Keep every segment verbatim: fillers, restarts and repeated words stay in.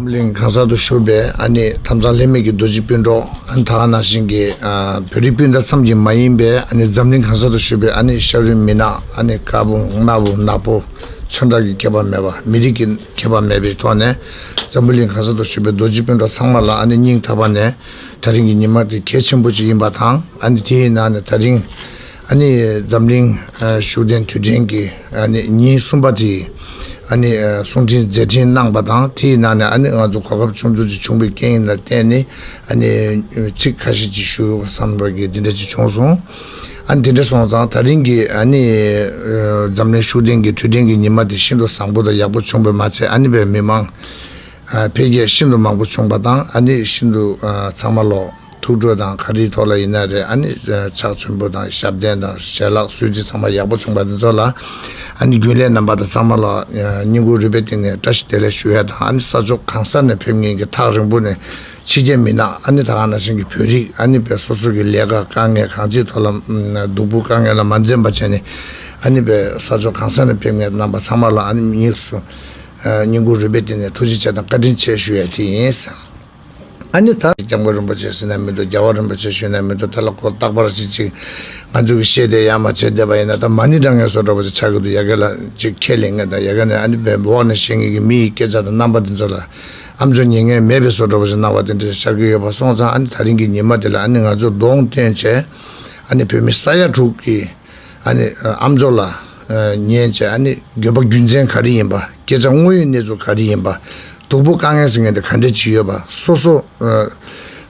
གླིང་གང་སར་དུ་བཞུགས་པའི་ཨ་ནི་དམ་གཙང་ལྷད་མེད་ཀྱི་རྡོ་རྗེ་སྤུན་གྲོགས། ཨ་ནི་ད་ག་ནང་བཞིན་གྱི་ཨ་བོད་རིགས་སྤུན་ཟླ་ཙམ་གྱིས་མ་ཡིན་པའི་ཨ་ནི་འཛམ་གླིང་གང་སར་དུ་བཞུགས་པའི་ཨ་ནི་ཤ་རུས་མི་ནག། ཨ་ནི་དཀར་པོ་དམར་པོ་ནག་པོ་ཚོན་ཁྲ་གི་ཁྱད་པར་མེད་པ། མི་རིགས་ཀྱི་ཁྱད་པར་མེད་པའི་ཐོག་ནས་འཛམ་བུ་གླིང་གང་སར་དུ་བཞུགས་པའི་རྡོ་རྗེ་སྤུན་གྲོགས་ཚང་མ་ལ་ཨ་ནི་སྙིང་ཐག་པ་ནས་ད་རིང་གི་ཉི་མ་དེ་གལ་ཆེན་པོ་ཅིག་ཡིན་པ་དང་། ཨ་ནི་དེའི་ནང་ནས་ད་རིང་ཨ་ནི་འཛམ་གླིང་ཨ་ཤུགས་ལྡན་དུས་དྲན་གྱི་ཨ་ནི་ཉིན་གསུམ་པ་དེ་ཨ་ནི་ཨ་གསུང་འཕྲིན་མཛད་འཕྲིན་གནང་པ་དང་། དེའི་ནང་ནས་ཨ་ནི་ང་ཚོ་གོ་སྐབས་ཆུང་ཆུང་ཅིག་བྱུང་བའི་རྐྱེན་ཡིན་ལ་བརྟེན་ནས། ཨ་ནི་ཚིག་ཁ་ཤས་ཅིག་ཞུ་བསམ་པ་གི་དེ་འདྲ་ཅིག་བྱུང་སོང་། ཨ་ནི་དེ་འདྲ་སོང་ཙང་ད་རིང་གི་ཨ་ནི་ཨ་འཛམ་གླིང་ཤུགས་ལྡན་གྱི་དུས་དྲན་གྱི་ཉི་མ་དེ་ཤིན་ཏུ་བཟང་པོ་དང་ཡག་པོ་བྱུང་བས་མ་ཚད། ཨ་ནི་བས་མི་མང་ཨ་འཕེལ་རྒྱས་ཤིན་ཏུ་མང་པོ་བྱུང་པ་དང་། ཨ་ནི་ཤིན་ཏུ་ཨ་ཚང་མ་ལོ་ཐུགས་སྤྲོ་དང་ག་རེའི་ཐོག་ལ་ཡིན་ན་རེད། ཨ་ནི་ཕྱག་མཆོད་འབུལ་དང་ཞབས་བརྟན་དང་ཞལ་ལག་གསོལ་ཚིགས་ཚང་མ་ཡག་པོ་བྱུང་པ་དེ་ཚོ་ལ་ཨ་ནི་རྒྱུན་ལས་རྣམ་པ་དང་ཚང་མ་ལ་ཨ་སྙིང་ཁུང་རུས་པའི་གཏིང་ནས་བཀྲ་ཤིས་བདེ་ལེགས་ཞུ་ཡ་དང་། ཨ་ནི་ས་ཕྱོགས་གང་ས་ནས་ཕེབས་མཁན་གྱི་ཐག་རིང་པོ་ནས་ཕྱི་རྒྱལ་མི་སྣ། ཨ་ནི་ད་ག་ནང་བཞིན་གྱི་བོད་རིགས། ཨ་ནི་བས་སོ་སོ་གི་ལས་ཀ་དཀའ་ངལ་གང་ཅིའི་ཐོག་ལ་ཨ་སྡུག་པོ་དཀའ་ངལ་ལ་མ་འཛེམས་པ་བྱས་ནས། ཨ་ནི་བས་ས་ཕྱོགས་གང་ས་ནས་ཕེབས་མཁན་རྣམ་པ་ཚང་མ་ལ་ཨ་ནི་དམིགས་སུ་ཨ་སྙིང་ཁུང་རུས་པའི་གཏིང་ནས་ཐུགས་རྗེ་ཆེ་དང་བཀའ་དྲིན་ཆེ་ཞུ་ཡ་དེ་ཡིན། ཨ་ནི་ད་སྐྱབས་མགོན་རིན་པོ་ཆེ་ཟེར་ན་མི་འདུག་རྒྱལ་བ་རིན་པོ་ཆེ་ཞུས་ན་མི་འདུག་ད་ལ་ཁོ་རྟག་པར་ཅིག་ཅིག་ང་ཚོ་གི་བཤད་དེ་ཡ་མ་བྱེད་བསྡད་པ་ཡིན་ན། ད་མ་ཎི་བགྲང་མཁན་བཟོ་འདྲ་པོ་ཅིག་ཆགས་ཀྱི་འདུག་ཡ་གི་ལ་ཅིག་ཁས་ལེན་མཁན་དང་། ཡ་གི་ནས་ཨ་ནི་བས་འོག་ནས་བཤད་མཁན་གྱི་མི་ཡི་སྐད་ཆ་དང་རྣམ་པ་དེ་ཚོ་ལ་ཨམ་ཅོག་ཉན་མཁན་མེད་པའི་བཟོ་འདྲ་པོ་ཅིག་སྣང་བ་དེ་འདྲ་ཤར་གྱི་ཡོད་པ་སོང་ཙང་། ཨ་ནི་ད་རིང་གི་ཉི་མ་དེ་ལ་ཨ་ནི་ང་ཚོ་གདོང་སྟོན་བྱས། ཨ་ནི་བོད་མི་ས་ཡ་དྲུག་གི་ཨ་ནི་ཨམ་ཅོག་ལ་ཉན་བྱས། ཨ་ནི་འགྱོད་པ་རྒྱུ་མཚན་ག་རེ་ཡིན་པ། སྐད་ཆ་དངོས་ཡོད་གནས་ཚུལ་ག་རེ་ཡིན་པ། སྡུག་པོ་དཀའ་ངལ་ཟེར་མཁན་དེ་ག་འདྲ་ཅིག་ཡོད་པ། སོ་སོ་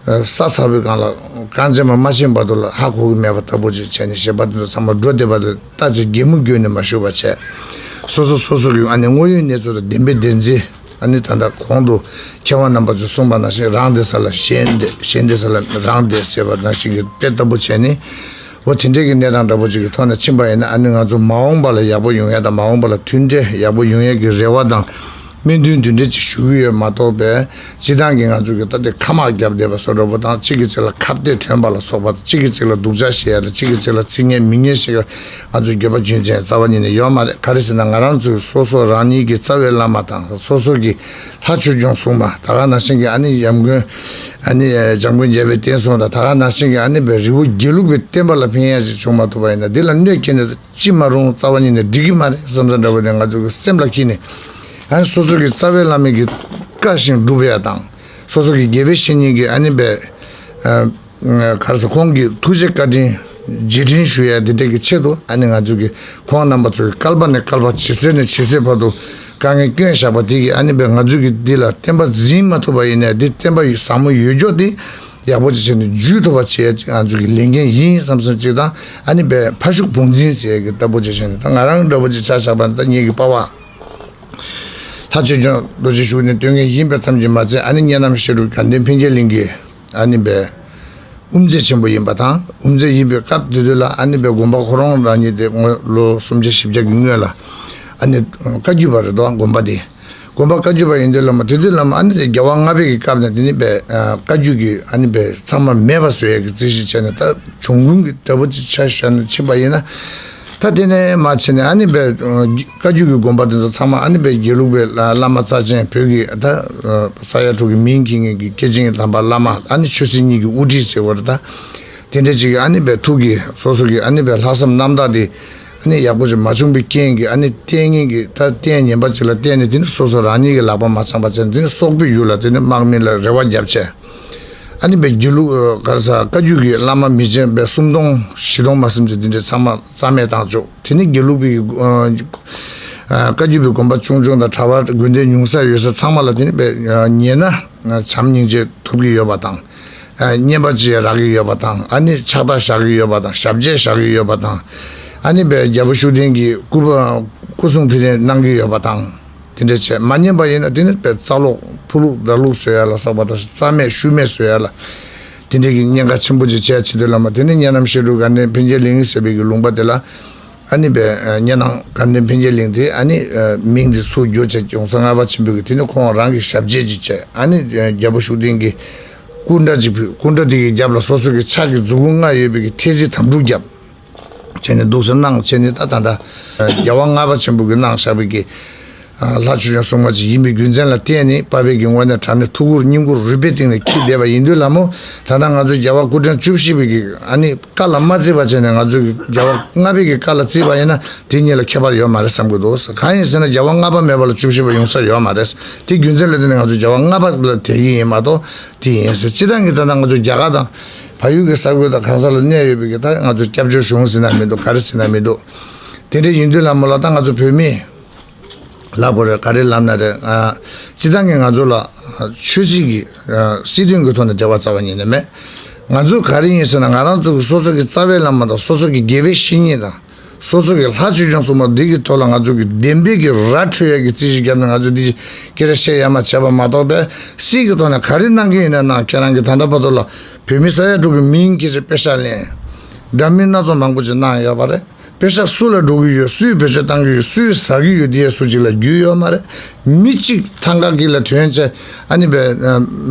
ས་ཚ་པོའི་སྒང་ལ་རྐང་རྗེས་མ་མ་ཕྱིན་བར་དུ་ལ་ཧ་གོ་གི་མེད་པ་ལྟ་བུ་ཅིག་བྱས་ནས། གཞན་པ་དེ་ཚོ་ཚང་མ་འགྲོ་བསྡད་པ་ལ་ལྟ་ཅིག་གད་མོ་བགོས་ནས་མ་བཞུགས་པ་བྱས། སོ་སོ་སོ་སོ་གི་ཨ་ནི་དངོས་ཡོད་གནས་ཚུལ་དང་བདེན་པའི་བདེན་འཛིན། ཨ་ནི་ད་ལྟ་གོང་དུ་མཁས་དབང་རྣམ་པ་ཚོས་གསུངས་པ་ནང་བཞིན། རང་བདེ་ས་ལ་གཞན་བདེ། གཞན་བདེ་ས་ལ་རང་བདེ་ཟེར་བ་ནང་བཞིན་གྱི་དཔེ་ལྟ་བུ་བྱས་ནས། འོ་དེ་འདྲའི་གི་གནས་སྟངས་འདྲ་པོ་ཅིག་གི་ཐོག་ནས་ཕྱིན་པ་ཡིན་ན། ཨ་ནི་ང་ཚོ་མ་འོངས་པ་ལ་ཡག་པོ་ཡོང་ཡ་དང་། མ་འོངས་པ་ལ་མཐུན་འབྲེལ་ཡག་པོ་ཡོང་ཡ་གི་རེ་བ་དང་སྨོན་འདུན་དེ་འདྲ་ཅིག་ཞུ་གི་ཡོད་མ་གཏོགས་པས། སྤྱིར་བཏང་གི་ང་ཚོ་གི་ད་ལྟའི་ཁ་དམག་བརྒྱབ་བསྡད་པ་བཟོ་འདྲ་པོ་དང་། གཅིག་གི་གཅིག་ལ་ཁ་གཏད་ཐོན་པ་ལ་སོགས་པ། གཅིག་གི་གཅིག་ལ་སྡུག་ཅག་བཤད་ཡ་དང་། གཅིག་གི་གཅིག་ལ་ཚིག་ངན་མི་ངན་བཤད་ཡ་ང་ཚོ་འགྱོད་པ་རྒྱུ་མཚན་རྩ་བ་ཉིད་ནས་ཡོད་མ་རེད། ག་རེ་ཟེར་ན། ང་རང་ཚོའི་སོ་སོ་རང་ཉིད་ཀྱི་རྩ་བའི་བླ་མ་དང་། སོ་སོ་གི་ལྷ་ཆོས་སྐྱོང་སྲུང་མ། ད་ག་ནང་བཞིན་གྱི་ཨ་ནི་ཡམ་མགོན་ཨ་ནི་འཇམ་མགོན་རྒྱལ་བའི་བསྟན་སྲུང་དང་། ད་ག་ནང་བཞིན་གྱི་ཨ་ནི་བའི་རི་བོ་དགེ་ལུགས་པའི་བསྟན་པ་ལ་ཕན་ཡ་ཞིག་བྱུང་མ་ཐུབ་པ་ཡིན་ན། འདི་ལ་གནོད་སྐྱེལ་ནས་ཅི་མ་རུང་རྩ་བ་ཉིད་ནས་འགྲིག་གི་མ་རེད་བསམ་ས་འདྲ་བོ་དེ་ང་ཚོ་གི་སེམས་ལ་འཁྱེར་ནས། ཨ་ནི་སོ་སོ་གི་རྩ་བའི་བླ་མའི་གི་བཀའ་བཞིན་སྒྲུབ་ཡ་དང་། སོ་སོ་གི་དགེ་བའི་བཤེས་གཉེན་གྱི་ཨ་ནི་བའི་ག་རེ་ཟེར། ཁོང་གི་ཐུགས་རྗེ་བཀའ་དྲིན་རྗེས་དྲན་ཞུ་ཡ་དེ་འདྲ་གི་ཆེད་དུ། ཨ་ནི་ང་ཚོ་གི་ཁོང་རྣམ་པ་ཚོ་གི་བསྐལ་པ་ནས་བསྐལ་པ། ཇི་སྲིད་ནས་ཇི་སྲིད་བར་དུ་དཀའ་ངལ་བསྐྱོན་བཞག་པ་དེ་གི་ཨ་ནི་བའི་ང་ཚོ་གི་འདི་ལ་བསྟན་པ་འཛིན་མ་ཐུབ་པ་ཡིན་ནའི། འདི་བསྟན་པ་ཡི་ཟབ་མོ་ཡོད་ཀྱོག་དེ་ཡག་པོ་ཅིག་བྱས་ནས་འཇུས་ཐུབ་པ་བྱེད་ཡ་ཅིག་ང་ཚོ་གི་ལས་འགན་ཡིན་བསམ་བསམ་ཅིག་དང་། ཨ་ནི་བའི་ཕ་ཤུགས་བུང་འཛིན་ཟེར་ཡ་གི་ལྟ་བུ་ཅིག་བྱས་ནས། ད་ང་རང་འདྲ་བོ་ཅིག་ཆ་བཞག་པ་ན། ད་ངེད་ཀྱི་པ་ཕ་ལྷ་ཆོས་སྐྱོང་རྡོ་རྗེ་ཞུ་ནས་སྡོད་མཁན་ཡིན་པ་ཙམ་གྱིས་མ་ཚད། ཨ་ནི་གཉའ་ནམ་ཤེས་རབ་དགའ་ལྡན་འཕེན་རྒྱས་གླིང་གི་ཨ་ནི་བའི་དབུ་མཛད་ཆེན་པོ་ཡིན་པ་དང་། དབུ་མཛད་ཡིན་པའི་སྐབས་དེ་དུས་ལ་ཨ་ནི་བའི་དགོན་པ་ཁོ་རང་རང་ཉིད་དེ་སྔོན་ལོ་སུམ་བརྒྱ་བཞི་བརྒྱ་གི་སྔོན་ལ་ཨ་ནི་བཀའ་བརྒྱུད་པ་རེད་དོ། དགོན་པ་དེ་དགོན་པ་བཀའ་བརྒྱུད་པ་ཡིན་དུས་ལ་མ། དེ་དུས་ལ་མ་ཨ་ནི་དེ་རྒྱལ་བ་ལྔ་པའི་གི་སྐབས་ནས་དེ་ནི་བའི་བཀའ་བརྒྱུད་ཀྱི་ཨ་ནི་བའི་ཚང་མ་མེད་པ་བཟོ་ཡ་གི་རྩིས་གཞི་བྱས་ནས། ད་བྱུང་ཁུངས་ཀྱི་འདྲ་པོ་ཅིག་ཆ་བཞག་ནས་ཕྱིན་པ་ཡིན་ན། ད་དེ་ནས་མ་ཕྱིན་ནས་ཨ་ནི་བའི་བཀའ་བརྒྱུད་ཀྱི་དགོན་པ་དེ་ཚོ་ཚང་མ་ཨ་ནི་བའི་དགེ་ལུགས་པའི་བླ་བླ་མ་རྩ་ཆེན། བོད་ཀྱི་ད་ས་ཡ་དྲུག་གི་མིང་འཁྱེར་མཁན་གྱི་སྐྱེས་ཆེན་གྱི་དམ་པ་བླ་མ། ཨ་ནི་ཆོས་སྲིད་གཉིས་ཀྱི་དབུ་ཁྲིད་ཟེར་བ་རེད། ད་དེ་འདྲ་ཅིག་གི་ཨ་ནི་བའི་ཐུགས་ཀྱི་སོ་སོ་གི་ཨ་ནི་བའི་ལྷག་བསམ་རྣམ་དག་དེ་ཨ་ནི་ཡག་པོ་ཅིག་མ་བྱུང་བའི་རྐྱེན་གྱིས། ཨ་ནི་ལྟས་ངན་གྱི་ད་ལྟས་ངན་པ་ཅིག་ལ་བརྟེན་ནས། དེ་ནི་སོ་སོ་རང་ཉིད་ཀྱི་ལག་པ་མ་འཆང་པ་བྱས་ནས། དེ་ནི་སོག་པོའི་ཡུལ་ལ་དེ་ནི་དམག་མི་ལ་རེ་བ་བརྒྱབ་བྱས། ཨ་ནི་བའི་དགེ་ལུགས་ག་རེ་ཟེར། བཀའ་བརྒྱུད་ཀྱི་བླ་མ་མི་ཆེན་བའི་སུམ་སྟོང་བཞི་སྟོང་མ་ཟིན་ཅིག་དེ་འདྲའི་ཚང་མ་རྩ་མེད་བཏང་བཅུག་དེ་ནི་དགེ་ལུགས་པའི་ཨ་བཀའ་བརྒྱུད་པའི་དགོན་པ་ཆུང་ཆུང་དང་གྲྭ་པ་དགོན་སྡེ་ཉུང་ས་ཡོད་ས་ཚང་མ་ལ་དེ་ནི་བའི་ཉན་ན་བྱམས་སྙིང་རྗེ་ཐོབ་ཀྱི་ཡོད་པ་དང་། བསྙེན་པ་ཅིག་རག་གི་ཡོད་པ་དང་། ཨ་ནི་ཕྱག་རྟགས་བཞག་གི་ཡོད་པ་དང་། ཞབས་རྗེས་བཞག་གི་ཡོད་པ་དང་། ཨ་ནི་བའི་རྒྱལ་པོ་ཤུགས་ལྡན་གྱི་སྐུ་སྐུ་གསུང་ཐུགས་རྟེན་གནང་གི་ཡོད་པ་དང་། དེ་འདྲ་བྱས་མ་ཉན་པ་ཡིན་ན། དེ་ནི་བའི་རྩ་སློག་ཕུ་ལུག་དར་ལུག་བཟོ་ཡ་ལ་སོགས་པ་དང་། རྩ་མེད་ཤུལ་མེད་བཟོ་ཡ་ལ་དེ་འདྲའི་གི་གཉན་ཁ་ཆེན་པོ་ཅིག་བྱས། བྱེད་དུས་ལ་མ་དེ་ནི་གཉའ་ནམ་ཤེས་རབ་དགའ་ལྡན་འཕེན་རྒྱས་གླིང་ཟེར་བའི་གི་ལུང་པ་དེ་ལ། ཨ་ནི་བའི་གཉའ་ནང་དགའ་ལྡན་འཕེན་རྒྱས་གླིང་དེ་ཨ་ནི་མིང་དེ་ཚུར་བསྒྱུར་བྱས། གོང་ས་ལྔ་པ་ཆེན་པོས་གི་དེ་ནི་ཁོང་རང་གི་ཞབས་རྗེས་ཅིག་བྱས། ཨ་ནི་རྒྱལ་པོ་ཤུགས་ལྡན་གྱི་སྐུ་འདྲ་ཅིག་ཕུལ། སྐུ་འདྲ་དེ་གི་རྒྱབ་ལ་སོ་སོ་གི་ཕྱག་གི་མཛུབ་གུ་ལྔ་ཡོད་པའི་གི་ཐེལ་ཙེ་དམ་ཕྲུག་རྒྱབ། བྱས་ནས་འདུག་སེ་གནང་བྱས་ནས། ད་ད་ད་རྒྱལ་བ་ལྔ་པ་ཆེན་པོ་གིས་གནང་བཞག་པའི་གི་ ལྷ་ཆོས་སྐྱོང་སྲུང་མ་ཅིག་ཡིན་པའི་རྒྱུ་མཚན་ལ་བརྟེན་ནས་དཔའ་བོའི་གི་དངོས་གནས་དྲང་གནས་ཐུགས་ཁུར་སྙིང་ཁུར་རུས་པའི་གཏིང་ནས་འཁྱེར་བསྡད་པ་ཡིན་དུས་ལ་མོ། ད་ལྟ་ང་ཚོ་རྒྱལ་བ་སྐུ་ཕྲེང་བཅུ་བཞི་པའི་གི་ཨ་ནི་བཀའ་ལ་མ་བརྩི་བ་བྱས་ནས་ང་ཚོ་གི་རྒྱལ་བ་ལྔ་པའི་གི་བཀའ་ལ་བརྩིས་པ་ཡིན་ན་དེ་གཉིས་ལ་ཁྱད་པར་ཡོད་མ་རེད་བསམ་གི་འདུག་གང་ཡིན་ཟེར་ན་རྒྱལ་བ་ལྔ་པ་མེད་པ་ལ་བཅུ་བཞི་པ་ཡོང་ས་ཡོད་མ་རེད། དེ་རྒྱུ་མཚན་ལ་བརྟེན་ནས་ང་ཚོ་རྒྱལ་བ་ལྔ་པ་ལ་དད་ཀྱི་ཡིན་མ་གཏོགས་དེ་ཡིན་ཟེར། སྤྱི་བཏང་གི་ད་ལྟ་ང་ཚོ་རྒྱ་གར་དང་བལ་ཡུལ་གྱི་ས་ཁུལ་དང་གང་ས་ལ་གནས་ཡོད་པའི་གི་ད་ང་ཚོ་སྐྱབས་བཅོལ་གཞུང་ཟེར་ན་མི་འདུག་ག་རེ་ཟེར་ན་མི་འདུག་དེ་འདྲ་ཡིན་དུས་ལ་མོ་ལ་ད་ང་ཚོ་བོད་མི། ལབ་དགོས་རེད། ག་རེ་ལབ་ན་རེད། ཨ། སྤྱི་བཏང་གི་ང་ཚོ་ལ་ཨ་ཆོས་སྲིད་ཀྱི་ཨ་སྲིད་དོན་གྱི་ཐོག་ནས་འབྲེལ་བ་རྩ་བ་ཉིད་ནས་མེད། ང་ཚོ་ག་རེ་ཡིན་ཟེར་ན་ང་རང་ཚོ་གི་སོ་སོ་གི་རྩ་བའི་བླ་མ་དང་སོ་སོ་གི་དགེ་བའི་བཤེས་གཉེན་དང་། སོ་སོ་གི་ལྷ་ཆོས་སྐྱོང་སྲུང་མ་འདི་གི་ཐོག་ལ་ང་ཚོ་གི་བདེན་པའི་གི་ར་འཕྲོད་ཡས་ཀྱི་རྩིས་གཞི་བརྒྱབ་ནས་ང་ཚོ་འདི་སྐད་ཆ་བཤད་ཡ་མ་བྱས་པ་མ་གཏོགས་པས་སྲིད་ཀྱི་ཐོག་ནས་ག་རེ་གནང་གི་ཡིན་ན་གནང་། ཁྱེད་རང་གི་ད་ལྟ་བར་དུ་ལ་བོད་མི་ས་ཡ་དྲུག་གི་མིང་གི་ཆེད་དཔེ་ཤག་ལེན། འདྲ་མིན་སྣ་ཚོགས་མང་པོ་ཅིག་གནང་ཡོད་པ་རེད། པེ་ཤག་སུ་ལ་འགྲོ་གི་ཡོད། སུས་བེད་སྤྱོད་བཏང་གི་ཡོད། སུས་ཟ་གི་ཡོད། དེ་ཡས་སུ་གཅིག་ལ་རྒྱུས་ཡོད་མ་རེད། མི་གཅིག་ཐང་ག་གི་ལ་ཐོན་བྱས་ཨ་ནི་བས་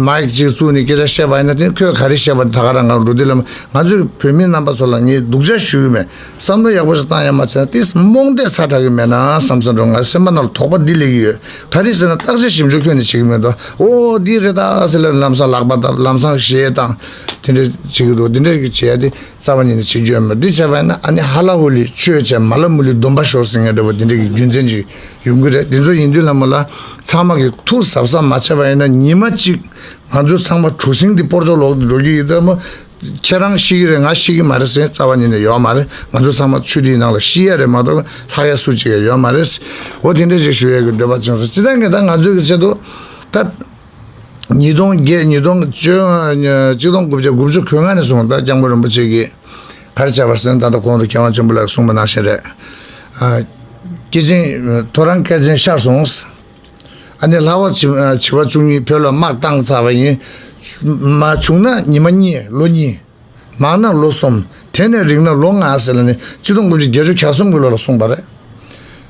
མའིག་ཅིག་བཙུགས་ནས་སྐད་ཆ་བཤད་པ་ཡིན་ན་དེ་ཁོས་ག་རེ་བཤད་པ་དེ་ད་ག་རང་གང་འགྲོ་དུས་ལ་ང་ཚོའི་བོད་མི་རྣམ་པ་ཚོ་ལ་ངས་སྡུག་ཅག་ཞུ་གི་མེད། བསམ་བློ་ཡག་པོ་ཞིག་བཏང་ཡ་མ་བྱས་ན་དེ་རྨོངས་དད་ཚ་དྲག་གི་མེད་ན་བསམ་བསམ་འགྲོ། ང་སེམས་པ་ནང་ལ་དོགས་པ་འདི་སླེབས་ཀྱི་ཡོད། ག་རེ་ཟེར་ན་བརྟག་དཔྱད་ཞིབ་འཇུག་ཁྱོན་ནས་བྱེད་ཀྱི་མེད་དོ། ཨོ་འདི་རེད་ད་ཟེར་ལ་ལམ་སང་ལག་པ་བརྡབ། ལམ་སང་གཞས་བཏང་། དེ་འདྲ་བྱེད་ཀྱི་འདུག་དེ་འདྲ་གི་བྱེད་ཡ་དེ། རྩ་བ་ཉིད་ནས་བྱེད་རྒྱུ་ཡོད་མ་རེད། འདི་བྱས་པ་ཡིན་ན་ཨ་ནི་ཧ་ལ་ཧུ་ལི་ཆོས་བྱས་མ་ལ་མུ་ལི་སྡོམ་པ་ཤོར་ཟེར་མཁན་འདྲ་བོ་དེ་འདྲ་གི་རྒྱུ་མཚན་ཅིག་ཡོང་གི་རེད། དེ་ཚོ་ཡིན་དུས་ལ་མོ་ལ་ཚང་མ་གི་ཐུགས་གཟབ་གཟབ་མ་བྱས་པ་ཡིན་ན་ཉི་མ་གཅིག་ང་ཚོ་ཚང་མ་གྲུ་གཟིངས་འདི་སྤོར་ཆོག་ལོག་འགྲོ་གི་ཡོད། དེ་མོ་ཁྱེད་རང་ཤི་གི་རེད། ང་ཤི་གི་མ་རེད་ཟེར་རྩ་བ་ཉིད་ནས་ཡོད་མ་རེད། ང་ཚོ་ཚང་མ་ཆུ་དེའི་ནང་ལ་ཤི་ཡ་རེད་མ་གཏོགས་ལྷག་ཡ་སུ་གཅིག་ཡ་ཡོད་མ་རེད། འོ་དེ་འདྲ་ཞིག་ཞུ་ཡ་གི་འདོད་པ་བྱུང་སོང་། སྤྱི་བཏང་གི་ད་ང་ཚོའི་གི་ཆེད་དུ་ད། ཉིས་སྟོང་བརྒྱད། ཉིས་སྟོང་བཅུ། ཆིག་སྟོང་དགུ་བརྒྱ་དགུ་བཅུ་གོ་ལྔ་ནས་བཟུང་ད་སྐྱབས་མགོན་རིན་པོ་ཆེ་གིས་ག་རེ་བྱས་པ་ཟེར་ན། ད་ལྟ་གོང་དུ་མཁས་དབང་ཆེན་པོ་ལགས་གསུངས་པ་ནང་བཞིན་རེད། ཨ། སྐྱེས་ཆེན་ཐོ་རངས་སྐལ་ཆེན་ཤར་སོང་། ཨ་ནི་ལྷག་པར་བྱི་བྱིས་པ་བཅུ་གཉིས་བོད་ལ་དམག་བཏང་ཚར་བ་ཡིན། མ་བྱུང་ན་ཉི་མ་གཉིས། ལོ་གཉིས། མང་ན་ལོ་གསུམ། དེ་ནས་རིང་ན་ལོ་ལྔ་ཟེར་ལ་ནི་ཆིག་སྟོང་དགུ་བརྒྱ་བརྒྱད་ཅུ་གྱ་གསུམ་གྱི་ལོ་ལ་གསུངས་པ་རེད།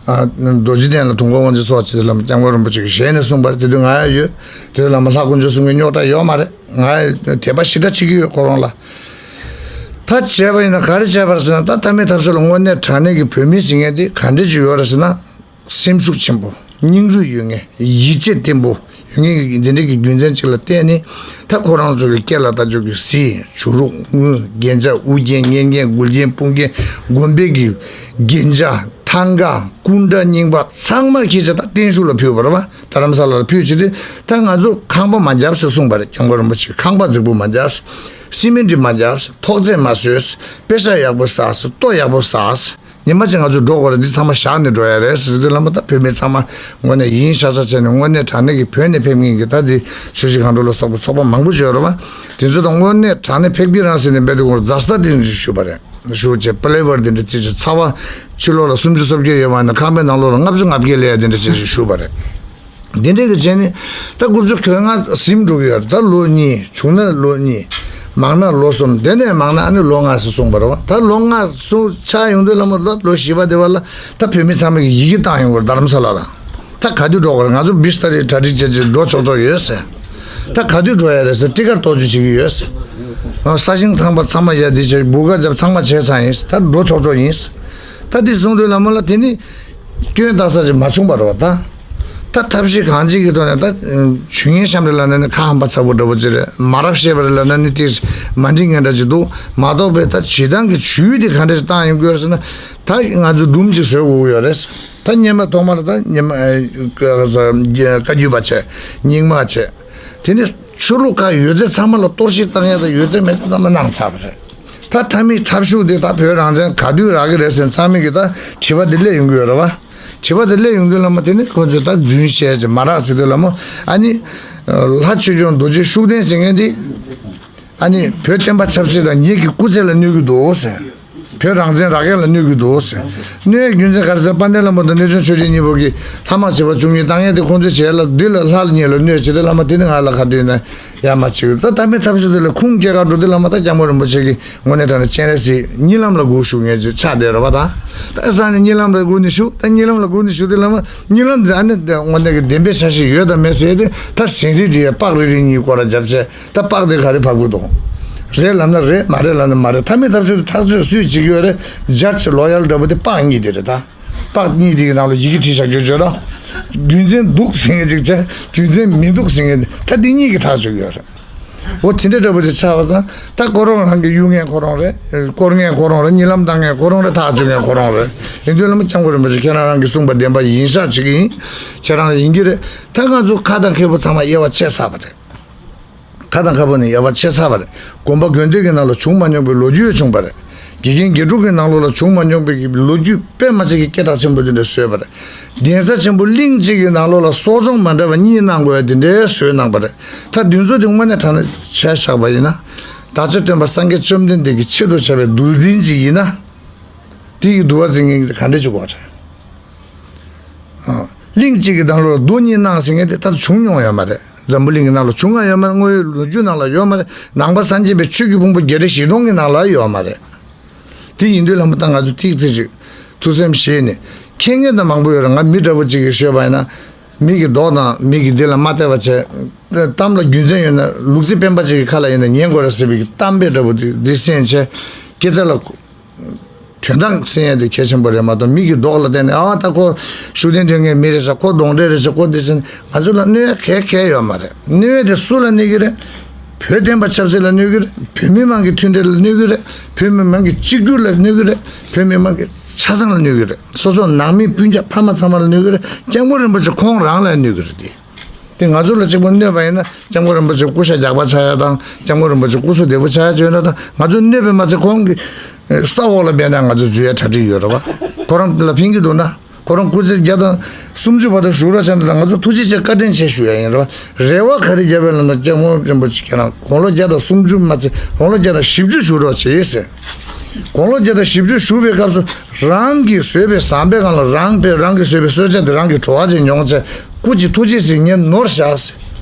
ཨ། རྡོ་རྗེ་གདན་ལ་དུང་དཀར་དབང་ཆེན་ཚོགས་ཆེན་དེ་ལ་སྐྱབས་མགོན་རིན་པོ་ཆེ་གི་ཞལ་ནས་གསུངས་པ་རེད། དེ་དུས་ང་ཡང་ཡོད། དེ་དུས་ལ་མ་ལྷ་དཀོན་མཆོག་གསུམ་གྱི་རྙོག་དྲ་ཡོད་མ་རེད། ང་ཡང་དད་པ་ཞེ་དྲག་བྱེད་ཀྱི་ཡོད་ཁོ་རང་ལ། ད་བྱས་པ་ཡིན་ན་ག་རེ་བྱས་པ་རེད་ཟེར་ན། ད་མཐའ་མའི་ཐབས་ཤོར་ལ་དངོས་གནས་དྲང་གནས་ཀྱི་བོད་མི་ཟེར་མཁན་དེ་ག་འདྲ་ཅིག་ཡོད་རེད་ཟེར་ན། སེམས་ཤུགས་ཆེན་པོ། སྙིང་རུས་ཡོད་མཁན། ཡིད་ཆེས་བརྟན་པོ་ཡོད་མཁན་གྱི་འདི་འདྲ་གི་རྒྱུ་མཚན་ཅིག་ལ་བརྟེན་ནས་ད་ཁོ་རང་ཚོ་གི་སྐེ་ལ་བཏགས་ཆོག་གི་གཟི། བྱུ་རུ། དངུལ། རྒྱན་ཆ། དབུ་རྒྱན། སྙན་རྒྱན། མགུལ་རྒྱན། དཔུང་རྒྱན། དགོན་པའི་གི་རྒྱན་ཆ། ཐང་ག་སྐུ་འདྲ་རྙིང་པ་ཚང་མ་ཁྱེར་བྱས་ད་བརྟན་བཞུགས་ལ་ཕུལ་བ་རེད་པ། རྡ་རམ་ས་ལ་ལ་ཕུལ་བྱས་ཏེ་ད་ང་ཚོ་ཁང་པ་མ་བརྒྱབ་ཟེར་གསུངས་པ་རེད། སྐྱབས་མགོན་རིན་པོ་ཆེ་ཁང་པ་རྫིག་པོ་མ་བརྒྱབ། སི་མེན་ཊི་མ་བརྒྱབ། ཐོག་བརྩེགས་མ་བཟོས། པེ་ས་ཡག་པོ་ཟ། ལྟོ་ཡག་པོ་ཟ། ཉི་མ་གཅིག་ང་ཚོ་འགྲོ་དགོས་རེད། འདི་ཚང་མ་བཞག་ནས་འགྲོ་ཡ་རེད་ཟེར་དུས་ལ་མོ་ད་བོད་མི་ཚང་མ་དངོས་གནས་ཡིད་ཆེས་བྱས་ནས་དངོས་གནས་དྲང་གནས་ཀྱི་བོད་ནས་ཕེབས་མཁན་གྱི་ད་འདི་ཆུ་བཞི་སྒང་དྲུག་ལ་སོགས་པའི་ཚོགས་པ་མང་པོ་ཅིག་ཡོད་རེད་པ། དེ་ཚོ་དང་དངོས་གནས་དྲང་གནས་ཕེབས་ཀྱི་རང་ཟེར་ནས་འབད་དུས་ཁོང་མཛའ་བརྩེ་དེ་ཚོ་ཞུས་པ་རེད། ཞུ་བྱས་པ་ལེ་བར་དེ་འདྲ་བྱས་བྱས་ཚ་བ་ཕྱི་ལོགས་ལ་སུམ་ཅུ་སོ་བརྒྱད་ཡོད་པ་ན་ཁང་པའི་ནང་ལོགས་ལ་ལྔ་བཅུ་ང་བརྒྱད་སླེབས་ཡ་དེ་འདྲ་བྱས་བྱས་ཞུས་པ་རེད། འདི་འདྲའི་གི་བྱས་ནས་ད་དགུ་བཅུ་གོ་ལྔ་ཟིན་འགྲོ་གི་ཡོད་རེད། ད་ལོ་གཉིས། བྱུང་ན་ལོ་གཉིས། མང་ན་ལོ་གསུམ། དེ་ནས་མང་ན་ཨ་ནི་ལོ་ལྔ་ཟེར་གསུངས་པ་རེད་པ། ད་ལོ་ལྔ་སོང་ཆགས་ཡོང་དུས་ལ་མོ་ལོ་ལོ་བཞི་པ་དེ་བ་ལ་ད་བོད་མི་ཚང་མ་གི་ཡི་གེ་བཏང་ཡོང་གི་རེད། རྡ་རམ་ས་ལ་ལ། ད་ག་དུས་འགྲོ་གི་རེད། ང་ཚོ་བི་སི་ཏ་རི་གྲ་སྒྲིག་བྱས་བྱས་འགྲོ་ཆོག་ཆོག་ཡོད་ཟེར། ད་ག་དུས་འགྲོ་ཡ་རེད་ཟེར། ཊི་ཀཊ་གཏོང་རྒྱུ་བྱེད་ཀྱི་ཡོད་ཟེར། ཨ། ས་ཞིང་ཚང་མ་ཚང་མ་ཡ་དེ་བྱས། སྦུག་ག་རྒྱབ། ཚང་མ་བྱས་ཚར་ཡིན་ཟེར། ད་འགྲོ་ཆོག་ཆོག་ཡིན་ཟེར། ད་དེ་གསུངས་དུས་ལ་མོ་ལ་དེ་ནི་སྐྱོན་བཏགས་ས་ཅིག་མ་བྱུང་བ་རེད་པ། ད་ད་ཐབས་ཤེས་གང་ཅིག་གི་ཐོག་ནས་ད་ཇུས་ངན་གཤམ་རེ་ལ་ན་ནི་ཁ་ཧམ་པ་ཚ་པོ་འདྲ་པོ་ཅིག་རེད། མ་རབས་བཤད་པ་རེ་ལ་ན་ནི་དེ་མ་འགྲིག་ངན་འདྲ་ཅིག་འདུག་མ་གཏོགས་པའི་ད་བྱེད་སྟངས་ཀྱི་ཇུས་དེ་ག་འདྲ་ཞིག་བཏང་ཡོང་གི་ཡོད་རེད་ཟེར་ན། ད་ང་ཚོ་སྒྲུང་ཅིག་བཟོ་དགོས་ཀྱི་ཡོད་རེད། ད་སྔོན་མ་ཐོག་མར་ད་སྔོན་མ་ཨ་བཀའ་བརྒྱུད་པ་བྱས། རྙིང་མ་བྱས། དེ་ནས་ཆོས་ལུགས་ཁག་ཡོད་ཚད་ཚང་མ་ལ་གཏོར་བཤིག་བཏང་ཡ་དང་ཡོད་ཚད་མེད་ཚད་ཚང་མ་གནང་ཚར་བ་རེད། ད་མཐའ་མའི་ཐབས་ཤུགས་དེ་ད་བོད་རང་བཙན་ག་དུས་རག་གི་རེད་ཟེར་ཚང་མས་ཀྱི་ད་དྲི་བ་དེ་སླེབས་ཡོང་གི་ཡོད་རེད་པ། དྲི་བ་དེ་སླེབས་ཡོང་དུས་ལ་མོ་དེ་ནི་ཁོ་ཚོས་ད་རྫུན་བཤད་ཅིག་མ་རག་ཟེར་དུས་ལ་མོ། ཨ་ནི་ལྷ་ཆོས་སྐྱོང་རྡོ་རྗེ་ཤུགས་ལྡན་ཟེར་མཁན་དེ། ཨ་ནི་བོད་བསྟན་པ་ཆབ་སྲིད་དང་ངེད་ཀྱི་སྐུ་ཚེ་ལ་གནོད་ཀྱི་འདུག་ཟེར། བོད་རང་བཙན་རག་ཡ་ལ་གནོད་ཀྱི་འདུག་ཟེར། གནོད་ཡའི་རྒྱུ་མཚན་ག་རེ་ཟེར། དཔལ་ལྡན་བླ་མ་དང་གནས་ཆུང་ཆོས་རྗེ་གཉིས་པོ་གིས་ལྷ་དམག་བྱེད་པ་བཅུ་གཉིས་བཏང་ཡ་དེ་ཁོང་ཚོས་བྱས་ལ། འདི་ལ་ལྷ་གཉིས་ལ་གནོད་བྱེད་དེ་བླ་མ་དེ་ནི་ང་ལ་ག་དུས་ན་ཡ་མ་བྱེད་ཀྱི་འདུག་ད་མཐའ་མའི་ཐབས་ཤེས་དེ་ལ་ཁུངས་སྐྱེལ་ག་འགྲོ་དུས་ལ་མོ་ད་སྐྱབས་མགོན་རིན་པོ་ཆེ་གིས་དངོས་གནས་དྲང་གནས་སྤྱན་རས་གཟིགས་གཉིད་ལམ་ལ་སྒུག་བཞུགས་མཁན་ཅིག་ཆགས་བསྡད་རེད་པ། ད་ད་ཨ་ས་ནས་གཉིད་ལམ་ལ་སྒུག་ནས་བཞུགས། ད་གཉིད་ལམ་ལ་སྒུག་ནས་བཞུགས་དུས་ལ་མོ་གཉིད་ལམ་དེ་ཨ་ནི་དངོས་གནས་ཀྱི་བདེན་པའི་ཆ་ཤས་ཡོད་དམ་མེད་ཟེར་ཡ་དེ་ད་ཟིན་བྲིས་བྲིས་ཡ་པགས་རིལ་རིལ་གཉིས་སྐོར་ར་བརྒྱབ་བྱས། ད་པགས་དེ་ག་རེ་ཕབ་གི་འདུག་རེད་ལབ་ན་རེད། མ་རེད་ལབ་ན་མ་རེད། མཐའ་མའི་ཐབས་ཤེས་དེ་ཐག་གཅོད་སུས་བྱེད་ཀྱི་ཡོད་རེད། ཇ་ཇི་ལོ་ཡལ་འདྲ་པོ་དེ་པགས་གཉིས་དེ་རེད། ད་པགས་གཉིས་དེ་གི་ནང་ལ་ཡི་གེ་བྲིས་བཞག་རྒྱུ་བརྗོད་རོགས། རྒྱུ་མཚན་འདུག་ཟེར་མཁན་ཅིག་བྱས། རྒྱུ་མཚན་མི་འདུག་ཟེར་མཁན། ད་འདི་གཉིས་ཀྱི་ཐག་གཅོད་ཡོད་རེད། འོ་དེ་འདྲ་འདྲ་པོ་ཅིག་ཆགས་པ་ཙང་། ད་ཁོ་རང་རང་གི་གཡུལ་ངས་ཁོ་རང་རེད། སྐོར་ངས་ཁོ་རང་རེད། གཉིད་ལམ་བཏང་ངས་ཁོ་རང་རེད། ཐག་གཅོད་ངས་ཁོ་རང་རེད། ཡིན་དུས་ལ་མ་སྐྱབས་མགོན་རིན་པོ་ཆེ་ཁྱེད་རང་རང་གིས་གསུངས་པ་བདེན་པ་ཡིན་ཤག་ཅིག་ཡིན། ཁྱེད་རང་ཡིན་གྱི་རེད། ད་ང་ཚོ་ཁ་དང་ཁེ་པོ་ཚང་མ་དབྱེ་བ་ཕྱེ་ཚར་བ་རེད། ཁ་དང་ཁ་པོ་ནས་དབྱེ་བ་ཕྱེ་ཚར་བ་རེད། དགོན་པ་དགོན་སྡེ་གི་ནང་ལ་བྱུང་མ་མྱོང་པའི་ལོ་རྒྱུས་བྱུང་བ་རེད། དགེ་རྒན་དགེ་ཕྲུག་གི་ནང་ལོགས་ལ་བྱུང་མ་མྱོང་པའི་གི་ལོ་རྒྱུས་དཔེ་མ་སྲིད་ཀྱི་སྐད་གྲགས་ཆེན་པོ་དེ་འདྲ་བཟོས་པ་རེད། གདན་ས་ཆེན་པོ་གླིང་གཅིག་གི་ནང་ལོགས་ལ་གསོ་སྦྱོང་མ་འདྲ་བ་གཉིས་གནང་དགོས་ཡ་དེ་འདྲའི་བཟོས་གནང་བ་རེད། ད་འདི་ཚོ་དེ་དངོས་གནས་དྲང་གནས་བྱས་བཞག་པ་ཡིན་ན། བདག་ཅག་སྟོན་པ་སངས་རྒྱས་བཅོམ་ལྡན་འདས་ཀྱི་ཆེད་དུ་བྱས་པའི་འདུལ་འཛིན་ཅིག་ཡིན་ན། དེ་ཡི་འདུལ་བ་འཛིན་མཁན་གྱི་ག་འདྲས་ཅིག་དགོས་རེད། ཨ། གླིང་གཅིག་གི་ནང་ལོགས་ལ་རྡོ་གཉིས་གནང་ཟེར་མཁན་དེ་ད་བྱུང་མྱོང་ཡོད་མ་རེད། འཛམ་བུ་གླིང་གི་ནང་ལ་བྱུང་ང་ཡོད་མ་རེད། དངོས་ཡོད་ལོ་རྒྱུས་ནང་ལ་ཡོད་མ་རེད། ནང་པ་སངས་རྒྱས་པའི་ཆོས་ཀྱི་ཕུང་པོ་བརྒྱད་ཁྲི་བཞི་སྟོང་གི་ནང་ལ་ཡོད་མ་རེད། དེ་ཡིན་དུས་ལ་མ་ད་ང་ཚོ་ཏིག་ཙི་ཅིག་ཐུགས་སེམས་བཞེས་ནས། མཁྱེན་མཁན་ད་མང་པོ་ཡོད་རེད། ང་མི་འདྲ་པོ་ཅིག་གིས་ཤོད་པ་ཡིན་ན། མི་གི་མདོག་དང་མི་གི་འདི་ལ་མ་བལྟས་པ་བྱས། གཏམ་ལ་རྒྱུ་མཚན་ཡོད་ན་ལུག་རྫི་སྤེན་པ་ཅིག་གི་ཁ་ལ་ཡིན་ན་ཉན་དགོས་རེད་ཟེར་བའི་གི་གཏམ་དཔེ་འདྲ་པོ་འདི་འདི་གསན་བྱས། སྐད་ཆ་ལ། དོན་དག་གསན་ཡས་དེ་གལ་ཆེན་པོ་རེད་མ་གཏོགས། མི་གི་མདོག་ལ་བལྟས་ནས། ཨ། ད་ཁོ་ཤུགས་ལྡན་དོན་གཉེར་མི་རེད་ཤག་ཁོ་གདོན་འདྲེ་རེད་ཤག་ཁོ་འདི་ཟེར་ནས་ང་ཚོ་ལ་གནོད་ཡ་གང་ཡང་ཡོད་མ་རེད། གནོད་ཡ་དེ་སུ་ལ་གནོད་ཀྱི་རེད། བོད་བསྟན་པ་ཆབ་སྲིད་ལ་གནོད་ཀྱི་རེད། བོད་མི་མང་གི་མཐུན་སྒྲིལ་ལ་གནོད་ཀྱི་རེད། བོད་མི་མང་གི་གཅིག་གྱུར་ལ་གནོད་ཀྱི་རེད། བོད་མི་མང་གི་ཆ་ཚང་ལ་གནོད་ཀྱི་རེད། སོ་སོ་ནང་མི་སྤུན་ཀྱག་ཕ་མ་ཚང་མ་ལ་གནོད་ཀྱི་རེད། སྐྱབས་མགོན་རིན་པོ་ཆེ་ཁོང་རང་ལ་གནོད་ཀྱི་རེད་དེ། དེ་ང་ཚོ་ལ་གཅིག་པོ་གནོད་པ་ཡིན་ན། སྐྱབས་མགོན་རིན་པོ་ཆེ་སྐུ་ཤ་རྒྱགས་པ་ཆགས་ཡ་དང་། སྐྱབས་མགོན་རིན་པོ་ཆེ་སྐུ་གཟུགས་བདེ་པོ་ཆགས་ཡ་བྱུང་ན་དང་། ང་ཚོ་གནོད་པའི་མ་ཚད་ཁོང་གི་ས་འོག་ལ་སྦས་ན་ང་ཚོ་འཛུལ་ཡ་གྲ་སྒྲིག་ཡོད་རེད་བ། ཁོ་རང་ལ་ཕན་གྱི་འདུག་ན། ཁོ་རང་སྐུ་ཚེ་བརྒྱ་དང་སུམ་ཅུ་བར་དུ་བཞུགས་རོགས་བྱས་ན་དང་། ང་ཚོ་ཐུགས་རྗེ་ཆེ་བཀའ་དྲིན་ཆེ་ཞུ་ཡ་ཡིན་རེད་བ། རེ་བ་ག་རེ་བརྒྱབ་པའི་ལམ་དུ་སྐྱབས་མགོན་རིན་པོ་ཆེ་ཁྱེད་རང་དགུང་ལོ་བརྒྱ་དང་སུམ་ཅུ་མ་ཚད་དགུང་ལོ་བརྒྱ་དང་བཞི་བཅུ་བཞུགས་རོགས་བྱེད་ཟེར། དགུང་ལོ་བརྒྱ་དང་བཞི་བཅུ་བཞུགས་པའི་སྐབས་སུ། རང་གིས་བཟོས་པའི་ཟམ་པའི་སྒང་ལ་རང་པས་རང་གིས་བཟོས་པའི་གསོལ་ཇ་དེ་རང་གི་བྲོ་བ་ཅིག་མྱོང་བྱས། སྐུ་མཁྱེན་ཐུགས་རྗེ་གཟིགས་ངས་ནོར་བཞག་ཟེར།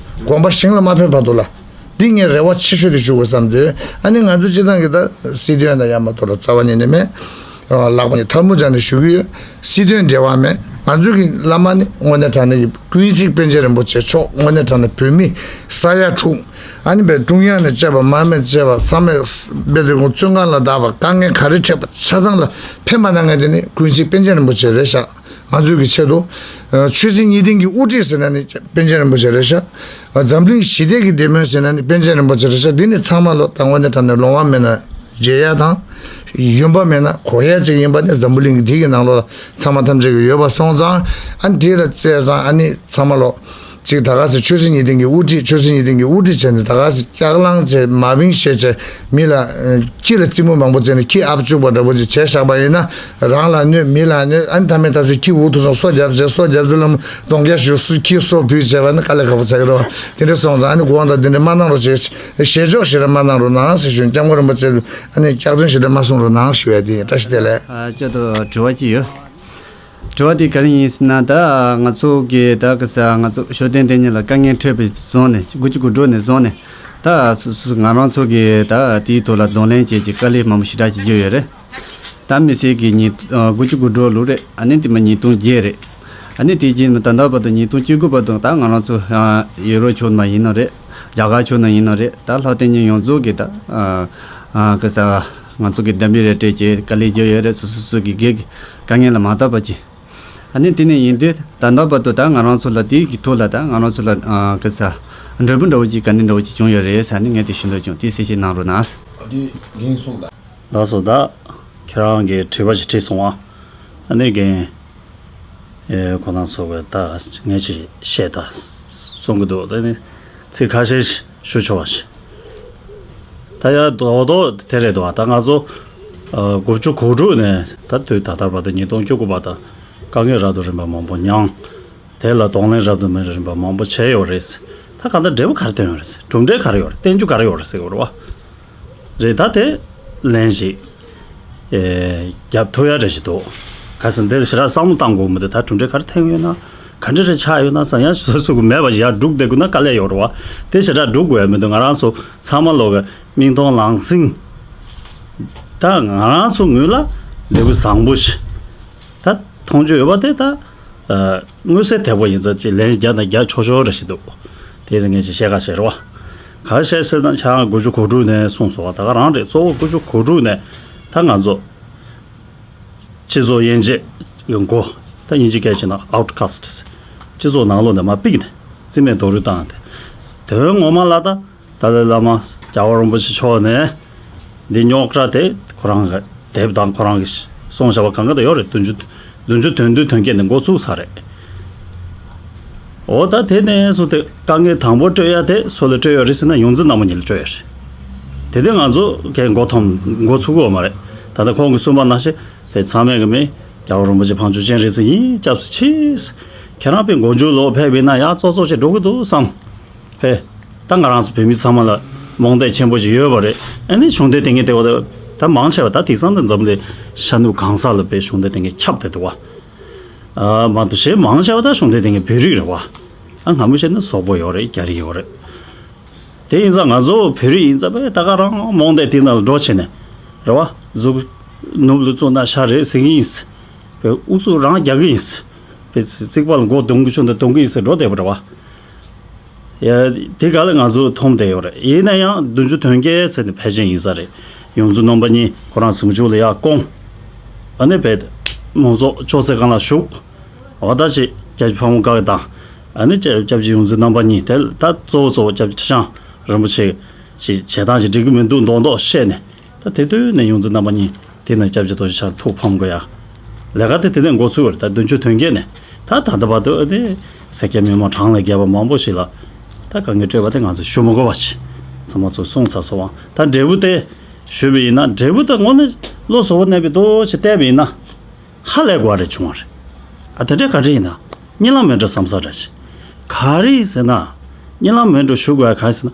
དགོངས་པ་ཞིང་ལ་མ་ཕེབས་བར་དུ་ལ། འདི་ངས་རེ་བ་ཆེ་ཤོས་དེ་ཞུ་དགོས་བསམ་སྟེ། ཨ་ནི་ང་ཚོ་སྤྱི་བཏང་གི་ད་སྲིད་དོན་ལ་ཡ་མ་གཏོགས་ལ་རྩ་བ་ཉིད་ནས་མེད། ལག་པ་ནས་ཐལ་མོ་སྦྱར་ནས་ཞུ་གི་ཡོད། སྲིད་དོན་འབྲེལ་བ་མེད། ང་ཚོ་གི་བླ་མ་ནི་དངོས་གནས་དྲང་གནས་ཀྱི་ཀུན་གཟིགས་པཎ་ཆེན་རིན་པོ་ཆེ་མཆོག་དངོས་གནས་དྲང་གནས་བོད་མི་ས་ཡ་དྲུག་ཨ་ནི་བས་ཀྲུང་དབྱང་ནས་བཅས་པ། མར་མེ་བཅས་པ། ཚང་མས་དཔེ་དེ་ཁོང་བཙོན་ཁང་ལ་བདག་པ། དཀའ་ངལ་ག་རེ་འཕྲད་པ་ཆ་ཚང་ལ་ཕན་པ་གནང་མཁན་དེ་ནི་ཀུན་གཟིགས་པཎ་ཆེན་རིན་པོ་ཆེ་རེད་ཤག་ང་ཚོའི་གི་ཆེད་དུ། ཆོས་སྲིད་གཉིས་ལྡན་གྱི་དབུ་ཁྲིད་ཟེར་ན་ནི་པཎ་ཆེན་རིན་པོ་ཆེ་རེད་ཤག་འཛམ་གླིང་ཞི་བདེ་གི་བདེ་སྨོན་ཟེར་ན་ནི་པཎ་ཆེན་རིན་པོ་ཆེ་རེད་ཤག་འདི་ནི་ཚང་མ་ལོ་ད་དངོས་གནས་དྲང་གནས་ལོང་བ་མེད་ན་བརྗེད་ཡ་དང་། ཡོང་འབབ་མེད་ན་གོ་ཡ་ཅིག་ཡིན་པ་ནི་འཛམ་བུ་གླིང་གི་དེ་གི་ནང་ལོགས་ལ་ཚང་མ་ཐམས་ཅད་ཀྱི་ཡོད་པ་སོང་ཙང་། ཨ་ནི་དེ་ལ་བལྟས་ཙང་ཨ་ནི་ཚང་མ་ལོ། ཅིག་ད་ག་སེ་ཆོས་སྲིད་གཉིས་ལྡན་གྱི་དབུ་ཁྲིད། ཆོས་སྲིད་གཉིས་ལྡན་གྱི་དབུ་ཁྲིད་བྱས་ནས་ད་ག་སེ་སྐྱག་ལང་བྱས། མ་བིང་བཤད་བྱས། མི་ལ་ཨ་ཁྱི་ལ་རྩེད་མོ་མང་པོ་བྱས་ནས་ཁྱི་ཨབ་བཅུག་པ་འདྲ་པོ་ཅིག་བྱས་བཞག་པ་ཡིན་ན། རང་ལ་གནོད། མི་ལ་གནོད། ཨ་ནི་མཐའ་མའི་ཐབས་སུ་ཁྱི་འུ་ཐུག་སོང་། སོ་བརྒྱབ་བྱས། སོ་བརྒྱབ་དུས་ལ་མོ་གདོང་བརྒྱ་ཞུ་སུ་ཁྱི་སོ་བུད་བྱས་པ་ནི་དཀའ་ལས་ཁག་པོ་ཆགས་ཀྱི་རེད་བ། དེ་འདྲ་སོང་ཙང་ཨ་ནི་དགོངས་དག་འདི་འདྲ་མ་གནང་རོགས་བྱེད། ཞེ་ཕྱོགས་ཞེ་དྲག་མ་གནང་རོགས་གནང་ཟེར་ཞུ། སྐྱབས་མགོན་རིན་པོ་ཆེ་ཨ་ནི་སྐྱག་རྫུན་ཞེ་དྲག་མ་གསུང་རོགས་གནང་ཞུ་ཡ་དེ་ཡིན། བཀྲ་ཤིས་བདེ་ལེགས། ཨ་ཅག་ཏུ་དྲི་བ་ཅིག་ཡོད། དྲི་བ་དེ་ག་རེ་ཡིན་ཟེར་ན། ད་ང་ཚོ་གི་ད་ག་ས་ང་ཚོ་ཤུགས་ལྡན་དོན་གཉེར་ལ་དཀའ་ངལ་འཕྲད་པའི་བཟུང་ནས། དགུ་བཅུ་གོ་དྲུག་ནས་བཟུང་ནས་ད་སོ་སོ་ང་རང་ཚོ་གི་ད་དེའི་ཐོག་ལ་གདོང་ལེན་བྱེད་ཀྱི་དཀའ་ལས་མང་པོ་ཞེ་དྲག་ཅིག་བརྒྱབ་ཡོད་རེད། ད་མི་སེར་གྱི་ཉིས་ཨ་དགུ་བཅུ་གོ་དྲུག་ལོ་རེད། ཨ་ནི་དེ་མ་ཉིས་སྟོང་བརྒྱད་རེད། ཨ་ནི་དེ་རྗེས་མ་ད་ལྟ་བར་དུ་ཉིས་སྟོང་བཅུ་དགུ་བར་དུ་ད་ང་རང་ཚོ་ཨ་ཡུ་རོབ་ཕྱོགས་ནས་ཡིན་ནོ་རེད། རྒྱ་གར་ཕྱོགས་ནས་ཡིན་ནོ་རེད། ད་ལྷག་དོན་ཉིད་ཡོངས་རྫོགས་ཀྱི་ད་ཨ་ཨ་ག་ས་ང་ཚོ་གི་འདེམས་པའི་རེ་ཏྲེ་གྱི་དཀའ་ལས་བརྒྱབ་ཡོད་རེད། སོ་སོ་སོ་གི་སྒེར་གྱི་དཀའ་ངལ་ལ་མ་བརྟགས་པ་ཅིག་ཨ་ནི་དེ་ནས་ཡིན་དུས་ད་ལྟ་བར་དུ་ད་ང་རང་ཚོ་ལ་དེའི་གི་ཐོག་ལ་ད་ང་རང་ཚོ་ལ་ཨ་ག་ས་འབྲས་བུ་འདྲ་བོ་ཅིག་ག་འདྲ་འདྲ་བོ་ཅིག་བྱུང་ཡོད་རེད་ཟེར་ནས་ངས་དེ་ཞུ་འདོད་བྱུང་། དེ་གསལ་བཤད་གནང་རོགས་གནང་། འདི་རྒན་གསུངས་དང་། ལགས་སོ། ད་ཁྱེད་རང་གིས་དྲི་བ་ཞིག་དྲིས་སོང་ཨ། ཨ་ནི་རྒན་ཨེ་ཁོ་རང་ཚོ་གི་ད་ངས་ཅིག་བཤད་ད་གསུང་གི་འདུག་ད་ནི་ཚིག་ཁ་ཤས་ཤིག་ཞུ་ཆོག་པ་ཞིག་ད་ཡ་རྡོག་རྡོག་དེ་རེད་འདུག་ད་ང་ཚོ་ཨ་དགུ་བཅུ་གོ་དྲུག་ནས་ད་དུས་ད་ལྟ་བར་དུ་ཉིས་སྟོང་བཅུ་དགུ་བར་དུ་དཀའ་ངལ་རབ་དང་རིམ་པ་མང་པོ་མྱངས། དེ་ལ་གདོང་ལེན་རབ་དང་རིམ་པ་མང་པོ་བྱས་ཡོད་རེད། ད་གང་ལྟར་འབྲས་བུ་ག་རེ་ཐོན་ཡོད་རེད། གྲུབ་འབྲས་ག་རེ་ཡོད་རེད། བསྟན་རྒྱུ་ག་རེ་ཡོད་རེད་ཟེར་གྱི་ཡོད་རེད་བ། རེད། ད་དེ་ལན་ཞིག་ཨེ་རྒྱབ་ཐུབ་ཡ་འདྲ་ཞིག་འདུག་ག་ཟེར་འདིར་ཞེ་དྲག་བསམ་བློ་བཏང་དགོས་མི་འདུག་ད་གྲུབ་འབྲས་ག་རེ་ཐོན་ཡོད་ན། ག་འདྲ་རེ་ཆགས་ཡོད་ན་བསམ་ཡ་སོ་སོ་གི་མེད་པ་ཞིག་ཡར་སྒྲུག་བསྡད་དགོས་ན་དཀའ་ལས་ཡོད་རེད་བ། དེ་ཞེ་དྲག་སྒྲུག་དགོས་ཡ་མི་འདུག་ང་རང་ཚོ་ཚང་མ་ལོག་གི་མིག་མཐོང་ལག་ཟིན། ད་ང་རང་ཚོ་ངོས་ལ་འབྲས་བུ་བཟང་པོ་ཞིག་ད་མཐོང་རྒྱུ་ཡོད་པ་དེ་ད་ཨ་མངོན་གསལ་དོད་པོ་ཡིན་ཙང་ཅིག་ལན་བརྒྱབ་དང་རྒྱག་ཆོག་ཆོག་འདྲ་ཞིག་འདུག་དེ་ཚོ་ངས་ཅིག་བཤད་ཁ་བཤད་རེད་བ། ག་རེ་བཤད་ཟེར་ན་ཆ་ཚང་དགུ་བཅུ་གོ་དྲུག་ནས་གསུངས་སོང་བ། ད་ག་རང་རེད། གཙོ་བོ་དགུ་བཅུ་གོ་དྲུག་ནས་ད་ང་ཚོ་སྤྱི་ཚོགས་དབྱེ་འབྱེད་ཀྱི་མགོ། ད་དབྱིན་ཇི་སྐད་བྱས་ན་outcasts། སྤྱི་ཚོགས་ནང་ལོགས་ནས་མར་ཕུད་ནས་རྩིས་མེད་རྡོག་རོལ་བཏང་སྟེ། དོན་ངོ་མ་ལ་ད་ཏཱ་ལའི་བླ་མ་རྒྱལ་བ་རིན་པོ་ཆེ་མཆོག་ནས་འདི་རྙོག་དྲ་དེ་ཁོ་རང་གི་དེབ་དང་ཁོ་རང་གིས་གསུངས་བཞག་པ་གང་ག་ད་ཡོད་རེད། བདུན་ཅུ་བདུན་ཅུ་དོན་བདུན་དོན་བརྒྱད་ནས་འགོ་ཚུགས་ས་རེད། འོ་ད་དེ་ནས་བཟུང་སྟེ་དཀའ་ངལ་དང་པོ་སྤྲོད་ཡ་དེ་སུ་ལ་སྤྲོད་ཡོད་རེད་ཟེར་ན་ཡོངས་འཛིན་རྣམ་པ་གཉིས་ལ་སྤྲོད་ཡོད་རེད། དེ་དུས་ང་ཚོ་གས་འགོ་ཐོམ་འགོ་ཚུགས་ཀྱི་ཡོད་མ་རེད། ད་ལྟ་ཁོང་གིས་གསུངས་པ་ནང་བཞིན་དེ་ཚང་མས་གི་མི་རྒྱལ་བ་རིན་པོ་ཆེ་བང་ཆུབ་སྤྱན་རས་གཟིགས་ཡིན། སྐྱབས་སུ་མཆི། ཁྱེད་རང་དཔེ་མགོ་མཇུག་ལོག་ཕེབས་ཡིན་ན་ཡང་ཙོག་ཙོག་ཅིག་འགྲོ་གི་འདུག་བསམ། ཧེ། ད་ང་རང་ཚོ་བོད་མི་ཚང་མ་ལ་རྨོངས་དད་ཆེན་པོ་ཞིག་ཡོད་པ་རེད། ཨ་ནི་གཞུང་འབྲེལ་དེ་ངས་དེ་བ་ད་མང་ཆེ་བ་ད་དེང་སང་ད་འཛམ་གླིང་ཤར་ནུབ་གང་ས་ལ་དཔེ་གཞུང་འབྲེལ་དེ་ངས་ཁྱབ་བསྡད་འདུག་བ། ཨ་མ་གཏོགས་གཞན་མང་ཆེ་བ་ད་གཞུང་འབྲེལ་དེ་ངས་བོད་རིགས་རེད་བ། ཨ་སྔ་མོ་བཤད་ན་སོག་པོ་ཡོད་རེད། རྒྱ་རིགས་ཡོད་རེད། དེ་ཡིན་ཙང་ང་ཚོ་བོད་རིགས་ཡིན་ཙང་དཔེ་ད་ག་རང་རྨོངས་དད་དེ་ནང་ལ་འགྲོ་བྱས་ནས་རེད་བ། གཟུགས་ནུབ་ལ་བཙུགས་ན་ཤ་རེད་ཟེར་གི་ཡིན། དཔེ་ཨུ་ཚུགས་རང་རྒྱག་གི་ཡིན། དཔེ་རྩིག་པ་ལ་མགོ་རྡུང་གི་ཆུ་འདི་རྡུང་གི་ཡིན་ཟེར་འགྲོ་བསྡད་པ་རེད་བ། ཡ། དེ་ག་ལ་ང་ཚོ་མཐོང་བསྡད་ཡོད་རེད། ཡིན་ན་ཡང་བདུན་ཅུ་དོན་བརྒྱད་ཟེར་ནས་ཕལ་ཆེར་ཡིན་ས་རེད། ཡོངས་འཛིན་རྣམ་པ་གཉིས་ཁོ་རང་ཟིང་ཆུ་ལ་ཡར་བསྐོང་། ཨ་ནི་བས་མང་ཚོགས་ཅོག་ཙེ་སྒང་ལ་བཞུགས། འོ་ད་ཅིག་སྐྱབས་རྗེ་ཕ་བོང་ཁ་དང་། ཨ་ནི་སྐྱབས་སྐྱབས་རྗེ་ཡོངས་འཛིན་རྣམ་པ་གཉིས་དེ་ད་གཙོ་བོ་གཙོ་བོ་སྐྱབས་རྗེ་ཁྲི་བྱང་རིན་པོ་ཆེ་ཞིག་བྱེད་སྟངས་ཤིག་འགྲིག་གི་མི་འདུག་མདོག་མདོག་བཤད་ནས། ད་དེ་དུས་ནས་ཡོངས་འཛིན་རྣམ་པ་གཉིས་དེ་ནས་སྐྱབས་རྗེ་རྡོ་རྗེ་འཆང་ཐུགས་ཕམ་དགོས་ཡ། ལས་ཀ་དེ་དེ་ནས་འགོ་ཚུགས་པ་རེད། ད་བདུན་ཅུ་དོན་བརྒྱད་ནས་ད་ད་ལྟ་བར་དུ་ཨ་ནི་སེར་སྐྱ་མི་མང་གྲངས་ལས་བརྒལ་བ་མང་པོ་ཞིག་ལ་ད་དཀའ་ངལ་སྤྲད་པ་དེ་ང་ཚོ་ཞུ་མི་དགོས་པ་ཞིག་ཚང་མ་ཚོ་གསུངས་ཚར་སོང་བ། ད་འབྲས་བུ་དེ་ཞུས་པ་ཡིན་ན་འབྲས་བུ་དེ་དངོས་གནས་བློ་གཟུ་བོ་གནས་པའི་རྡོ་ཞིག་བལྟས་པ་ཡིན་ན་ཧ་ལས་དགོས་པ་རེ་བྱུང་བ་རེད། ཨ་དེ་འདྲ་ག་རེ་ཡིན་ན་རྨི་ལམ་མེད་འགྲོ་བསམ་ས་འདྲ་ཞིག་ག་རེ་ཡིན་ཟེར་ན། རྨི་ལམ་མེད་འགྲོ་ཞུ་དགོས་ཡ་ག་རེ་ཟེར་ན།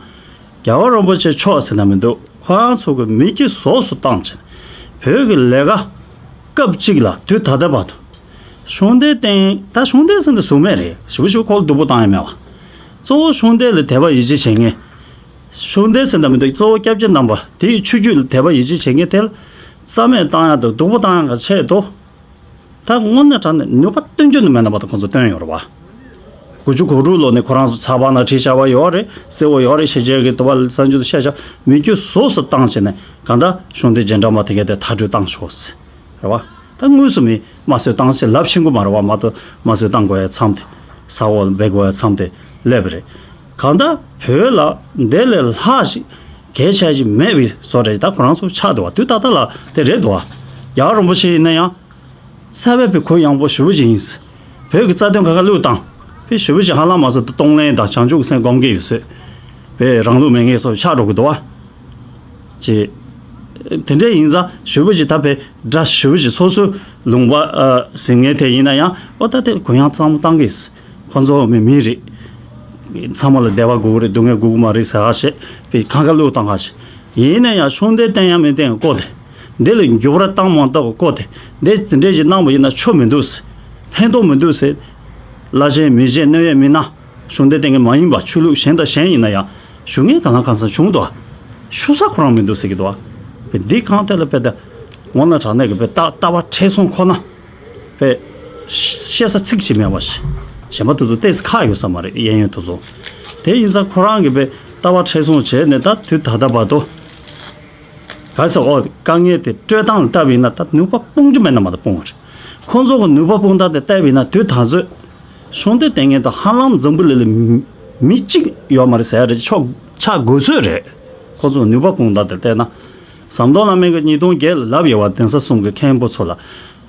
རྒྱལ་བ་རིན་པོ་ཆེ་མཆོག་ཟེར་ན་མི་འདུག་ཁོ་རང་ཚོ་གི་མི་སྐྱིད་ཟོག་སུ་བཏང་ཕྱིན། བོད་ཀྱི་ལས་ཀ་སྐབས་གཅིག་ལ་དུས་ད་ལྟ་བར་དུ། གཞུང་འབྲེལ་སྟེང་ད་གཞུང་འབྲེལ་ཟེར་ན་གཟུགས་མེད་རེད། ཞེ་པོ་ཞེ་པོ་ཁོ་ལ་སྡུག་པོ་བཏང་ཡ་མེད་བ། གཙོ་བོ་གཞུང་འབྲེལ་ལ་དད་པ་ཡིད་ཆེས་བྱེད་མཁན། གཞུང་འབྲེལ་ཟེར་ན་མི་འདུག་གཙོ་བོ་སྐྱབས་རྗེ་རྣམ་པ་དེའི་ཆོས་བརྒྱུད་ལ་དད་པ་ཡིད་ཆེས་བྱེད་མཁན་དེ་ལ་རྩ་མེད་བཏང་ཡ་དང་སྡུག་པོ་བཏང་ཡ་གི་ཆེད་དུ། ད་དངོས་གནས་དྲང་གནས་ནུས་པ་སྟོན་རྒྱུ་ནི་མེད་ན་མ་གཏོགས་ཁོང་ཚོ་སྟོན་ཡོད་རེད་བ། དགུ་བཅུ་གོ་དྲུག་ལོ་ནས་ཁོ་རང་ཚོ་ཚགས་པར་ནང་བྲིས་བཞག་པ་ཡོད་རེད། གསལ་བོ་ཡོད་རེད། ཤེས་བྱའི་གི་དུ་བ་གསར་འགྱུར་དུ་བཤད་བཞག་མི་སྐྱིད་ཟོག་སུ་བཏང་བྱས་ནས་གང་ལྟར་གཞུང་འབྲེལ་རྗེས་འབྲང་མ་དེ་གས་དེ་མཐར་སྐྲོད་བཏང་ཆོག་ཟེར་རེད་བ། ད་དངོས་སུ་མི་དམར་གསོད་བཏང་ཟེར་ལབ་ཤེས་ཀྱི་མ་རེད་བ། མ་གཏོགས་དམར་གསོད་བཏང་དགོས་ཡ་མཚམས་དེ་ས་འོག་ལ་འབེབས་དགོས་ཡ་མཚམས་དེ་སླེབས་པ་རེད། གང་ལྟར་བོད་ལ་འདི་ལས་ལྷག་ཞིག་གལ་ཆེ་ཞིག་མེད་པའི་བཟོ་འདྲ་ཞིག་ད་ཁོ་རང་ཚོ་ཆགས་འདུག་བ། དུས་ད་ལྟ་ལ་དེ་རེད་འདུག་བ། རྒྱལ་བ་རིན་པོ་ཆེ་ཡིན་ན་ཡང་། གསར་པའི་བོད་གུ་ཡངས་པོ་ཞེ་པོ་ཅིག་ཡིན། བོད་ཀྱི་རྩ་དོན་ཁ་ཁ་བློས་བཏང་། བོད་ཞེ་པོ་ཅིག་ཧ་ལམ་མ་སོང་གཏོང་ལེན་དང་བྱང་ཆུབ་ཀྱི་སེམས་སྒོམ་གྱི་ཡོད་ཚོད། བོད་རང་ལུགས་མེད་མཁན་སོགས་ཆགས་འགྲོ་གི་འདུག་བ། ཅེས། དེ་འདྲ་ཡིན་ཙང་ཞེ་པོ་ཅིག་ད་བོད་དགྲ་ཞེ་པོ་ཅིག་སོ་སོའི་ལུང་པ་ཨ་ཟིན་མཁན་དེ་ཡིན་ན་ཡང་ཨོ་ད་དེ་གུ་ཡངས་ཙམ་བཏང་གི་ཡིན། ཁོ་ཚོ་མི་མི་རེད། ཚང་མ་ལ་བདེ་བ་དགོས་ཀྱི་རེད། སྡུག་བསྔལ་དགོས་ཀྱི་མ་རེད་ཟེར་ཧ་ཤེས་པའི་ཁ་ཁ་བློས་བཏང་ཧ་ཤེས། ཡིན་ན་ཡང་གཞུང་འབྲེལ་བསྟན་ཡང་མི་བསྟན་གི་སྐོར་དེ། འདི་ལ་འགྱུར་བ་བཏང་མ་བཏང་གི་སྐོར་དེ། འདི་འདི་འདྲས་ཞིག་གནང་བ་ཡིན་ན་ཆོ་མི་འདུག་ཟེར། ཕན་ཐོགས་མི་འདུག་ཟེར། བླ་ཆེན་མི་བཞེས་གནོད་ཡས་མི་སྣ། གཞུང་འབྲེལ་བསྟན་མཁན་མ་ཡིན་པ་ཆོས་ལུགས་གཞན་དང་གཞན་ཡིན་ན་ཡང་ཞུ་མཁན་གང་ལ་གང་འཚམ་བྱུང་འདུག་ཞུ་ས་ཁོ་རང་མི་འདུག་ཟེར་གྱི་འདུག་བ། འདི་གང་ཐད་ལ་དཔེ་ད་ངོ་ན་དྲང་གནས་ཀྱི་དཔེ་ལྟ་ལྟ་བ་ཁྲེལ་སོང་ཁོ་ན། དཔེ་བཤད་ས་ཚིག་ཅིག་མེད་པ་ཞིག་གཞན་པ་དེ་ཚོ་ཏོག་ཙམ་ཁག་ཡོད་ས་མ་རེད། གཡས་གཡོན་དེ་ཚོ། དེ་ཡིན་ཙང་ཁོ་རང་གི་དཔེ་ལྟ་བ་ཁྲེལ་སོང་བྱས་ནས་ད་དུས་ད་ལྟ་བར་དུ། ག་ས་འོ་དཀའ་ངལ་དེ་སྤྲོད་སྟངས་ལ་ལྟ་བ་ཡིན་ན་ད་ནུས་པ་སྤུངས་རྒྱུ་མེད་ན་མ་གཏོགས་སྤུངས་པ་རེད། ཁོང་ཚོ་གི་ནུས་པ་སྤུངས་སྟངས་དེ་ལྟ་བ་ཡིན་ན་དུས་ད་ཚོད་གཞུང་འབྲེལ་བསྟན་མཁན་དང་ཧ་ལམ་འཛམ་བུ་གླིང་ལ་མི་གཅིག་ཡོད་མ་རེད་ཟེར་ཡ་རེད། ཆོག་ཆགས་དགོས་ཚོད་རེད། ཁོང་ཚོ་གི་ནུས་པ་སྤུངས་སྟངས་དེ་བལྟས་ན། ཟམ་གདོང་བླ་མའི་གི་ཉིས་སྟོང་བརྒྱད་ལ་ལབ་ཡོད་བ། གདན་ས་གསུམ་གི་མཁན་པོ་ཚོ་ལ།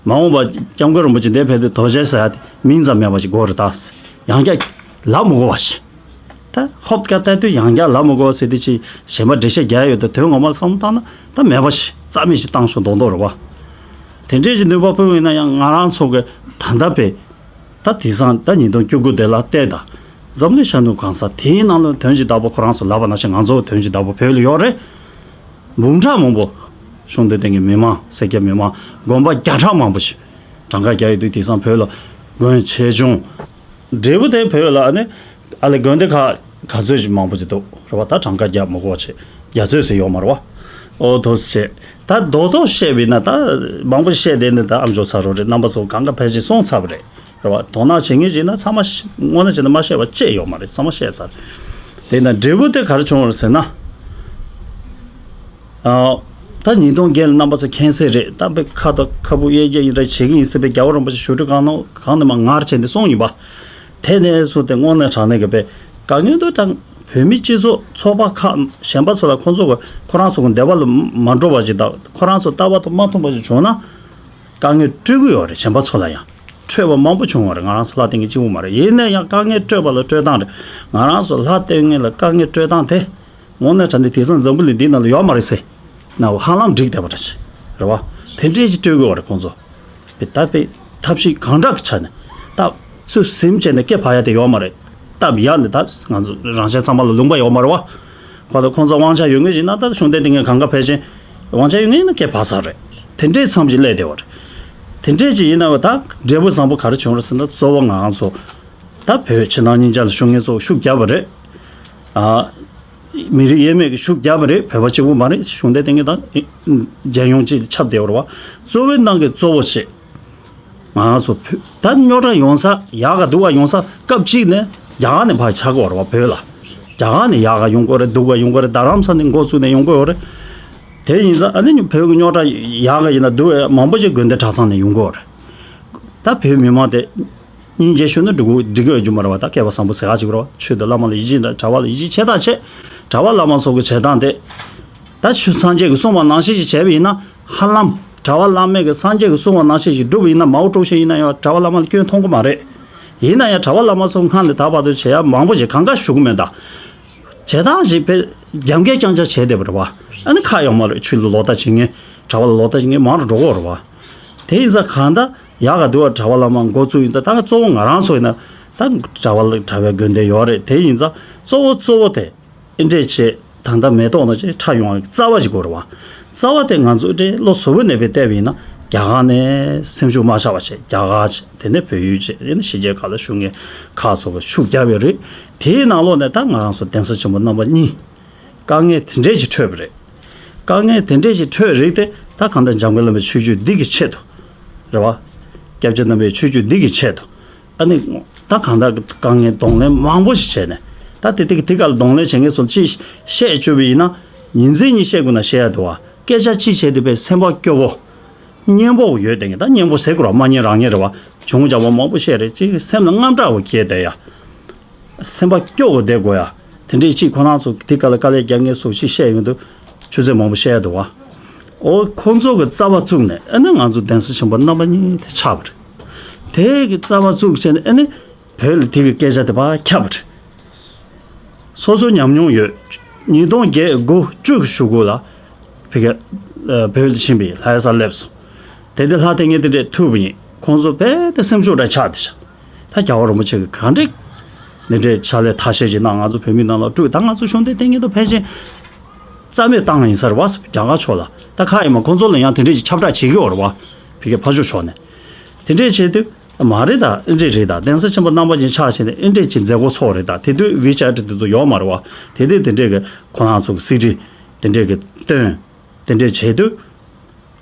མ་འོངས་པ་སྐྱབས་མགོན་རིན་པོ་ཆེ་འདིར་ཕེབས་དུས་རྡོ་རྗེ་ཟེར་ཡ་དེ་མིང་ཙམ་མེད་པ་ཞིག་དགོས་རེད་ད། ཡང་བསྐྱར་ལབ་མི་དགོས་པ་ཞིག་ད་ཧོབ་ཀ་ལྟ་དུས་ཡང་བསྐྱར་ལབ་མི་དགོས་པ་ཟེར་དུས་ཅིག་གཞན་པ་འགྲེལ་བཤད་རྒྱག་ཡོད་དུས་དོན་ངོ་མ་ལ་བསམ་བློ་བཏང་ན་ད་མེད་པ་ཞིག་རྩ་མེད་ཞིག་བཏང་ཤོག་མདོག་མདོག་རེད་བ། དེ་འདྲས་ཀྱི་ནུས་པ་ཕུལ་བ་ཡིན་ན་ཡང་ང་རང་ཚོ་གི་ད་ལྟ་བས་ད་དེང་སང་ད་ཉིས་སྟོང་བཅུ་དགུ་དེ་ལ་བལྟས་ད། འཛམ་གླིང་ཤར་ནུབ་གང་ས་དེའི་ནང་ལ་དོན་གྱི་བདག་པོ་ཁོ་རང་ཚོ་ལབ་པ་ནང་བཞིན་ང་ཚོ་དོན་གྱི་བདག་པོ་བོད་ལ་ཡོད་རེད། འབུམ་ཕྲག་མང་པོ། གཞུང་འབྲེལ་བསྟན་མཁན་མི་མང་སེར་སྐྱ་མི་མང་དགོན་པ་བརྒྱ་ཕྲག་མང་པོ་ཞིག་གྲངས་ཀ་རྒྱག་ཡོད་དུས་དེང་སང་བོད་ལ་དགོན་ཆེ་ཆུང་། འབྲས་བུ་དེ་བོད་ལ་ཨ་ནི་ཨ་ལེ་དགོན་སྡེ་ཁག་ག་ཚོད་ཅིག་མང་པོ་ཅིག་འདུག་རེད་བ། ད་གྲངས་ཀ་རྒྱག་མི་དགོས་བྱས་རྒྱ་ཚོད་ཟེར་ཡོད་མ་རེད་བ། ཨོ་ཐོ་སི་བྱས་ད་རྡོག་རྡོག་བཤད་པས་ན་ད་མང་པོ་བཤད་བསྡད་ནས་ད་ཨ་མཆོག་ཚར་རོ་རེད། རྣམ་པ་ཚོ་གང་ག་ཕལ་ཆེར་སོང་ཚར་བ་རེད། རེད་བ། དོ་སྣང་བྱེད་མཁན་ཞིག་ན་ཚང་མ་ཤ་དངོས་གནས་བྱས་ན་མ་བཤད་པ་ཅི་ཡོད་མ་རེད། ཚང་མ་བཤད་ཚར། དེ་ན་འབྲས་བུ་དེ་ག་རེ་བྱུང་བ་རེད་ཟེར་ན། ཨ། ད་ཉིས་སྟོང་བརྒྱད་ལ་རྣམ་པ་ཚོ་མཁྱེན་གསལ་རེད། ད་དཔེ་ཁ་དང་ཁ་སྦུག་གཡས་རྒྱ་ཡི་འདྲ་བྱེད་ཀྱི་ཡིན་ཟེར་བའི་རྒྱལ་བ་རིན་པོ་ཆེ་ཞུ་སྒྲོས་གང་ནང་གང་ནས་མ་ངར་བྱས་ནས་གསུངས་ཡིན་པ། དེ་ནས་བཟུང་སྟེ་དངོས་གནས་དྲང་གནས་ཀྱི་དཔེ་དཀའ་ངལ་དུ་དང་བོད་མི་སྤྱི་ཚོགས་ཚོགས་པ་ཁག་གཞན་པ་ཚོ་ལ་ཁོང་ཚོ་གི་ཁོ་རང་ཚོ་གི་འདོད་པ་ལ་མ་འགྲོ་བ་ཞིག་དང་ཁོ་རང་ཚོ་ལྟ་བ་དང་མ་མཐུན་པ་ཞིག་བྱུང་ན་དཀའ་ངལ་སྤྲོད་ཀྱི་ཡོད་རེད། གཞན་པ་ཚོ་ལ་ཡང་འཕྲོད་པ་མང་པོ་བྱུང་བ་རེད། ང་རང་ཚོ་ལྷ་ལྡན་གྱི་གཅིག་པུ་མ་རེད། ཡིན་ན་ཡང་དཀའ་ངལ་སྤྲོད་པ་ལ་སྤྲོད་སྟངས་རེད། ང་རང་ཚོ་ལྷ་ལྡན་ངེས་ལ་དཀའ་ངལ་སྤྲོད་སྟངས་དེ་དངོས་གནས་དྲང་གནས་དེང་སང་འཛམ་བུ་གླིང་འདི་ནང་ལ་ཡོད་མ་རེད་ཟེར་ན་ཧ་ལམ་འགྲིག་བསྡད་པ་རེད། རེད་བ། དེ་འདྲས་ཅིག་སྤྲོད་དགོས་བ་རེད་ཁོང་ཚོ། པའི་ད་པའི་ཐབས་ཤེས་གང་དྲག་གི་ཆ་ནས་ད་ཚུར་ཟིན་བྱས་ནས་སྐད་བག་ཡ་དེ་ཡོད་མ་རེད། སྟབས་ཡག་ནས་ད་ང་ཚོ་རང་གཞན་ཚང་མ་ལ་ལུང་པ་ཡོད་མ་རེད་བ། གོ་ད་ཁོང་ཚོ་དབང་ཆ་ཡོད་ངེས་ཞིག་ན་ད་གཞུང་འབྲེལ་དེ་ངས་གང་ག་ཕལ་ཆེར་དབང་ཆ་ཡོད་ངེས་ན་སྐད་བག་ཚར་རེད། དེ་འདྲའི་མཚམས་ཀྱི་སླེབས་བསྡད་པ་རེད། དེ་འདྲས་ཅིག་ཡིན་ན་བ་ད་འབྲས་བུ་བཟང་པོ་ག་རེ་བྱུང་རེད་ཟེར་ན་གཙོ་བོ་ང་ཚོ་ད་བོད་ཕྱི་ནང་གཉིས་ཆར་ལ་ཤུགས་ངན་ཚོ་ཤུགས་བརྒྱབ་པ་རེད། ཨ། མི་རིགས་དབྱེ་མེད་ཀྱི་ཤུགས་རྒྱབ་པ་རེད། བོད་པ་གཅིག་པུ་མ་རེད། གཞུང་འབྲེལ་དེ་ངས་ད་རྒྱལ་ཡོངས་གཅིག་ཆབ་བསྡད་པ་རེད་བ། གཙོ་བོའི་ནང་གི་གཙོ་བོ་བྱེད། ང་ཚོ་བོད་ད་རྙོག་དྲ་ཡོང་ས་ཡག་ག་སྡུག་ག་ཡོང་ས་སྐབས་གཅིག་ནས་རྒྱ་གར་ནས་ཕར་ཆགས་ཀྱི་ཡོད་རེད་བ། བོད་ལ་རྒྱ་གར་ནས་ཡག་ག་ཡོང་གི་ཡོད་རེད། སྡུག་ག་ཡོང་གི་ཡོད་རེད། རྡ་རམ་ས་ནས་འགོ་བཙུགས་ནས་ཡོང་གི་ཡོད་རེད། དེ་ཡིན་ཙང་ཨ་ནི་བོད་ཀྱི་རྙོག་དྲ་ཡག་ག་ཡིན་ན་སྡུག་ག་མང་པོ་ཞིག་དགོན་སྡེ་གྲྭ་ཚང་ནས་ཡོང་གི་ཡོད་རེད། ད་བོད་མི་མང་དེ་སྙིང་རྗེ་ཞུ་ན་འགྲིག་གི་འགྲིག་གི་ཡོད་རྒྱུ་མ་རེད་བ། ད་སྐལ་བ་བཟང་པོ་ཟེར་ག་ཅིག་རེད་བ། ཆོས་དང་བླ་མ་ལ་ཡིད་ཆེས་དང་གྲྭ་པ་ལ་ཡིད་ཆེས་བྱེད་ད་བྱེད། གྲྭ་པ་བླ་མ་ཚོ་གི་བྱེད་སྟངས་དེ་ད་ཆོས་སངས་རྒྱས་ཀྱིས་གསུངས་པ་ནང་བཞིན་ཞིག་བྱས་པ་ཡིན་ན་ཧ་ལམ་གྲྭ་པ་བླ་མས་ཀྱི་སངས་རྒྱས་ཀྱིས་གསུངས་པ་ནང་བཞིན་ཞིག་བསྒྲུབས་པ་ཡིན་ན་མའོ་ཀྲུའུ་ཞི་ཡིན་ན་ཡང་གྲྭ་པ་བླ་མ་ལ་སྐྱོན་མཐོང་གི་མ་རེད། ཡིན་ན་ཡང་གྲྭ་པ་བླ་མ་ཚོ་སྔར་ནས་ད་བར་དུ་བྱེད་ཡ་མང་པོ་ཞིག་གང་ག་ཞུ་གི་མེད་ད། བྱེད་སྟངས་ཞིག་དཔེ་རྒྱབ་འགལ་རྐྱང་རྐྱང་བྱས་བསྡད་པ་རེད་བ། ཨ་ནི་ཁ་ཡོད་མ་རེད། ཆོས་ལ་ལོག་ལྟ་བྱེད་མཁན་གྲྭ་པ་ལ་ལོག་ལྟ་བྱེད་མཁན་མང་རུ་འགྲོ་གི་ཡོད་རེད་བ། དེ་ཡིན་ཙང་གང་ལྟར་ཡག་ག་འདུག་བ། གྲྭ་པ་བླ་མ་འགོ་བཙུགས་ཡིན་ཙང་ད་གཙོ་བོ་ང་རང་ཚོ་ཡིན་ན་ད་གྲྭ་པ་ལ་གྲྭ་པའི་དགོན་སྡེ་ཡོད་རེད། དེ་ཡིན་ཙང་གཙོ་བོ་གཙོ་བོ་དེ་ཨེ་འདྲས་བྱེད་ད་ལྟ་མེ་ཏོག་ནང་བཞིན་ཁྲ་ཡོང་བའི་རྩ་བ་ཞིག་དགོས་རེད་བ། རྩ་བ་དེ་ང་ཚོ་ཨེ་འདྲས་བློ་གཟུ་བོ་ནས་དཔེ་བལྟས་པ་ཡིན་ན་རྒྱ་གར་ནས་སེམས་ཤུགས་མ་ཆག་པ་བྱེད། རྒྱ་གར་བྱེད། དེ་ནས་བལ་ཡུལ་བྱེད། དེ་ནས་ཕྱི་རྒྱལ་ཁག་ལ་བཞུགས་མཁན་ཁག་ཚོ་གི་ཤུགས་རྒྱབ་ཡོད་རེད། དེའི་ནང་ལོགས་ནས་ད་ང་རང་ཚོ་གདན་ས་ཆེན་པོ་རྣམ་པ་གཉིས། དཀའ་ངལ་དེ་འདྲས་ཞིག་འཕྲད་པ་རེད། དཀའ་ངལ་དེ་འདྲས་ཞིག་འཕྲད་རིགས་དེ་ད་གང་ལྟར་འཇམ་མགོན་བླ་མའི་ཆོས་བརྒྱུད་འདི་གི་ཆེད་དུ། རེད་བ། སྐྱབས་རྗེ་རྣམ་པའི་ཆོས་བརྒྱུད་འདི་གི་ཆེད་དུ། ཨ་ནི། ད་གང་ལྟར་དཀའ་ངལ་གདོང་ལེན་མང་པོ་ཞིག་བྱས་ནས། ད་དེ་དེ་གི་དེ་ག་ལ་གདོང་ལེན་བྱེད་མཁན་ཚོ་ཅིག་བཤད་བཅུག་པ་ཡིན་ན། ཉིན་མཚན་གཉིས་བཤད་དགོས་ན་བཤད་ཡ་འདུག་བ། སྐད་ཆ་གཅིག་བྱས་དེ་བས་སེམས་པ་སྐྱོ་བོ། སྙན་པོ་ཡོད་དེ་ངས་ད་སྙན་པོ་ཟེར་དགོས་ར། མ་སྙན་རང་སྙན་རེད་བ། བྱུང་རྒྱག་པ་མང་པོ་བཤད་རེད། ཅིག་སེམས་ལ་དངངས་སྐྲག་པོ་སྐྱེས་བསྡད་ཡ། སེམས་པ་སྐྱོ་བོ་བསྡད་དགོས་ཡ། དེ་འདྲའི་ཅིག་ཁོ་རང་ཚོ་དེ་ག་ལ་དཀའ་ལས་རྒྱག་མཁན་སུ་ཞིག་བཤད་ཡོང་དུས་ཆུ་ཚོད་མང་པོ་བཤད་ཡ་འདུག་བ། ཨོ་ཁོང་ཚོ་གི་རྩ་བ་བཙུགས་ནས་ཨ་ནི་ང་ཚོ་གདན་ས་ཆེན་པོ་རྣམ་པ་གཉིས་དེ་ཆགས་པ་རེད། དེ་གི་རྩ་བ་བཙུགས་བྱས་ནས་ཨ་ནི་བོད་ལ་དེ་གི་སྐད་ཆ་དེ་ཕར་ཁྱབ་པ་རེད། སོ་སོ་ཉམས་མྱོང་ཡོད། ཉིས་སྟོང་བརྒྱད་དགུ་བཅུ་གི་གཞུག་གུ་ལ་ཕ་གི་ཨ་བོད་ལ་ཕྱིན་པའི་ལྷ་ས་སླེབས་སོང་། དེ་འདྲ་ལྷ་དེ་ངས་དེ་འདྲས་ཐུག་པ་ཡིན། ཁོང་ཚོ་རྦད་དེ་སེམས་ཤུགས་འདྲ་ཆག་དེ་ཤག་ད་རྒྱལ་བ་རིན་པོ་ཆེ་གིས་ག་འདྲས་འདི་འདྲས་ཕྱག་ལས་ཐ་ཤལ་ཅིག་གནང་། ང་ཚོ་བོད་མི་ནང་ལ་སྤྲུལ། ད་ང་ཚོ་གཞུང་འབྲེལ་དེ་ངས་ད་ཕལ་ཆེར་རྩ་མེད་བཏང་ཡིན་ས་རེད་བ། རྒྱ་གར་ཕྱོགས་ལ་ད་ཁ་ཡིན་མ། ཁོང་ཚོ་ལ་ཡང་དེ་འདྲས་ཅིག་ཁྱབ་བསྒྲགས་བྱེད་ཀྱི་ཡོད་རེད་བ། ཕ་གི་ཕར་ཕྱོགས་ཕྱོགས་ནས་དེ་འདྲས་བྱས་དུས། མ་རེད་ད། ཨེ་འདྲས་རེད་ད། གདན་ས་ཆེན་པོ་རྣམ་པ་གཉིས་ཆགས་བྱས་ནས་ཨེ་འདྲས་ཀྱི་མཛད་སྒོ་ཚོགས་རེད་ད། དེ་དུས་ཝི་ཅེ་ཊི་དེ་ཚོ་ཡོད་མ་རེད་བ། དེ་དུས་དེ་འདྲས་ཀྱི་ཁོ་རང་ཚོ་གི་གསེར་བྲིས་དེ་འདྲས་ཀྱི་སྟོན། དེ་འདྲས་བྱས་དུས།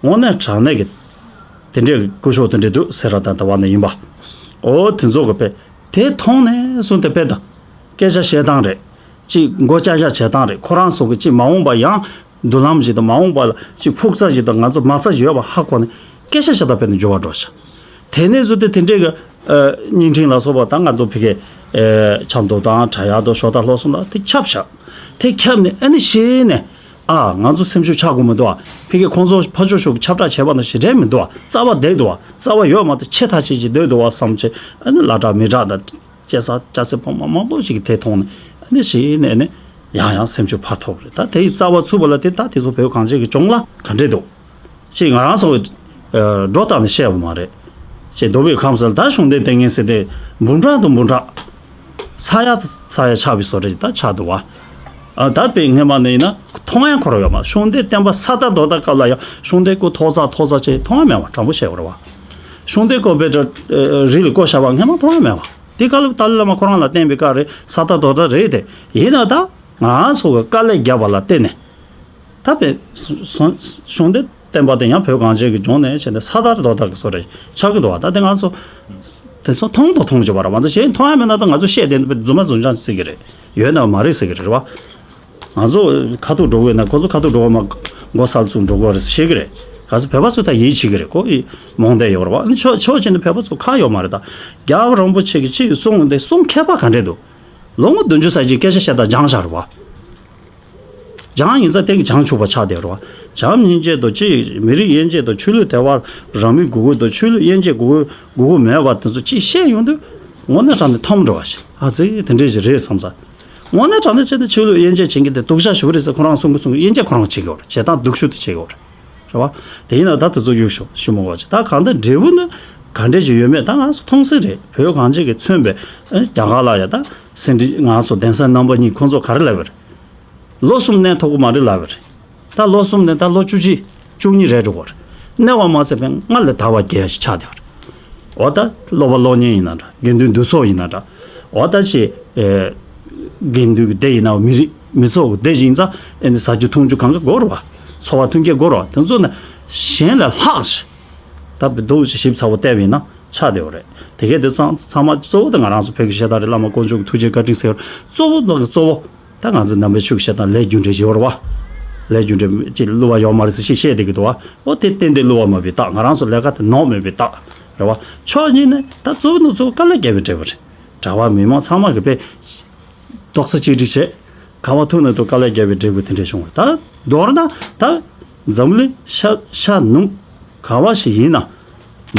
དངོས་གནས་དྲང་གནས་ཀྱི་དེ་འདྲས་ཀྱི་སྐུ་ཞབས་དེ་འདྲས་འདུག་ཟེར་ར། ད་ད་བ་ནས་ཡིན་པ། ཨོ་དེ་ཚོ་གི་དཔེ་དེ་མཐོང་ནས་བཟུང་སྟེ་དཔེ་ད། སྐད་ཆ་བཤད་སྟངས་རེད། ཅིག་མགོ་ལྕག་ལྕག་བྱེད་སྟངས་རེད། ཁོ་རང་ཚོ་གི་ཅིག་མ་འོངས་པ་ཡང་མདུན་ལམ་ཞིག་དང་མ་འོངས་པ་ལ་ཅིག་ཕུགས་རྩ་ཞིག་དང་ང་ཚོ་མ་རྩ་ཞིག་ཡོད་པ་ཧ་གོ་ནས་སྐད་ཆ་བཤད་སྟངས་དཔེ་ནས་འགྱུར་བ་འགྲོ་ཤག་དེ་ནས་བཟུང་སྟེ་དེ་འདྲས་ཀྱི་ཨ་བརྙན་འཕྲིན་ལ་སོགས་པ་དང་ང་ཚོ་ཕ་གི་ཨ་ཆབ་མདོ་དང་བྲག་གཡབ་དང་ཞོ་སྟག་ལྷོ་གསུམ་ལ་དེ་ཁྱབ་ཤག་དེ་ཁྱབ་ནས་ཨ་ནི་གཞི་ནས་ཨ་ང་ཚོ་སེམས་ཤུགས་ཆག་དགོས་མི་འདུག་ཨ། ཕ་གི་ཁོང་ཚོ་ཕར་ཕྱོགས་ཕྱོགས་ཀྱི་ཁྱབ་བསྒྲགས་བྱས་པ་ནང་བཞིན་རེད་མི་འདུག་ཨ། རྩ་བ་བསྡད་འདུག་ཨ། རྩ་བ་ཡོད་མ་གཏོགས་ཆེ་ཐག་ཆོད་ཅིག་སྡོད་འདུག་ཨ་བསམ་བྱས་ཨ་ནི་ལ་དྲག་མི་དྲག་དང་། སྐྱེ་ས་སྐྱ་སེར་ཕོ་མོ་མང་པོ་ཞིག་གིས་དེ་མཐོང་ནས་ཨ་ནི་གཞི་ནས་ནི་ཡང་ཡང་སེམས་ཤུགས་འཕར་ཐུབ་རེད། ད་དེ་ཡི་རྩ་བ་ཚུགས་པ་ལ་དེ་ད་དེ་ཚོ་བོད་གངས་ཅན་གྱི་ལྗོངས་ལ་ག་འདྲས་འདུག་ཅེས་ང་རང་ཚོ་འགྲོ་བཏང་ནས་བཤད་པ་མ་རེད། ཅེས་རྡོ་བོད་ཁམས་ཚན་ད་གཞུང་འབྲེལ་དེ་ངན་ཟེར་ཏེ་འབུམ་ཕྲག་དང་འབུམ་ཕྲག་ས་ཡ་ས་ཡ་ཆགས་པའི་བཟོ་འདྲ་ཞིག་ད་ཆགས་འདུག་བ། ཨ་ད་དཔེ་སྔས་མ་ནས་ཡིན་ན་མཐོང་ཡང་འཁོར་ཡོད་མ། གཞུང་འབྲེལ་བསྟན་པ་ས་ད་རྡོ་ད་སྐབས་ལ་ཡང་གཞུང་འབྲེལ་སྐུ་ཐོག་ཚ་ཐོག་ཚ་ཅེས་མཐོང་ཡང་མེད་བ། དྲང་པོ་བཤད་པ་རེད་བ། གཞུང་འབྲེལ་སྐུ་དཔེ་འདྲ་རི་ལ་བརྐོས་བཞག་པ་སྔས་མ་མཐོང་ཡང་མེད་བ། དེ་སྐབས་ལ་ཏཱ་ལའི་བླ་མ་ཁོ་རང་ལ་བསྟན་པའི་བཀའ་རེད། ས་ད་རྡོ་ད་རེད་དེ། ཡིན་ན་ད་ང་ཚོ་གི་དཀའ་ལས་བརྒྱབ་པ་ལ་བརྟེན་ནས་ད་དཔེ་གཞུང་འབྲེལ་བསྟན་པ་དེ་ཡང་བོད་གངས་ཅན་གྱི་ལྗོངས་ནས་བྱས་ནས་ས་ད་རྡོ་ད་གི་བཟོ་འདྲ་ཆགས་ཀྱི་འདུག་བ། ད་དེ་ང་ཚོ་དེ་ཚོ་མཐོང་དང་མཐོང་བྱེད་པ་རེད་བ། ང་ཚོ་གཞན་མཐོང་ཡ་མེད་ན་ད་ང་ཚོ་བཤད་དེ་རྫུན་མ་རྫུན་ཆང་ཟེར་གི་རེད། ཡོད་ན་མ་རེད་ཟེར་གི་རེད་བ། ང་ཚོ་ཁ་ཐུག་འགྲོ་དགོས་ན་ཁོ་ཚོ་ཁ་ཐུག་འགྲོ་བ་མ་མགོ་སར་ཚུགས་འགྲོ་དགོས་རེད་ཟེར་བཤད་གི་རེད། ག་ཚོད་བོད་པ་ཚོ་ད་ཡིད་ཆེས་ཀྱི་རེད། ཁོ་ཡི་རྨོངས་དད་ཡོད་རེད་བ། ཨ་ནི་ཕྱོགས་ཕྱོགས་གཅིག་ནས་བོད་པ་ཚོ་ཁ་ཡོད་མ་རེད། ད་རྒྱལ་བ་རིན་པོ་ཆེ་གིས་ཅིག་གསུངས་དེ་གསུང་མཁས་པ་ག་འདྲས་འདུག་ལོ་ངོ་བདུན་ཅུ་ཙམ་ཅིག་སྐད་ཆ་བཤད་སྟངས་སྦྱངས་བཞག་རེད་བ། སྦྱངས་ཡིན་ཙང་གཏན་གྱི་བྱང་ཆུབ་པ་ཆགས་བསྡད་རེད་བ། བྱམས་སྙིང་རྗེ་དང་ཅིག་མི་རིགས་དབྱེ་འབྱེད་དང་ཆོས་ལུགས་དད་པ་རང་མོས་དགོས་མཁོ་དང་ཆོས་ལུགས་དབྱེ་འབྱེད་དགོས་མཁོ་དགོས་མཁོ་མེད་པ་དེ་ཚོ་ཅིག་བཤད་ཡོང་དུས་དངོས་གནས་དྲང་ནས་འཐོམ་འགྲོ་བ་ཞིག་ཨ་ཙི་དེ་འདྲས་ཞིག་རེད་བསམ་ས། དངོས་གནས་དྲང་གནས་བྱས་ན་ཆོས་ལུགས་དབྱེ་འབྱེད་བྱེད་མཁན་དེ་སྡུག་ཅག་ཞེ་པོ་རེད་ཟེར། ཁོ་རང་གསུང་གི་གསུང་གི་དབྱེ་འབྱེད་ཁོ་རང་བྱེད་ཀྱི་ཡོད་རེད། བྱེད་སྟངས་སྡུག་ཤོས་དེ་བྱེད་ཀྱི་ཡོད་རེད། རེད་བ། དེ་ཡིན་ན་ད་དེ་ཚོ་གཡུག་ཞོག་ཞུ་མ་དགོས་ཅིག་ད་གང་ལྟར་འབྲས་བུ་ནི་ག་འདྲས་ཞིག་ཡོད་མེད་ད་ང་ཚོ་མཐོང་སྲིད་རེད། བོད་གངས་ཅན་གྱིས་མཚོན་པའི་ཨ་རྒྱ་གར་ལ་ཡ་ད་སེ་འབྲས་ང་ཚོ་གདན་ས་རྣམ་པ་གཉིས་ཁོང་ཚོ་ག་རེ་ལབ་པ་རེད། ལོ་གསུམ་གནས་ཐུབ་ཀྱི་མ་རེད་ལབ་པ་རེད། ད་ལོ་གསུམ་ནས་ད་ལོ་བཅུ་གཅིག་བཅུ་གཉིས་རེད་འགྲོ་གི་རེད། གནས་པ་མ་ཚད་པའི་སྔར་ལས་དར་བ་རྒྱས་ཤིག་ཆགས་བསྡད་པ་རེད། འོ་ད་སློབ་པ་སློབ་གཉེར་ཡིན་ན་འདྲ། དགེ་འདུན་འདུ་ཚོགས་ཡིན་ན་འདྲ། འོ་ད་ཅི་ཨེ་དགེ་འདུན་གྱི་སྡེ་ཡིན་ན་མི་རིགས་མི་ཚོགས་ཀྱི་སྡེ་ཞིག་ཡིན་ཙང་ཨེ་ནི་ཟ་རྒྱུ་འཐུང་རྒྱུ་གང་ག་དགོས་རེད་བ། འཚོ་བ་མཐུན་རྐྱེན་དགོས་རེད་བ། དེ་ཚོ་ནི་གཞན་ལས་ལྷག་ཞིག་ད་བི་འདུག་ཞིག་ཞིབ་ཚགས་པོ་བལྟས་པ་ཡིན་ན་ཆགས་བསྡད་པ་རེད། དེ་གས་དེ་ཚང་ཚང་མ་གཙོ་བོ་དེ་ང་རང་ཚོ་བོད་ཀྱི་ཤ་སྟག་རེད། བླ་མ་དཀོན་མཆོག་གི་ཐུགས་རྗེ་བཀའ་དྲིན་ཟེར་གཙོ་བོ་ནང་གི་གཙོ་བོ། ད་ང་ཚོ་ནང་པའི་ཆོས་ཀྱི་བཤད་སྟངས་ལས་རྒྱུ་འབྲས་ཡོད་རེད་བ། ལས་རྒྱུ་འབྲས་ཅིག་བསླུ་བ་ཡོད་མ་རེད་ཟེར་ཞིག་བཤད་བསྡད་ཀྱི་འདུག་བ། ཨོ་དེ་ཏན་ཏན་བསླུ་བ་མ་བའི་རྟགས། ང་རང་ཚོ་ལས་ཀ་དེ་ནོར་མེད་པའི་རྟགས་རེད་བ། ཕྱོགས་གཉིས་ནས་ད་གཙོ་བོ་ནི་གཙོ་བོ་དཀའ་ལས་བརྒྱབ་པའི་འབྲས་བུ་རེད། གྲྭ་པ་མི་མང་ཚང་མ་གི་དཔེ་རྡོག་རྩ་གཅིག་སྒྲིལ་བྱས་ག་བ་ཐུག་ན་ཐུག་དཀའ་ལས་བརྒྱབ་པའི་འབྲས་བུ་དེ་འདྲས་བྱུང་བ། ད་མདོར་ན་ད་འཛམ་གླིང་ཤ་ཤ་ནུབ་ག་བ་ཞིག་ཡིན་ན་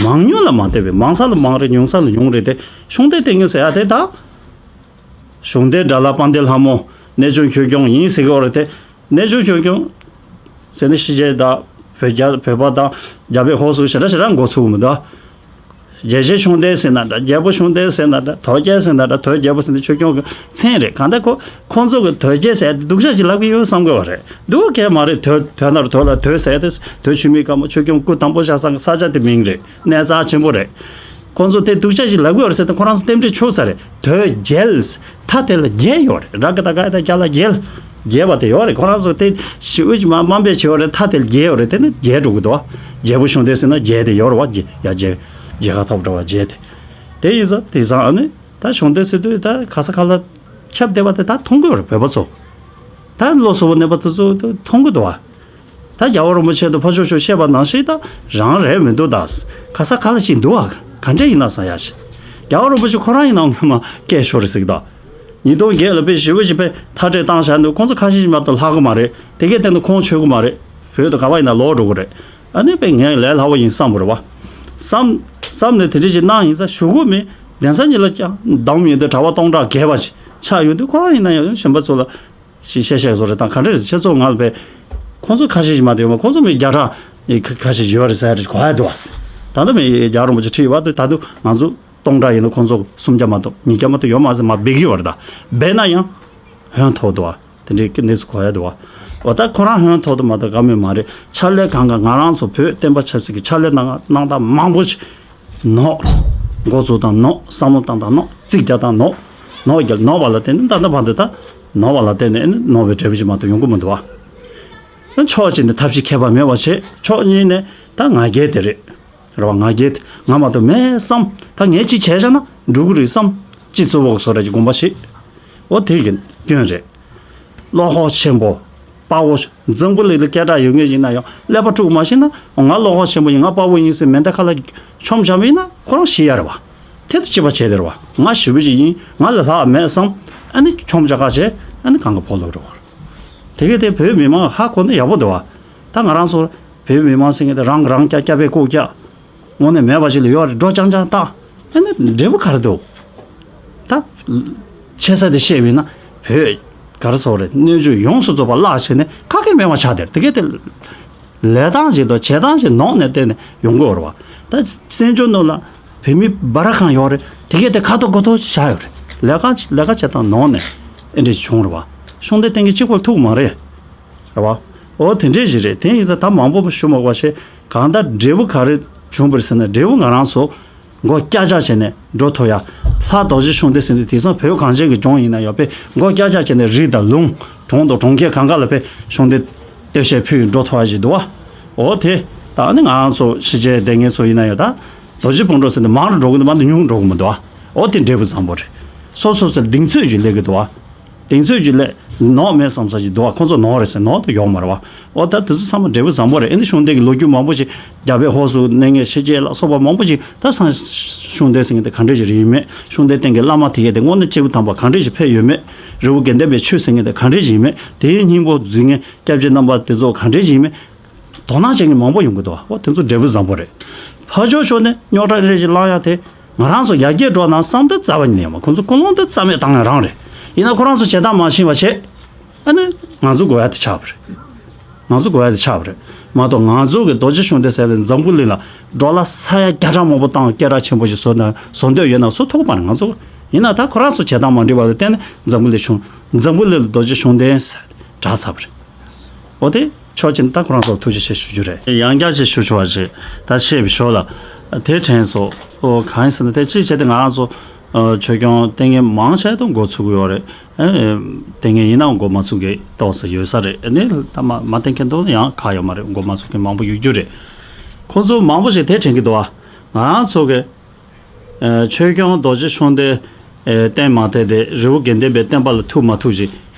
མང་ཉུང་ལ་མ་ལྟོས་པའི་མང་ས་ལ་མང་རེད། ཉུང་ས་ལ་ཉུང་རེད་དེ་གཞུང་འབྲེལ་ལྟས་ངན་ཟེར་ཡ་དེ་ད། གཞུང་འབྲེལ་དགྲ་ལྷ་དཔལ་ལྡན་ལྷ་མོ། གནས་ཆུང་ཆོས་སྐྱོང་ཡིན་ཟེར་གི་ཡོད་རེད་དེ། གནས་ཆུང་ཆོས་སྐྱོང་ཟེར་ནས་ཕྱི་རྒྱལ་དང་བོད་རྒྱ་བོད་པ་དང་རྒྱ་བོད་ཧོར་སོགས་ཞེ་དྲག་ཞེ་དྲག་འགོ་ཚུགས་མི་འདུག་རྒྱལ་ཆེན་གཞུང་འབྲེལ་ཟེར་ན་འདྲ། རྒྱལ་པོ་གཞུང་འབྲེལ་ཟེར་ན་འདྲ། དོལ་རྒྱལ་ཟེར་ན་འདྲ། དོལ་རྒྱལ་པོ་ཟེར་ན་ཆོས་སྐྱོང་གི་མཚན་རེད། གང་ལྟར་ཁོ་ཁོང་ཚོ་གི་དོལ་རྒྱལ་ཟེར་ཡ་དེ་སྡུག་ཅག་ཅིག་ལབ་གི་ཡོད་བསམ་གི་ཡོད་རེད། སྡུག་ག་གེ་མ་རེད། དོལ་དོལ་ནར་དོལ་ལ་དོལ་ཟེར་ཡ་དེ་དོལ་ཆུ་མིག་དཀར་མོ་ཆོས་སྐྱོང་སྐུ་དམ་པོ་བཞག་ས་གི་ས་ཆ་དེ་མིང་རེད། གནས་རྩ་ཆེན་པོ་རེད། ཁོང་ཚོ་དེ་སྡུག་ཅག་ཅིག་ལབ་གི་ཡོད་རེད་ཟེར་ཏེ་ཁོ་རང་ཚོ་རྟེན་འབྲེལ་ཆོད་ས་རེད། དོལ་རྒྱལ། མཐའ་དེ་ལ་རྒྱལ་ཡོད་རེད། ར་ག་ད་ག་ད་རྒྱ་ལ་རྒྱལ། རྒྱལ་བ་དེ་ཡོད་རེད། ཁོ་རང་ཚོ་དེ་ཞི་བའི་མ་དམའ་འབེབས་བྱེད་ཡོད་རེད། མཐའ་དེ་ལ་རྒྱལ་ཡོད་རེད། དེ་ནི་རྒྱལ་འགྲོ་གི་འདུག་རྒྱལ་པོ་གཞུང་འབྲེལ་ཟེར་ན་རྒྱལ་དེ་ཡོད་རེད་བ། རྒྱལ་ཡ་རྒྱལ་རྒྱལ་ཁ་ཐོབ་འདྲ་བ་རྒྱལ་དེ། དེ་ཡིན་ཙང་དེང་སང་ཨ་ནི་ད་གཞུང་འབྲེལ་ཟེར་དུས་ད་ག་ས་ག་ལ་ཁྱབ་བསྡད་པ་དེ་ད་མཐོང་གི་ཡོད་རེད། བོད་པ་ཚོ་ད་བློ་གསལ་པོ་གནས་པ་དེ་ཚོ་མཐོང་གི་འདུག་བ། ད་རྒྱལ་བ་རིན་པོ་ཆེ་དང་ཕར་ཕྱོགས་ཕྱོགས་བཤད་པ་ནང་བཞིན་ད་རང་རེད་མི་འདུག་ད་ག་ས་ག་ལ་ཅིག་འདུག་ཨ། ག་འདྲ་ཡིན་ན་བསམ་ཡ་ཞིག་རྒྱལ་བ་རིན་པོ་ཆེ་ཁོ་རང་ཡིན་ནའང་སྔོན་མ་སྐད་ཤོར་རེད་ཟིག་ད་ཉིས་སྟོང་བརྒྱད་ལ་དཔེ་ཞེ་པོ་ཅིག་དཔེ་མཐའ་སྐྲོད་བཏང་བཞག་འདུག་ཁོང་ཚོ་ཁ་ཤས་ཤིག་མ་གཏོགས་ལྷག་གི་མ་རེད། དེ་གའི་སྟེང་དུ་ཁོང་ཆོད་གི་མ་རེད། བོད་དུ་ག་པར་ཡིན་ན་ལོག་འགྲོ་གི་རེད། ཨ་ནི་དཔེ་ངས་ལས་སླ་བོ་ཡིན་བསམ་གི་རེད་བ། བསམ་བསམ་ནས་དེ་འདྲ་ཅིག་གནང་ཡིན་ཙང་ཞུ་གི་མེད། གདན་ས་གཉིས་ལ་ཀྱང་བདམས་ཡོང་དུས་གྲྭ་པ་སྟོང་ཕྲག་བརྒལ་བ་ཅིག་ཆགས་ཡོང་དུས་ཁོ་རང་ཡིན་ན་ཡང་གཞོན་པ་ཚོ་ལ། ཞེས་བཤད་བཤད་བཟོ་རེད་དང་ག་འདྲ་རེད་ཁྱེད་ཚོ་ང་ལ་བས། ཁོང་ཚོ་ཁ་ཤས་ཤིག་མ་བསྡད་ཡོད་མ། ཁོང་ཚོ་མི་བརྒྱ་ཕྲག་ཁ་ཤས་ཡོད་རེད་ཟེར་རེད་གོ་ཡ་འདུག་བ། ད་ལྟ་མི་རྒྱལ་བ་རིན་པོ་ཆེ་ཁྲིད་ཡོད་པ་དུས་ད་དུང་ང་ཚོ་སྟོང་ཕྲག་ཡིན་ན་ཁོང་ཚོ་སུམ་བརྒྱ་མ་གཏོགས་ཉིས་བརྒྱ་མ་གཏོགས་ཡོད་མ་ཟེར་མ་འབད་ཀྱི་ཡོད་རེད། ད་འབད་ན་ཡང་ཧོན་ཐོག་འདུག་བ། དེ་འདྲའི་གནས་ཚུལ་གོ་ཡ་འདུག་བ། འོ་ད་ཁོ་རང་ཧོན་ཐོག་ཏུ་མ་གཏོགས་ག་མེད་མ་རེད། ཕྱག་ལས་གང་ག་ང་རང་ཚོ་བོད་བསྟན་པ་ཆབ་སྲིད་ཀྱི་ཕྱག་ལས་གནང་གནང་སྟངས་མང་པོ་ཞིག་ནོར། འགོ་བཙུགས་དང་ནོར། བསམ་བློ་བཏང་དང་ནོར། རྩིས་རྒྱག་དང་ནོར། ནོར་རྒྱག་ནོར་བ་ལ་བརྟེན་ནས་ད་ལྟ་བར་དུ་ད་ནོར་བ་ལ་བརྟེན་ནས་ནོར་བའི་འབྲས་བུ་ཞིག་མ་གཏོགས་ཡོང་གི་མི་འདུག་བ། ཕྱོགས་གཅིག་ནས་ཐབས་ཤེས་མཁས་པ་མེད་པ་བྱས། ཕྱོགས་གཉིས་ནས་ད་ང་རྒྱལ་དེ་རེད། རེད་བ། ང་རྒྱལ་དེ་ང་མ་གཏོགས་མེད་བསམ། ད་ངས་གཅིག་བྱས་བཞག་ན་འགྲུབ་ཀྱི་རེད་བསམ། སྤྱི་གཙོ་བོ་བཟོ་འདྲ་གྱི་དགོངས་པ་བཞེས། འོ་དེ་གི་སྐྱོན་རེད། བློ་ཁོག་ཆེན་པོ། དཔའ་བོ། འཛམ་བུ་གླིང་ལ་སྐད་གྲགས་ཡོད་མཁན་ཡིན་ན་ཡང་ཀླད་པ་དཀྲུག་མ་ཤེས་ན་ང་བློ་ཁོག་ཆེན་པོ་ཡིན། ང་དཔའ་བོ་ཡིན་ཟེར་མེ་མདའ་ཁ་ལ་མཆོངས་བཞག་པ་ཡིན་ན་ཁོ་རང་ཤི་ཡ་རེད་བ། དེ་དུ་གཅིག་པ་བྱས་དེ་རེད་བ། ང་ཞི་བ་ཅིག་ཡིན། ང་ལས་ལྷག་མེད་བསམ། ཨ་ནི་མཆོངས་བཞག་ཁ་བྱས། ཨ་ནི་གང་ག་ཕོ་ལོག་རེད་བ། དེ་གས་དེ་བོད་མི་མང་ཧ་གོ་ན་ཡག་པོ་འདུག་བ། ད་ང་རང་ཚོ་བོད་མི་མང་ཟེར་མཁན་དེ་རང་གི་རང་སྐྱག་སྐྱག་པས་ལྐུགས་སྐྱག་དངོས་གནས་མེད་པ་ཞིག་ལ་ཡོད་རེད། འགྲོ་རྐྱང་རྐྱང་བཏང་། ཨ་ནི་འབྲས་བུ་ག་རེ་འདུག་ད་ཆེ་ས་དེ་བཤད་པ་ཡིན་ན་བོད་ག་རེ་ཟེར་དགོས་རེད། སྣོད་བཅུད་ཡོངས་སུ་རྫོགས་པ་བརླག་བྱས་ནས་ཁ་སྐད་མེད་པ་ཆགས་བསྡད་རེད། དེ་གས་དེ་ལས་སྟངས་ཤིག་དང་བྱེད་སྟངས་ཤིག་ནང་ནས་བལྟས་ནས་ཡོང་དགོས་རེད་བ། ད་བཙན་བྱོལ་ནང་ལ་བོད་མི་འབའ་ར་གང་ཡོད་རེད། དེ་གས་དེ་ཁ་ཐོར་མགོ་ཐོར་བཞག་ཡོད་རེད། ལས་ཀ་ལས་ཀ་བྱེད་སྟངས་ནང་ནས་ཨེ་འདྲས་བྱུང་རེད་བ། གཞུང་འབྲེལ་གཏན་འཁེལ་གཅིག་པོར་ཐུག་མ་རེད། རེད་བ། འོ་དེ་འདྲས་ཞིག་རེད། དེ་ཡིན་ཙང་ད་མང་པོ་ཞུ་མ་དགོས་པ་བྱས། གང་ལྟར་འབྲས་བུ་ག་རེ་བྱུང་བ་རེད་ཟེར་ན། འབྲས་བུ་ང་རང་ཚོ་མགོ་བཀྱག་བཀྱག་བྱས་ནས་འགྲོ་ཐུབ་ཡ། ལྷ་རྡོ་རྗེ་གཞུང་འབྲེལ་ཟེར་དུས་དེང་སང་བོད་གངས་ཅན་གྱི་ལྗོངས་ཡིན་ན་ཡང་དཔེ་མགོ་བཀྱག་བཀྱག་བྱས་ནས་རི་དང་ལུང་གྲོང་དང་གྲོང་ཁྱེར་གང་ག་ལ་དཔེ་གཞུང་འབྲེལ་སྟོད་གཞས་ཕུལ་འགྲོ་ཐུབ་ཡ་ཞིག་འདུག་བ། འོ་དེ་ད་ནི་ང་རང་ཚོ་ཕྱི་རྒྱལ་སྡོད་མཁན་ཚོ་ཡིན་ན་ཡང་ད་རྡོ་རྗེ་སྤུན་གྲོགས་ཟེར་ནས་མང་རུ་འགྲོ་གི་འདུག་མ་གཏོགས་ཉུང་རུ་འགྲོ་གི་མི་འདུག་བ། འོ་དེ་འབྲས་བུ་བཟང་པོ་རེད། སོ་སོ་སོའི་གདེང་ཚོད་ཅིག་སླེབས་ཀྱི་འདུག་བ། གདེང་ཚོད་ཅིག་སླེབས། ནོར་མེད་བསམ་ས་ཅིག་འདུག་བ། ཁོང་ཚོ་ནོར་རེད་ཟེར། ནོར་དུ་ཡོང་མ་རེད་བ། འོ་ད་དེ་ཚོ་ཚང་མ་འབྲས་བུ་བཟང་པོ་རེད། ཨེ་ནི་ཤུང་ལྡན་གྱི་ལོ་རྒྱུས་མང་པོ་ཞིག་རྒྱ་བལ་ཧོར་སུ་གནས་ངེས་ཤེས་བྱའི་ལ་སོགས་པ་མང་པོ་ཞིག་ད་སང་ཤུང་ལྡན་ཟེར་མཁན་དེ་ག་འདྲས་ཞིག་རེད་ཡིན་མེད། ཤུང་ལྡན་སྟེང་གི་བླ་མ་དེ་གས་དེ་དངོས་གནས་སྐྱེས་བུ་དམ་པ་ག་འདྲས་ཞིག་ཕེབས་ཡོད་མེད། རི་བོ་དགེ་ལྡན་པའི་ཆོས་ཟེར་མཁན་དེ་ག་འདྲས་ཞིག་ཡིན་མེད། དེའི་སྙིང་པོ་འཛིན་མཁན་སྐྱབས་རྗེ་རྣམ་པ་དེ་ཚོ་ག་འདྲས་ཞིག་ཡིན་མེད། དོ་སྣང་བྱེད་མཁན་མང་པོ་ཡོང་གི་འདུག་བ། འོ་དེ་ཚོ་འབྲས་བུ་བཟང་པོ་རེད། ཕར་ཕྱོགས་ཕྱོགས་ནས་རྙོག་དྲ་རེ་ཞིག་བསླངས་ཡ་དེ། ང་རང་ཚོ་ཡར་རྒྱས་འགྲོ་ན་བསམ་དོན་རྩ་བ་ཉིད་ནས་ཡོད་མ། ཁོང་ཚོ་ཀུན་སློང་དེ་རྩ་མེད་བཏང་ཡ་རང་རེད། ཡིན་ན་ཁོ་རང་ཚོ་བྱེད་སྟངས་མ་ཕྱིན་པ་བྱས། ཨ་ནི་ང་ཚོ་དགོས་ཡ་དེ་ཆགས་པ་རེད། ང་ཚོ་དགོས་ཡ་དེ་ཆགས་པ་རེད། མ་གཏོགས་ང་ཚོ་གི་རྡོ་རྗེ་ཤུང་ལྡན་ཟེར་བའི་འཛམ་བུ་གླིང་ལ་ཌོ་ལར་ས་ཡ་བརྒྱ་ཕྲག་མང་པོ་བཏང་སྐད་གྲགས་ཆེན་པོ་ཞིག་བཟོ་ན་བཟོ་འདོད་ཡོད་ན་བཟོ་ཐུབ་པ་རེད། ང་ཚོ་ཡིན་ན་ད་ཁོ་རང་ཚོ་བྱེད་སྟངས་མ་འགྲིག་པ་ལ་བརྟེན་ནས་འཛམ་བུ་གླིང་ཤུང་འཛམ་བུ་གླིང་ལ་རྡོ་རྗེ་ཤུང་ལྡན་ཟེར་གྲགས་ཚར་བ་རེད། འོ་དེ་ཕྱོགས་གཅིག་ནས་ད་ཁོ་རང་ཚོར་ཐུགས་རྗེ་ཆེ་ཞུ་རྒྱུ་རེད། ཡང་བསྐྱར་ཅིག་ཞུ་ཆོག་པ་ཞིག་ད་བཤད་པའི་ཞོར་ལ་དེ་དྲན་སོང་། ཨོ་གང་ཡིན་ཟེར་ན་དེ་གཅིག་བྱས་ཏེ་ང་རང་ཚོ་ཨ་ཆོས་སྐྱོང་ལྟས་ངན་མང་ཆེ་ད་འགོ་ཚུགས་ཀྱི་ཡོད་རེད། ཨ་ལྟས་ངན་ཡིན་ནའང་འགོ་མ་ཚུགས་མཁན་ཏོག་ཙམ་ཡོད་ས་རེད། ཨ་ནི་ད་མ་མ་བསྟེན་མཁན་དུ་ཡང་ཁག་ཡོད་མ་རེད། འགོ་མ་ཚུགས་མཁན་མང་པོ་ཡོད་རྒྱུ་རེད། ཁོ་ཚོ་མང་པོ་ཞིག་དེ་དྲན་གྱི་འདུག་ཨ། ང་རང་ཚོ་གི་ཨ་ཆོས་སྐྱོང་རྡོ་རྗེ་ཤུང་ལྡན་ཨ་བསྟེན་མ་བསྟེན་དེ་རི་བོ་དགེ་ལྡན་པའི་བསྟན་པ་ལ་ཐུག་མ་ཐུག་ཞིག་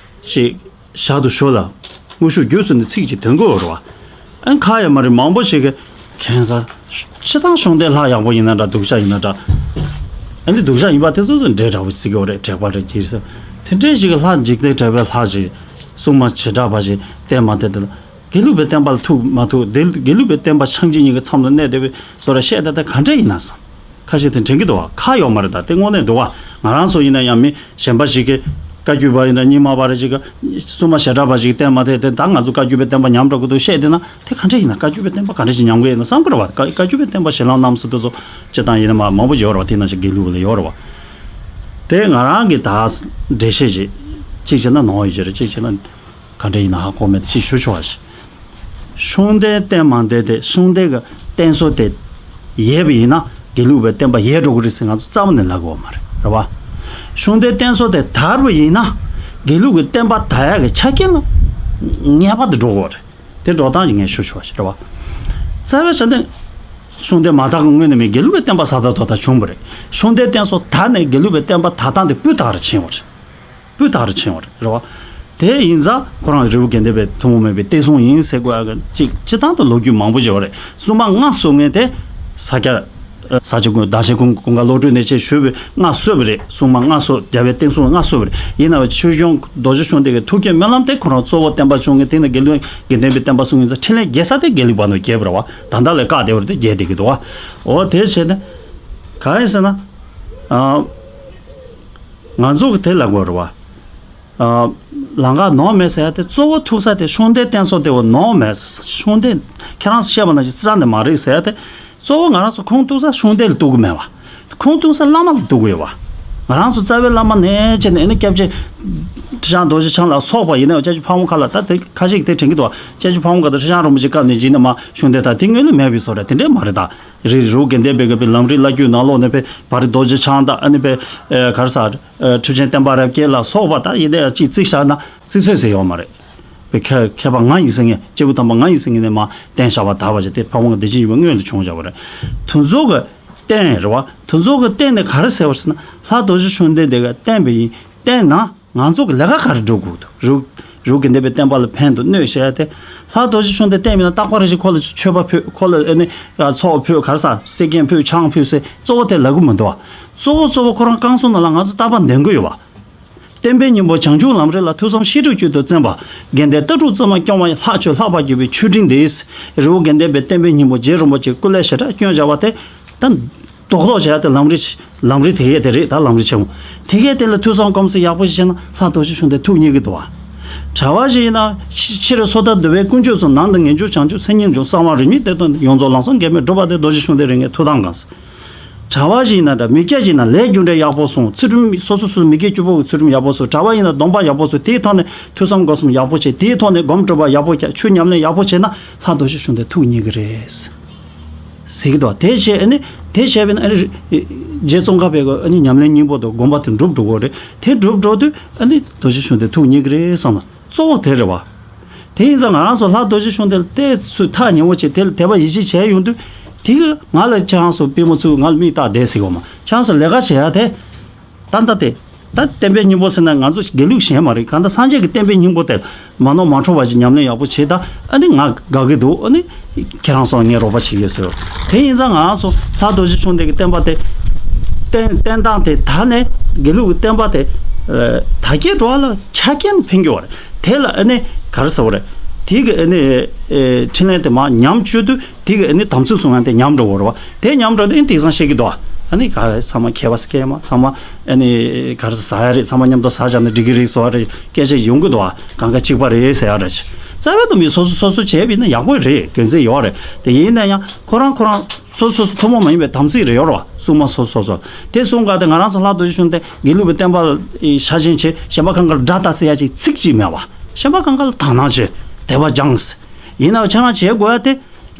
ཞིག་ཞག་ཏུ་ཞུ་ལ་དངོས་ཤུགས་བརྒྱུད་ཟེར་ནས་ཚིག་ཅིག་འདོན་དགོས་རེད་བ། ཨ་ཁག་ཡོད་མ་རེད། མང་པོ་ཞིག་གིས་ཁྱད་མཚར། སྤྱིར་བཏང་ཤུང་ལྡན་ལྷ་ཡག་པོ་ཡིན་ན་འདྲ། སྡུག་ཅག་ཡིན་ན་འདྲ། ཨ་ནི་སྡུག་ཅག་ཡིན་པ་དེ་ཚོ་ཚོ་འདྲེ་འདྲ་པོ་བརྩི་གི་ཡོད་རེད། དྲེགས་པ་རེད་ཅེས་ཟེར། དེ་འདྲའི་ཞིག་གི་ལྷ་འཇིག་རྟེན་དྲེགས་པའི་ལྷ་ཞིག་སྲུང་མ་བྱེ་བྲག་པ་ཞིག་བསྟེན་མ་བསྟེན་དེ་ལ། དགེ་ལུགས་པའི་བསྟན་པ་ལ་ཐུག་མ་ཐུག་དེ་དགེ་ལུགས་པའི་བསྟན་པ་ཆགས་འཇིག་གཉིས་ཀྱི་མཚམས་ལ་གནས་བསྡད་པའི་བཟོ་འདྲ་བཤད་བསྡད་དེ་ག་འདྲ་ཡིན་ན་བསམ། ཁ་ཤས་དེ་དྲན་གྱི་འདུག་བ། ཁག་ཡོད་མ་རེད། ད་དེ་དངོས་གནས་འདུག་བ། ང་རང་ཚོ་ཡིན་ན་ཡང་མི་གཞན་པ་ཞིག་གིས་བཀའ་བརྒྱུད་པ་ཡིན་ན་རྙིང་མ་པ་རེ་ཞིག་གིས་སྲུང་མ་བྱེ་བྲག་པ་ཞིག་བསྟེན་མ་བསྟེན་དེ་ད་ང་ཚོ་བཀའ་བརྒྱུད་པའི་བསྟན་པ་ཉམས་འགྲོ་གི་འདུག་བཤད་བསྡད་ན་དེ་ག་འདྲ་ཡིན་ན། བཀའ་བརྒྱུད་པའི་བསྟན་པ་ག་འདྲ་ཞིག་ཉམས་ཀྱི་ཡིན་ན་བསམ་གི་རེད་བ། བཀའ་བཀའ་བརྒྱུད་པའི་བསྟན་པ་ཞེ་ལམ་རྣམ་གསུམ་དེ་ཚོ་སྤྱིར་བཏང་ཡིན་ན་མ་མང་པོ་ཡོད་རེད་བ། དེ་ནང་བཞིན་དགེ་ལུགས་ལ་ཡོད་རེད་བ། དེ་ང་རང་གི་ད་འགྲེལ་བཤད་ཅིག་གཅིག་བྱས་ན་ནོར་ཡོད་ཀྱི་རེད། གཅིག་བྱས་ན། ག་འདྲ་ཡིན་ན་ཧ་གོ་མེད་དེ་ཅིག་ཞུ་ཆོག་པ་ཞིག་ཤུང་ལྡན་བསྟེན་མ་བསྟེན་དེ་ཤུང་ལྡན་གྱི་བསྟེན་སྲོལ་དེ་ཡོད་པ་ཡིན་ན་དགེ་ལུགས་པའི་བསྟན་པ་ཡལ་འགྲོ་གི་རེད་ཟེར་ང་ཚོ་རྩ་བ་ནས་ལབ་དགོས་པ་མ་རེད། རེད་བ། ཤུང་ལྡན་བསྟེན་སྲོལ་དེ་དར་བ་ཡིན་ན་དགེ་ལུགས་ཀྱི་བསྟན་པ་དར་ཡག་གི་ཆ་རྐྱེན་ལ་ངེས་པར་དུ་འགྲོ་དགོས་རེད། དེ་འགྲོ་སྟངས་ཀྱི་ངས་ཞུ་ཆོག་པ་ཞིག་རེད་བ། རྩ་བའི་ཆ་ནས་ཤུང་ལྡན་མ་དར་གི་སྔོན་ནས་མེད། དགེ་ལུགས་པའི་བསྟན་པ་ཟ་ཐག་ཐོག་ཐག་བྱུང་བ་རེད། ཤུང་ལྡན་བསྟེན་སྲོལ་དར་ནས་དགེ་ལུགས་པའི་བསྟན་པ་དར་སྟངས་དེ་སྤུས་དག་རུ་ཕྱིན་པ་རེད། སྤུས་དག་རུ་ཕྱིན་པ་རེད། རེད་བ། དེ་ཡིན་ཙང་ཁོ་རང་རི་བོ་དགེ་ལྡན་པའི་ཐུན་མོང་མིན་པའི་བསྟན་སྲུང་ཡིན་ཟེར་དགོས་ཡག་གི་ཅིག་སྤྱིར་བཏང་དུ་ལོ་རྒྱུས་མང་པོ་ཞིག་ཡོད་རེད། སྲུང་མ་མངའ་གསོལ་མཁན་དེ་ས་སྐྱ་ས་སྐྱ་ཀུན་བདག་ཆེན་ཀུན་ཀུན་དགའ་བློ་གྲོས་ནས་ཅེས་ཞུས་པའི་མངའ་གསོལ་བ་རེད། སྲུང་མ་མངའ་གསོལ། རྒྱལ་བའི་བསྟན་སྲུང་མངའ་གསོལ་བ་རེད། ཡིན་ན་ཆོས་སྐྱོང་རྡོ་རྗེ་ཤུང་ལྡན་གྱི་ཐུགས་བསྐྱེད་སྨོན་ལམ་དེ་ཁོ་རང་གཙོ་བོ་བསྟན་པ་སྲུང་མཁན་དེ་ནི་དགེ་ལུགས་དགེ་ལྡན་པའི་བསྟན་པ་སྲུང་ཡིན་ཙང་འཕྲིན་ལས་རྒྱས་ས་དེ་དགེ་ལུགས་པ་ནང་རྒྱས་པ་རེད་བ། ད་ལྟ་ལས་བཀག་བསྡད་པ་རེད། དེ་རྒྱས་བསྡད་ཀྱི་འདུག་བ། འོ་དེ་བྱས་ནས་གང་ཡིན་ཟེར་ན། ཨ། ང་ཚོ་གི་དེ་ལབ་དགོས་རེད་བ། ཨ། ལམ་ཁ་ནོར་མེད་ཟེར་ཡ་དེ་གཙོ་བོ་ཐུག་ས་དེ་ཤུང་ལྡན་བསྟེན་སྲོལ་དེ་བ་ནོར་མེད། ཤུང་ལྡན་ཁྱེད་རང་བཤད་པ་ནང་བཞིན་རྩ་ནས་མ་རེད་ཟེར་ཡ་དེ་གཙོ་བོ་ང་རང་ཚོ་ཁུངས་གཏུགས་ས་ཤུང་ལྡན་ལ་གཏུག་གི་མེད་བ། ཁུངས་གཏུགས་ས་བླ་མ་ལ་གཏུག་གི་ཡོད་བ། ང་རང་ཚོ་རྩ་བའི་བླ་མ་ནས་བྱས་ནས་ཨ་ནི་སྐྱབས་རྗེ་ཁྲི་བྱང་རྡོ་རྗེ་འཆང་ལ་སོགས་པ་ཡིན་ན་ཡང་སྐྱབས་རྗེ་ཕ་བོང་ཁ་ལ་ད་དེ་ཁ་ཤས་ཀྱིས་དེ་དྲན་གྱི་འདུག་བ། སྐྱབས་རྗེ་ཕ་བོང་ཁ་དང་ཁྲི་བྱང་རིན་པོ་ཆེ་སྐབས་ནས་བྱས་ནས་མ་ཤུང་ལྡན་ད་དེ་སྔོན་ལ་མེད་པའི་བཟོ་འདྲ་དེ་འདྲས་མ་རེད་ད། རི་རུ་དགེ་ལྡན་པའི་སྐབས་པའི་ལམ་རིམ་བླ་བརྒྱུད་ནང་ལོགས་ནས་པའི་བ་རི་རྡོ་རྗེ་འཆང་དང་ཨ་ནི་པའི་ཨེ་ག་རེ་ཟ། ཨེ་ཁྲི་ཆེན་བསྟན་པ་རབ་རྒྱས་ལ་སོགས་པ་དང་ཡིན་ནའི་ཅིག་བརྩིས་བཞག་ན་བརྩི་སྲོལ་ཟེར་ཡོད་མ་རེད། པའི་མཁས་མཁས་པ་ང་ཡིན་ཟེར་མཁན་སྐྱེས་བུ་དམ་པ་ང་ཡིན་ཟེར་མཁན་ནས་མ་བསྟེན་བཞག་པ་དར་བ་ཞིག་དེ་ཕ་བོང་བདེ་ཆེན་ཡུམ་གྱི་སྔོན་ལ་བྱུང་བཞག་པ་རེད། དེ་ཚོ་གི་བསྟེན་རེད་བ། དེ་ཚོ་གི་བསྟེན་ནས་ག་རེ་ཟེར་བ་ཟེར་ན་ལྷ་རྡོ་རྗེ་ཤུང་ལྡན་དེ་ག་བསྟེན་པ་ཡིན། བསྟེན་ན། ང་ཚོ་གི་ལས་ཀ་ག་རེ་འགྲུབ་དགོས་འདུག་རུ་རུ་དགེ་ལྡན་པའི་བསྟན་པ་ལ་ཕན་དང་གནོད་བཤད་ཡ་དེ། ལྷ་རྡོ་རྗེ་ཤུང་ལྡན་བསྟེན་མིན་ན་རྟག་པར་རེ་ཞིག་ཁོ་ལ་མཆོད་པ་ཕུལ། ཁོ་ལ་ཨ་ནི་ཚོགས་ཕུལ། ག་རེ་ཟ། གསེར་སྐྱེམས་ཕུལ། ཆང་ཕུལ་ཟེར་གཙོ་བོ་དེ་ལབ་གི་མི་འདུག་བ། གཙོ་བོ་གཙོ་བོ་ཁོ་རང་བསྐང་གསོ་ནང་ལ་ང་ཚོ་རྟག་པར་འདོན་གི་ཡོད་བ། བསྟན་པའི་སྙིང་པོ་བྱང་ཆུབ་ལམ་རིམ་ལ་ཐོས་བསམ་བཞི་སྤྲུལ་བཅུ་དང་བརྩོན་པ། དགེ་ལྡན་ལྟ་གྲུབ་བཙུན་མ་སྐྱོང་བ་ཡི། ལྷག་ཆོས་ལྷག་པར་གྱུར་པའི་ཆོས་འབྲིང་འདི། རི་བོ་དགེ་ལྡན་པའི་བསྟན་པའི་སྙིང་པོ་རྗེ་རིན་པོ་ཆེའི་སྐུ་ལས་ཞེ་དྲག་བསྐྱོན་བཞག་པ་དེ། ད། རྡོག་རྡོག་བྱས་ཏེ་ལམ་རིམ་ལམ་རིམ་དེ་གས་དེ་རེད། ད་ལམ་རིམ་ཆེན་མོ་དེ་གས་དེ་ལ་ཐོས་བསམ་སྒོམ་གསུམ་ཡག་པོ་ཞིག་བྱས་ན་ལྷ་རྡོ་རྗེ་ཤུང་ལྡན་ཐུགས་མཉེས་ཀྱི་འདུག་བ། གྲྭ་བ་ཞིག་ཡིན་ན་ཕྱི་ཕྱི་རུ་སོ་ཐར་འདུལ་བའི་ཀུན་སྤྱོད་ཚོ། ནང་དུ་ངེས་འབྱུང་བྱང་ཆུབ་སེམས་ཉིད་འབྱུང་། གསང་བ་རིས་མེད་བསྟན་དོན་ཡོངས་རྫོགས་ལམ་བཟང་འགལ་མེད་སྒྲུབ་པ་དེ་རྡོ་རྗེ་ཤུང་ལྡན་རིགས་ངན་ཐུགས་དམ་བསྐང་ཟེར། གྲྭ་བ་ཞིག་ཡིན་ན་འདྲ། མི་སྐྱ་ཞིག་ཡིན་ན་ལས་རྒྱུ་འབྲས་ཡག་པོ་སོང་། ཚུལ་ཁྲིམས་སོ་སོ་སོའི་མི་སྐྱའི་སྤྱི་ཕོ་གི་ཚུལ་ཁྲིམས་ཡག་པོ་སོང་། གྲྭ་བ་ཡིན་ན་སྡོམ་པ་ཡག་པོ་སོང་། དེའི་ཐོག་ནས་ཐོས་བསམ་སྒོམ་གསུམ་ཡག་པོ་བྱས། དེའི་ཐོག་ནས་སྒོམ་སྒྲུབ་པ་ཡག་པོ་བྱས། ཆོས་ཉམས་ལེན་ཡག་པོ་བྱས་ན་ལྷ་རྡོ་རྗེ་ཤུང་ལྡན་ཐུགས་མཉེས་ཀྱི་རེད། ཟེར་གྱི་འདུག་དེ་བྱས་ཨ་ནི་དེ་བྱས་པས་ན་ཨ་ནི་རྗེ་ཙོང་ཁ་པའི་གི་ཨ་ནི་ཉམས་ལེན་སྙིང་པོ་དང་དགོངས་པ་དེ་འགྲུབ་འགྲོ་གི་རེད། དེ་འགྲུབ་འགྲོ་དུས་ཨ་ནི་རྡོ་རྗེ་ཤུང་ལྡན་ཐུགས་མཉེས་ཀྱི་རེད་བསམ་ན་གཙོ་བོ་དེ་རེད་བ། དེ་ཡིན་ཙང་ང་རང་ཚོ་ལྷ་རྡོ་རྗེ་ཤུང་ལྡན་དེ་ཚོས་ཐག་ཉེ་བོ་བྱས། དེ་ལ་དད་པ་ཡིད་ཆེས་བྱས་ཡོང་དུས་དེ་གི་ང་ལ་ཁྱེད་རང་ཚོ་པུས་མོ་བཙུགས། ང་ལ་མིག་བལྟས་བསྡད་ཟེར་གོ་མ། ཁྱེད་རང་ཚོ་ལས་ཀ་བྱེད་ཡ་དེ། ད་ལྟ་དེ། ད་བསྟན་པའི་སྙིང་པོ་ཟེར་ན་ང་ཚོ་དགེ་ལུགས་གཞན་མ་རེད། གང་ལྟར་སངས་རྒྱས་ཀྱི་བསྟན་པའི་སྙིང་པོ་དེ་མ་ནོར་མ་འཕྲོག་པ་ཅིག་ཉམས་ལེན་ཡག་པོ་བྱེད་ད། ཨ་ནི་ང་དགའ་གི་འདུག་ཨ་ནི་ཁྱེད་རང་ཚོ་ངས་རོགས་པ་བྱེད་ཀྱི་ཡོད་ཟེར། དེ་ཡིན་ཙང་ང་ཚོ་ལྷ་རྡོ་རྗེ་འཆང་ལྡན་གྱི་བསྟན་པ་དེ་བསྟན་བསྟན་སྟངས་དེ་ད་ནས་དགེ་ལུགས་ཀྱི་བསྟན་པ་དེ་དར་རྒྱས་འགྲོ་བ་ལ་ཆ་རྐྱེན་ཕན་གྱི་ཡོད་རེད། དེ་ལ་ཨ་ནི་ག་རེ་ཟེར་བ་རེད། དེ་གི་ཨ་ནི་ཨེ་འཕྲིན་ལས་དེ་མར་ཉམས་བཅུག་དུས། དེ་གི་ཨ་ནི་དམ་ཚིག་སྲུང་ཡང་དེ་ཉམས་འགྲོ་གི་རེད་བ། དེ་ཉམས་འགྲོ་དུས་ཨ་ནི་དེང་སང་བཤད་ཀྱི་འདུག་ཨ་ནི་ག་ཚང་མ་མཁས་པ་སྐད་མ་ཚང་མ་ཨ་ནི་ག་རེ་ཟ་ཡ་རེད། ཚང་མ་མཉམ་དུ་ཟ་བཞག་ན་འགྲིག་གི་རེད་ཟེར་བ་རེད། སྐད་ཆ་ཡོང་གི་འདུག་ཨ། གང་ག་གཅིག་པ་རེད་ཟེར་ཡ་རེད། རྩ་བའི་དུ་མི་སོ་སོ་སོ་སོ་བྱས་པ་ཡིན་ན་ཡག་པོ་རེད། དགོས་ཚད་ཡོད་རེད། དེ་ཡིན་ན་ཡང་ཁོ་རང་ཁོ་རང་སོ་སོ་སོ་ཐུན་མོང་མ་ཡིན་པའི་དམ་ཚིག་རེ་ཡོད་རེད་བ། སྲུང་མ་སོ་སོ་སོ་དེ་སྲུང་ག་དེ་ང་རང་ཚོ་ལྷ་རྡོ་རྗེ་གཞུང་དེ་དགེ་ལུགས་པའི་བསྟན་པ་ལ་ཤ་ཞེན་བྱེད། གཞན་པ་གང་ག་ལ་དགྲ་ལྟ་ཟེར་ཡ་ཅིག་ཚིག་གཅིག་མེད་བ། གཞན་པ་གང་ག་ལ་དག་སྣང་བྱེད། དད་པ་སྦྱངས། ཡིན་ནའང་ཁྱེད་རང་བྱེད་དགོས་ཡ་དེ།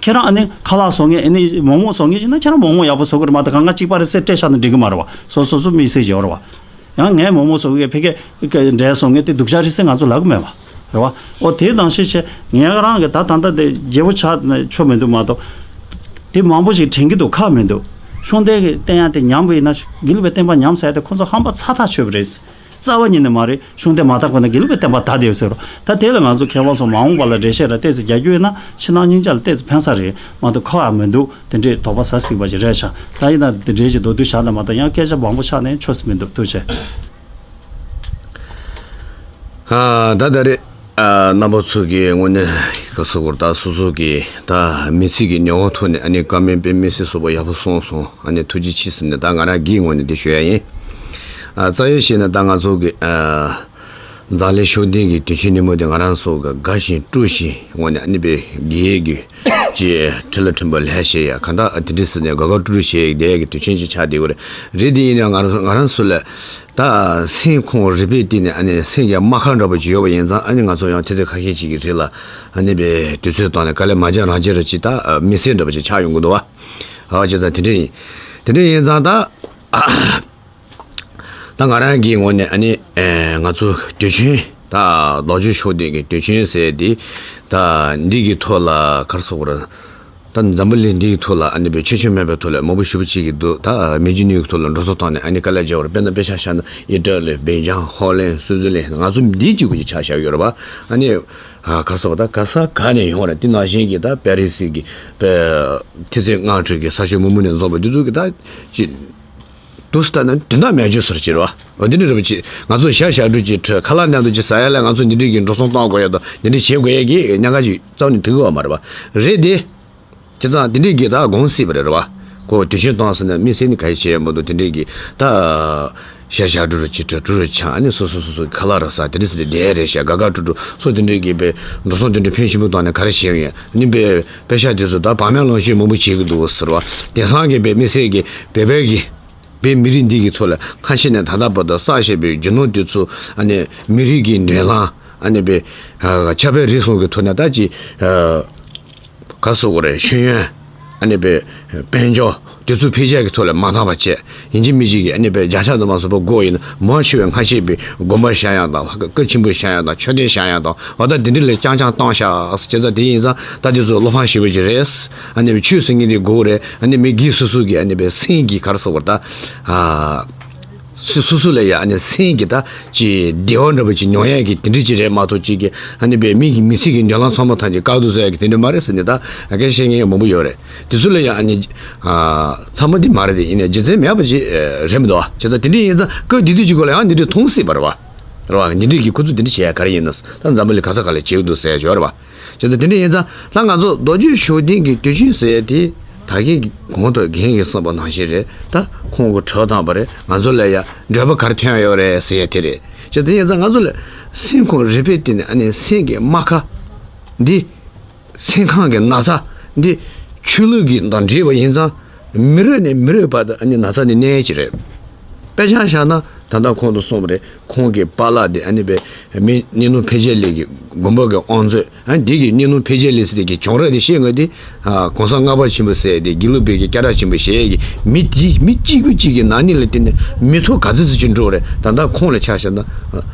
ཁྱེད་རང་ཨ་ནི་ཁ་ལག་བཟོ་མཁན་ཨ་ནི་མོག་མོག་བཟོ་མཁན་ཞིག་ན་ཁྱེད་རང་མོག་མོག་ཡག་པོ་བཟོ་དགོས་རེད་མ་གཏོགས་གང་ག་གཅིག་པ་རེད་ཟེར་སྤྲད་བཞག་ན་འགྲིག་གི་མ་རེད་བ། སོ་སོ་སོ་དམིགས་བསལ་གྱི་ཡོད་རེད་བ། ཡང་ངས་མོག་མོག་བཟོ་གི་ཕ་གི་འབྲས་བཟོ་མཁན་དེ་སྡུག་ཅག་རེད་ཟེར་ང་ཚོ་ལབ་གི་མེད་བ། རེད་བ། ཨོ་དེ་དང་ཤེས་བྱས་ངས་རང་གི་ད་ད་ལྟ་དེ་རྒྱལ་པོ་ཆགས་ཆོག་མི་འདུག་མ་གཏོགས། དེ་མང་པོ་ཞིག་དྲན་གྱི་འདུག་ཁག་མི་འདུག་གཞུང་འབྲེལ་གྱི་བསྟན་ཡ་དེ་ཉམས་པ་ཡིན་ན་དགེ་ལུགས་པའི་བསྟན་པ་ཉམས་ཟེར་ཡ་དེ་ཁོ་ཚོ་ཧམ་པ་ཚ་ཐག་ཆོད་པ་རེད། རྩ་བ་ཉིད་ནས་མ་རེད། གཞུང་དེ་མ་དག་པ་ན་དགེ་ལུགས་པའི་བསྟན་པ་དག་བསྡད་ཡོད་ཟེར་རོ། ད་དེ་ལ་ང་ཚོ་མཁས་དབང་ཚོ་མ་འོངས་པ་ལ་འགྲེལ་བཤད་ར་ཏོག་ཙམ་རྒྱག་རྒྱུ་ཡོད་ན་ཕྱི་ནང་སྙིང་རྗེ་ལ་ཏོག་ཙམ་ཕན་ས་རེད་མ་གཏོགས་ཁག་ཡ་མི་འདུག་དེ་འདྲས་དོགས་པ་ཟ་སྲིད་པ་ཅིག་རེད་ཤག་ད་ཡིན་ན་དེ་འདྲས་ཅིག་མདོར་བསྡུས་བཞག་ན་མ་གཏོགས་ཡང་སྐད་ཆ་མང་པོ་ཆགས་ནས་ཆོག་ས་མི་འདུག་ཐུགས་རྗེ་ཆེ། ཨ། ད་ད་རེས་ཨ་རྣམ་པ་ཚོ་གི་ངོས་ནས་ག་སོ་གོར་ད་སོ་སོ་གི་ད་མི་ཚེ་གི་ཉེ་བ་ཐོག་ནས་ཨ་ནི་བཀའ་མོལ་དཔེ་མི་སྲིད་སོ་པོ་ཡག་པོ་གསུངས་སོང་། ཨ་ནི་ཐུགས་རྗེ་ཆེ་ཟེར་ནས་ད་ང་རང་གི་ངོས་ནས་འདི་ཞུ་ཡ་ཡིན། ཨ། རྩ་བའི་བཤད་ན་ད་ང་ཚོ་གི་ཨ་འཛམ་གླིང་ཤུགས་ལྡན་གྱི་དུས་ཆེན་ཉིན་མོ་དེ་ང་རང་ཚོ་གི་དགའ་བཞིན་སྤྲོ་བཞིན་ངོས་ནས་ཨ་ནི་དཔེ་དགེ་བའི་གི་ཅེས་ཁྲི་ལ་ཁྲིམས་པ་ལས་བཤད་ཡ་གང་ལྟར་ཨ་དེ་འདྲ་ཟེར་ནས་དགའ་དགའ་སྤྲོ་སྤྲོ་བྱེད་ཡ་དེ་གི་དུས་ཆེན་ཅིག་ཆགས་བསྡད་ཡོད་རེད། རེད་དེ་ཡིན་ཡང་ང་རང་ང་རང་ཚོ་ལ་ད་སེམས་ཁོང་རུས་པའི་གཏིང་ནས་ཨ་ནི་སེམས་ཀྱི་རྨ་ཁ་འདྲ་པོ་ཅིག་ཡོད་པ་ཡིན་ཙང་ཨ་ནི་ང་ཚོ་ཡང་ཐེ་ཚོམ་ཁ་ཤས་ཅིག་གི་རིགས་ལ་ཨ་ནི་དཔེ་དུས་ཚོད་བཏང་ནས་དཀའ་ལས་མ་རྒྱག་རང་རྒྱག་ར་ཅིག་ད་མི་སེམས་འདྲ་པོ་ཅིག་ཆགས་ཡོང་གི་འདུག་བ། ཨ་བྱས་ཙང་དེ་འདྲ་ཡིན། དེ་འདྲ་ཡིན་ཙང་ད་ད་ང་རང་གི་ངོས་ནས་ཨ་ནི་ཨེ་ང་ཚོ་དུས་ཆེན་ད་རྡོ་རྗེ་ཤུགས་ལྡན་གྱི་དུས་ཆེན་ཟེར་དེ་ད་འདི་གི་ཐོག་ལ་ག་རེ་ཟེར་དགོས་རེད། ད་འཛམ་བུ་གླིང་འདིའི་ཐོག་ལ་ཨ་ནི་དཔེ་ཆོས་ཆོས་མེད་པའི་ཐོག་ལ་མང་པོ་ཞེ་པོ་ཅིག་གིས་འདུག་ད་མི་རྒྱུ་ནོར་གྱི་ཐོག་ལ་འགྲོ་སོང་བཏང་ནས་ཨ་ནི་དཀའ་ལས་རྒྱག་པ་རེད། དཔེར་ན་དཔེ་ཆ་བཞག་ན་ཨི་ཊ་ལི། སྦེལ་ཇམ། ཧོ་ལན། སུའུ་ཙི་ལན། ང་ཚོ་འདི་གཅིག་པུ་ཅིག་ཆ་བཞག་ཡོད་རེད་པ། ཨ་ནི་ཨ་ག་རེ་ཟེར་བ་ད་ག་ས་ག་ནས་ཡོང་རེད། དེ་ནང་བཞིན་གྱི་ད་པེ་རི་སི་གི་པེ་ཐེ་ཚེ་སྔགས་འཕྲུལ་གྱི་ས་ཕྱོགས་མུ་མུ་ནས་འཛོམས་པ་འདི་ཚོ་གི་ད་ཅི། དུས་ད་ནི་དོན་དག་མེད་རྒྱུ་ཟེར་གྱི་རེད་བ། འོ་འདི་འདྲ་རེད་པ་ཅིག་ང་ཚོ་ཤ་ཞབས་བྲོ་ཅིག་ཁྲིད། ཁ་ལག་མཉམ་དུ་ཅིག་ཟ་ཡ་ལ་ང་ཚོ་འདི་འདྲ་གི་འགྲོ་སོང་གཏོང་དགོས་ཡ་དང་འདི་འདྲ་བྱེད་དགོས་ཡ་གི་གནད་འགག་ཅིག་རྩ་བ་ནས་ཐུག་གི་ཡོད་མ་རེད་བ། རེད་དེ། བྱས་ཙང་འདི་འདྲ་གི་ད་དགོངས་སྲིད་པ་རེད་བ། ཁོ་དུས་ཆེན་གཏོང་ཟེར་ན་དམིགས་བསལ་ནི་ག་ཡེ་བྱེད་ཡ་མི་འདུག་དེ་འདྲ་གི་ད་ཤ་ཞབས་བྲོ་རུ་ཅིག་ཁྲིད། བྲོ་རུ་འཆང་། ཨ་ནི་སོ་སོ་སོ་སོ་ཁ་ལག་རུ་ཟ། དེ་འདྲ་ཟེར་ཏེ་བསྡད་རེད་ཤག་དགའ་དགའ་སྤྲོ་སྤྲོ་སོ་དེ་འདྲ་གི་པེ་འགྲོ་སོང་དེ་འདྲ་ཕོན་ཆེན་པོ་བཏང་ནས་ག་རེ་བྱེད་ཡོང་ཡ། ཨ་ནི་པེ་པེ་ཤག་དེ་ཚོ་ད་བག་མེད་ལོངས་སྤྱོད་མང་པོ་བྱེད་ཀྱི་འདུག་ཟེར་བ། དེང་སང་གི་པེ་དམིགས་བསལ་གྱི་བོད་པའི་གི་པེ་མི་རིགས་འདི་གི་ཐོག་ལ་ཁ་ཤས་ནས་ད་ལྟ་བར་དུ་བསགས་བཞག་པའི་རྒྱུ་ནོར་དེ་ཚོ་ཨ་ནི་མི་རིགས་ཀྱི་མདུན་ལམ་ཨ་ནི་པེ་ཨ་ཆབ་དཔལ་རིག་གསུམ་གྱི་ཐོག་ནས་ད་ཅི་ཨ་ག་རེ་ཟེར་དགོས་རེད། ཤེས་ཡོན་ཨ་ནི་པེ་དཔལ་འབྱོར་དེ་ཚོ་འཕེལ་རྒྱས་ཀྱི་ཐོག་ལ་མ་འདང་བ་བྱས། ཡིན་གཅིག་མིན་གཅིག་གིས་ཨ་ནི་པེ་བརྒྱ་ཆ་དུ་མ་སོང་པ་དགོས་ཡིན་ན་མང་ཆེ་བས་སྔ་ཕྱི་པའི་དགོན་པ་བཞེངས་ཡག་དང་། སྐུ་ཆེན་པོ་བཞེངས་ཡག་དང་། མཆོད་རྟེན་བཞེངས་ཡག་དང་། འོ་ད་དེ་འདྲ་ལ་རྐྱང་རྐྱང་བཏང་ཤག་བྱས་ཙང་དེ་ཡིན་ཙང་ད་དེ་ཚོ་བློ་ཕམ་ཞེ་པོ་ཅིག་རེད། ཨ་ནི་ཆོས་ཟེར་མཁན་དེ་དགོས་རེད། ཨ་ནི་མི་སྒེར་སོ་སོ་གི་ཨ་ནི་པེ་སེམས་ཀྱི་ག་རེ་ཟེར་དགོས་རེད་ད། ཨ་སོ་སོ་སོ་ལ་ཡ་ཨ་ནི་སེམས་ཀྱི་ད་ཅི་བདེ་བ་འདྲ་པོ་ཅིག་མྱོང་ཡག་གི་དེ་འདྲ་ཅིག་རེད་མ་གཏོགས་ཅིག་གི་ཨ་ནི་པེ་མི་གི་མི་ཚེ་གི་མདུན་ལམ་ཚང་མ་ཐམས་ཅད་བཀག་འདུག་ཟེར་ཡག་གི་དེ་འདྲ་མ་རེད་ཟེར་ནས་ད་ཨ་སྐད་བཤད་མཁན་མང་པོ་ཡོད་རེད། དེ་ཚོ་ལ་ཡ་ཨ་ནི་ཨ་ཚང་མ་འདི་མ་རེད་དེ། ཡིན་ནའི་རྒྱུ་མཚན་མེད་པ་ཅིག་རེད་མི་འདུག་ཨ། བྱས་ཙང་དེ་འདྲ་ཡིན་ཙང་སྐབས་དེ་དུས་ཅིག་གོ་ལ་ཡང་འདི་འདྲ་མཐོང་སྲིད་པ་རེད་བ། རེད་བ། འདི་འདྲ་གི་ཁོ་ཚོ་འདི་འདྲ་བྱེད་ཡ་ག་རེ་ཡིན་ན། ད་འཛམ་བུ་གླིང་ག་ས་ག་ལ་བྱེད་ཀྱི་འདུག་ཟེར་ཡ་ཅིག་ཡོད་རེད་བ། བྱས་ཙང་དེ་འདྲ་ཡིན་ཙང་ད་ང་ཚོ་རྡོ་རྗེ་ཤུགས་ལྡན་གྱི་དུས་ཆེན་ཟེར་ཡ་དེ་ད་གིན་གྱི་གོང་དུ་རྒན་གྱིས་གསུངས་པ་ནང་བཞིན་རེད། ད་ཁོང་གི་གྲོས་བཏང་པ་རེད། ང་ཚོ་ལ་ཡ་འབྲས་བུ་ག་རེ་ཐོན་ཡོད་རེད་ཟེར་ཡ་དེ་རེད། བྱས་ཙང་དེ་ཡིན་ཙང་ང་ཚོ་ལ་སེམས་ཁོང་རུས་པའི་གཏིང་ནས་ཨ་ནི་སེམས་ཀྱི་རྨ་ཁ་འདི། སེམས་ཁམས་ཀྱི་ན་ཚ་འདི་ཆོས་ལུགས་ཀྱི་དང་འདྲེས་པ་ཡིན་ཙང་མི་རབས་ནས་མི་རབས་བར་དུ་ཨ་ནི་ན་ཚ་འདི་གནས་ཀྱི་རེད། དཔེ་ཆ་བཞག་ན་ད་ལྟ་གོང་དུ་གསུངས་པ་རེད། ཁོང་གི་པཱ་ལགས་དེ་ཨ་ནི་པེ་མི་གཉིས་སྣང་འཕེལ་རྒྱས་གླིང་གི་དགོན་པ་གི་དབང་མཛོད། ཨ་ནི་དེ་གི་གཉིས་སྣང་འཕེལ་རྒྱས་གླིང་ཟེར་དེ་གི་བྱུང་རབས་དེ་བཤད་ང་དེ་ཨ་གོང་ས་ལྔ་པ་ཆེན་པོ་ཟེར་དེ་དགེ་ལུགས་པའི་གི་སྐད་གྲགས་ཆེན་པོ་བཤད་ཀྱི་མི་དེ་མི་གཅིག་པུ་གཅིག་གི་ནག་ཉེས་ལ་བརྟེན་ནས་མི་ཐོག་ག་ཚོད་ཙམ་ཅིག་འགྲོ་རེད། ད་ལྟ་ཁོང་ལ་ཆ་བཞག་ན་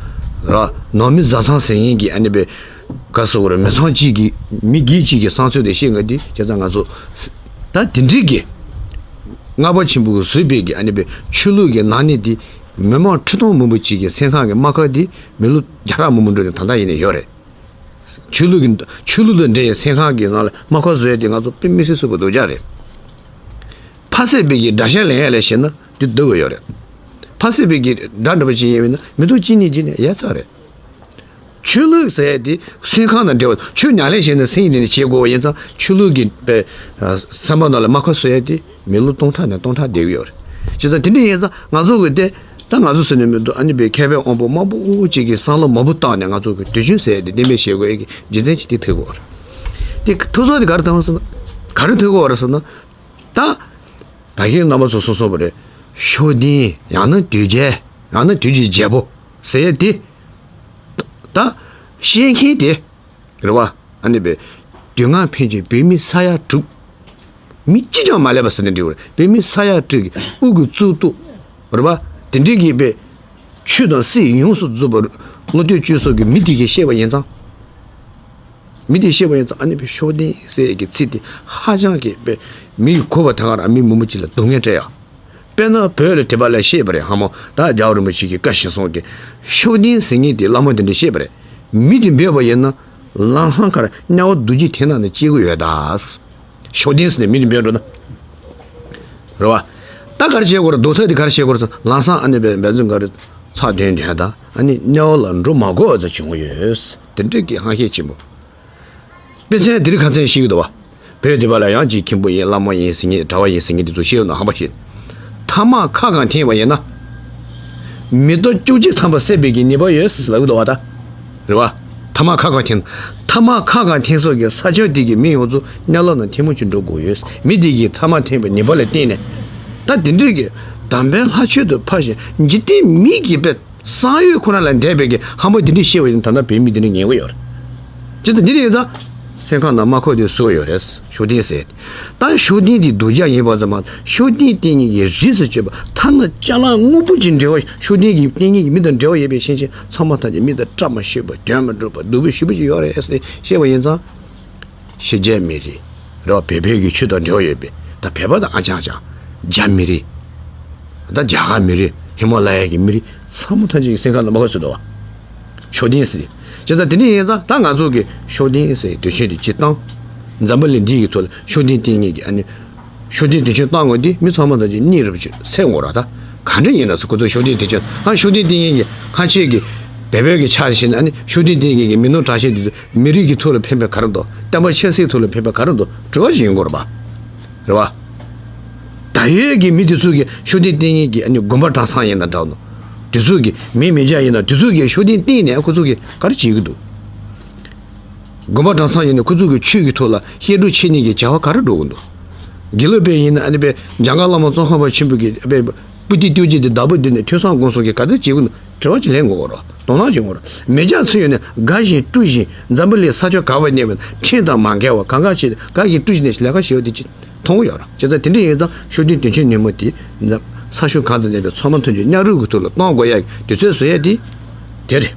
ར་ནང་མི་བཟའ་ཚང་ཟེར་མཁན་གྱི་ཨ་ནི་པེ། ག་སོགས་རེད། མི་ཚང་གཅིག་གི་མི་སྒེར་གཅིག་གི་བསམ་ཚུལ་དེ་བཤད་ང་དེ་བྱས་ཙང་ང་ཚོ་ད་དེ་འདྲའི་གི་ལྔ་པ་ཆེན་པོ་གི་བཟོས་པའི་གི་ཨ་ནི་པའི་ཆོས་ལུགས་ཀྱི་ནག་ཉེས་དེ་ མི་མང་ཁྲི་སྟོང་མང་པོ་ཅིག་གི་སེམས་ཁམས་ཀྱི་རྨ་ཁ་དེ་མི་ལོ་བརྒྱ་ཕྲག་མང་པོ་འགྲོ་ནས་ད་ལྟ་ཡིན་ནས་ཡོད་རེད། ཆོས་ལུགས་ཀྱི་ཆོས་ལུགས་དང་འབྲེལ་བའི་སེམས་ཁམས་ཀྱི་ནང་ལ་རྨ་ཁ་བཟོ་ཡ་དེ་ང་ཚོ་དཔེ་མི་སྲིད་སོ་པོ་སྡུག་ཅག་རེད། ཕ་སྲིད་པའི་གི་དགྲ་ཤ་ལེན་ཡ་ལས་བྱེད་ན་དེ་སྡུག་གི་ཡོད་རེད། ཕ་སྲིད་པའི་གི་དགྲ་འདྲ་པོ་ཅིག་ཡིན་པས་ན་མི་ཐུག་གཅིག་གཉིས་གཅིག་ནས་ཡ་ཚ་རེད། ཆོས་ལུགས་ཟེར་ཡ་དེ་སེམས་ཁམས་དང་འབྲེལ་བ། ཆོས་ཉམས་ལེན་བྱས་ནས་སེམས་དེ་ནས་བྱེད་དགོས་པ་ཡིན་ཙང་ཆོས་ལུགས་ཀྱི་པའི་སེམས་པ་ནང་ལ་རྨ་ཁ་བཟོ་ཡ་དེ་མི་ལོ་སྟོང་ཕྲག་ནས་སྟོང་ཕྲག་བསྡད་ཀྱི་ཡོད་རེད། བྱས་ཙང་དེ་འདྲ་ཡིན་ཙང་ང་ཚོ་གི་དེ་ད་ང་ཚོ་ཟེར་ནས་མི་འདུག་ཨ་ནི་པའི་མཁས་པའི་དབང་པོ་མང་པོ་ཅིག་གིས་བསམ་བློ་མང་པོ་བཏང་ནས་ང་ཚོ་གི་དུས་རྒྱུན་ཟེར་ཡ་དེ་གཏན་འབེབས་བྱེད་དགོས་ཡ་གི་རྒྱུ་མཚན་ཅིག་དེ་ཐུག་གི་ཡོད་རེད། དེ་ཐུག་ཚོད་དེ་ག་རེ་ཐུག་ཟེར་ན། ག་རེ་ཐུག་གི་ཡོད་རེད་ཟེར་ན། ད་ད་གིན་རྣམ་པ་ཚོ་གསུངས་སོང་བ་རེད། ཕྱོགས་འདི་ཡང་ན་དུས་བརྒྱད། ཡང་ན་དུས་ཀྱི་རྒྱལ་པོ་ཟེར་ཡ་དེ། ད་བཤད་མཁན་དེ་རེད་བ། ཨ་ནི་པའི་དུས་སྔ་ཕན་ཆད་བོད་མི་ས་ཡ་དྲུག་མི་གཅིག་ཀྱང་མ་སླེབས་པ་ཟེར་ན་འགྲིག་པ་རེད། བོད་མི་ས་ཡ་དྲུག་གི་དབུ་གི་གཙུག་ཏོ་རེད་བ། དེ་འདྲའི་གི་པའི་ཆོས་དང་སྲིད་ཡོངས་སུ་རྫོགས་པ་བློ་གཏད་བཅོལ་སོགས་ཀྱི་མི་དེ་གིས་བཤད་པ་ཡིན་ཙང་། མི་དེས་བཤད་པ་ཡིན་ཙང་ཨ་ནི་པའི་ཕྱོགས་འདི་ཟེར་གྱི་ཚིག་དེ་ཧ་ཅང་གི་པའི་མི་ཡི་གོ་བ་དེ་ག་རང་མི་མང་པོ་ཅིག་ལ་སྡུག་བསྔལ་སྤྲད་ཡ། དཔེར་ན་བོད་ལ་དེ་པ་ལ་བཤད་པ་རེད། ཧ་མོ་ད་རྒྱལ་བ་རིན་པོ་ཆེ་གི་བཀའ་བཞིན་སོང་གི་ཕྱོགས་འདི་ཟེར་མཁན་དེ་བླ་མ་དེ་འདྲས་བཤད་པ་རེད། མི་དེ་འབོད་པ་ཡིན་ན་ལམ་སང་ཁར་དམྱལ་བ་རྡོ་རྗེ་ཐེབས་ནང་ནས་སྐྱེ་གི་ཡོད་ད། ཕྱོགས་འདི་ཟེར་ནས་མི་དེ་འབོད་འགྲོ་ན། རེད་བ། ད་ག་རེ་བྱེད་དགོས་རེད། རྡོ་ཐབ་དེ་ག་རེ་བྱེད་དགོས་རེད་ཟེར་ན་ལམ་སང་ཨ་ནི་པའི་འབད་བརྩོན་ག་རེ་ཚགས་དོན་དོན་དང་ཨ་ནི་དམྱལ་བ་ལ་འགྲོ་མ་དགོས་པ་ཙམ་བྱུང་ཡོད། དེ་འདྲ་གི་ཧང་ཤེད་ཆེན་པོ། དཔེ་མཚོན་དེ་རིང་ཁ་སང་ཤེས་ཀྱི་འདུག་བ། བོད་འདི་པ་ལ་ཡང་ཅིག་མཁན་པོ་ཡིན་བླ་མ་ཡིན་ཟེར་མཁན་གྲྭ་པ་ཡིན་ཟེར་མཁན་དེ་ཚོ་ཤེས་ཡོད་ན་ཧམ་པ་ཤེས། ཐ་མག་ཁ་གང་འཐེན་པ་ཡིན་ན། མེ་ཏོག་བཅུ་གཅིག་ཐམ་པ་སད་པའི་གི་ནུས་པ་ཡོད་ཟེར་ལབ་ཀྱི་འདུག་བ་ད། རེད་བ། ཐ་མག་ཁ་གང་འཐེན། ཐ་མག་ཁ་གང་འཐེན་སོགས་ཀྱི་ས་ཆ་དེ་གི་མི་ཡོངས་རྫོགས་དམྱལ་བ་ནང་ཐལ་མོ་གཅིག་འགྲོ་དགོས་ཡོད། མི་དེ་གིས་ཐ་མག་འཐེན་པའི་ནུས་པ་ལ་བརྟེན་ནས། ད་དེ་འདྲའི་གི་དམ་པའི་ལྷ་ཆོས་དུ་ཕར་ཞོག་འཇིག་རྟེན་མི་གི་པའི་བསམ་ཡུལ་ཁོ་ན་ལ་འདས་པའི་གི་ཧམ་པ་དེ་འདྲ་བཤད་པ་ཡིན་ན་ད་ལྟ་བོད་མི་དེ་འདྲ་ཉན་གི་ཡོད་རེད། ཇི་ལྟར་འདི་འདྲ་ཡིན་ཙང་། སེམས་ཁམས་ནང་རྨ་ཁ་དེ་བཟོས་ཡོད་རེད། ཕྱོགས་འདི་ཟེར། ད་ཕྱོགས་འདི་འདི་སྡུག་ཅག་ཡིན་པ་ཙམ་མ་ཕྱོགས་འདི་བསྟེན་མཁན་གྱི་རིས་སུ་ཆད་པ་ཐ་ན་ཅ་ལག་དངོས་པོ་ཅིག་འབྲེལ་བ་ཕྱོགས་འདི་གི་བསྟེན་མཁན་གྱི་མི་དང་འབྲེལ་བ་ཡོད་པའི་ཤེས་བྱ་ཚང་མ་ཐམས་ཅད་མི་དང་བཀྲ་མ་ཤིས་པ་དོན་མ་འགྲུབ་པ་སྡུག་པོ་ཞེ་པོ་ཅིག་ཡོད་རེད་ཟེར་བཤད་པ་ཡིན་ཙང་། ཕྱི་རྒྱལ་མི་རིགས་རེད་བ། བོད་བོད་ཀྱི་ཆོས་དང་འབྲེལ་བ་ཡོད་པའི་ད་བོད་པ་དང་ཨ་ཅག་ཅག་རྒྱ་མི་རིགས། ད་རྒྱ་གར་མི་རིགས་ཧི་མ་ལ་ཡ་གི་མི་རིགས་ཚང་མ་ཐམས་ཅད་ཀྱི་སེམས་ཁ་ལ་མ་ཁ་སུ་འདུག་བ། ཕྱོགས་འདི་ཟེར། བྱས་ཙང་དེ་འདྲ་ཡིན་ཙང་ད་ང་ཚོ་གི་ཕྱོགས་འདི་ཟེར་དུས་ཆེན་དེ་སྤྱི་བཏང་། འཛམ་བུ་གླིང་འདི་ཡི་ཐོག་ལ་ཕྱོགས་འདི་བསྟེན་མཁན་གྱི་ཨ་ནི། ཕྱོགས་འདི་དུས་ཆེན་བཏང་དགོས་འདི་མི་ཚང་མ་ཐམས་ཅད་གཉིད་རབ་ཅིག་སད་འོང་ར་ད། ག་འདྲ་ཡིན་ན་ཟེར་ཁོ་ཚོ་ཕྱོགས་འདི་དུས་ཆེན་ཨ་ཕྱོགས་འདི་བསྟེན་མཁན་གྱི་ཁ་ཆེ་གི་བོད་བོད་ཀྱི་ཆ་བཞག་ན་ཨ་ནི་ཕྱོགས་འདི་བསྟེན་མཁན་གྱི་མི་ནོར་དྲག་ཤོས་འདི་ཚོ་མི་རིགས་ཀྱི་ཐོག་ལ་ཕན་པའི་ག་རེ་འདུག་བསྟན་པ་ཆབ་སྲིད་ཐོག་ལ་ཕན་པའི་ག་རེ་འདུག་དྲི་བ་ཞིག་ཡོང་གི་རེད་པ། རེད་བ། ད་ཡོད་ཀྱི་མི་དེ་ཚོ་གི་ཕྱོགས་འདི་བསྟེན་མཁན་གྱི་ཨ་ནི་དགོན་པ་གྲྭ་ཚང་ཡིན་ན་འདྲ་འདུག་དེ་ཚོ་གི་མི་མི་སྐྱ་ཡིན་ན་དེ་ཚོ་གི་ཕྱོགས་འདི་བསྟེན་ནས་ཁོ་ཚོ་གི་ག་རེ་བྱེད་ཀྱི་འདུག་དགོན་པ་གྲྭ་ཚང་ཡིན་ན་ཁོ་ཚོ་གི་ཆོས་ཀྱི་ཐོག་ལ་བཤད་སྒྲུབ་བྱེད་ནས་ཀྱི་བྱ་བ་ག་རེ་འགྲོ་གི་འདུག་དགེ་ལུགས་པའི་ཡིན་ན་ཨ་ནི་པའི་འཇམ་མགོན་བླ་མ་ཙོང་ཁ་པ་ཆེན་པོ་གི་ཨ་པའི་པོ་ཏི་ཏུ་ཅི་དེ་བདག་པོ་འདི་ནས་ཐོས་བསམ་སྒོམ་གསུམ་གྱི་ག་ཚོད་བྱེད་དགོས་ན་དྲི་བ་ཅིག་ལན་དགོས་རོགས། དོ་སྣང་བྱེད་དགོས་རོགས། མི་སྐྱ་ཚོ་ཡོད་ནས་དགའ་བཞིན་སྤྲོ་བཞིན་འཛམ་བུ་གླིང་ས་ཕྱོགས་ག་པར་གནས་པའི་ཁྲིམས་དང་མ་འགལ་བ་གང་ག་བྱེད་དགའ་བཞིན་སྤྲོ་བཞིན་ནས་ལས་ཀ་བྱེད་པ་དེ་ཅིག་མཐོང་གི་ཡོད་རེད། བྱས་ཙང་དེ་འདྲ་ཡིན་ཙང་ཕྱོགས་འདི་དུས་ཆེན་ཉིན་མོ་དེ་ས་ཕྱོགས་གང་དུ་གནས་པའི་ཚང་མ་མཐུན་གྱི་མཉམ་རུབ་ཀྱི་ཐོག་ལ་གཏོང་དགོས་ཡ་གི་དུས་ཚོད་བཟོ་ཡ་དེ་དེ་རེད།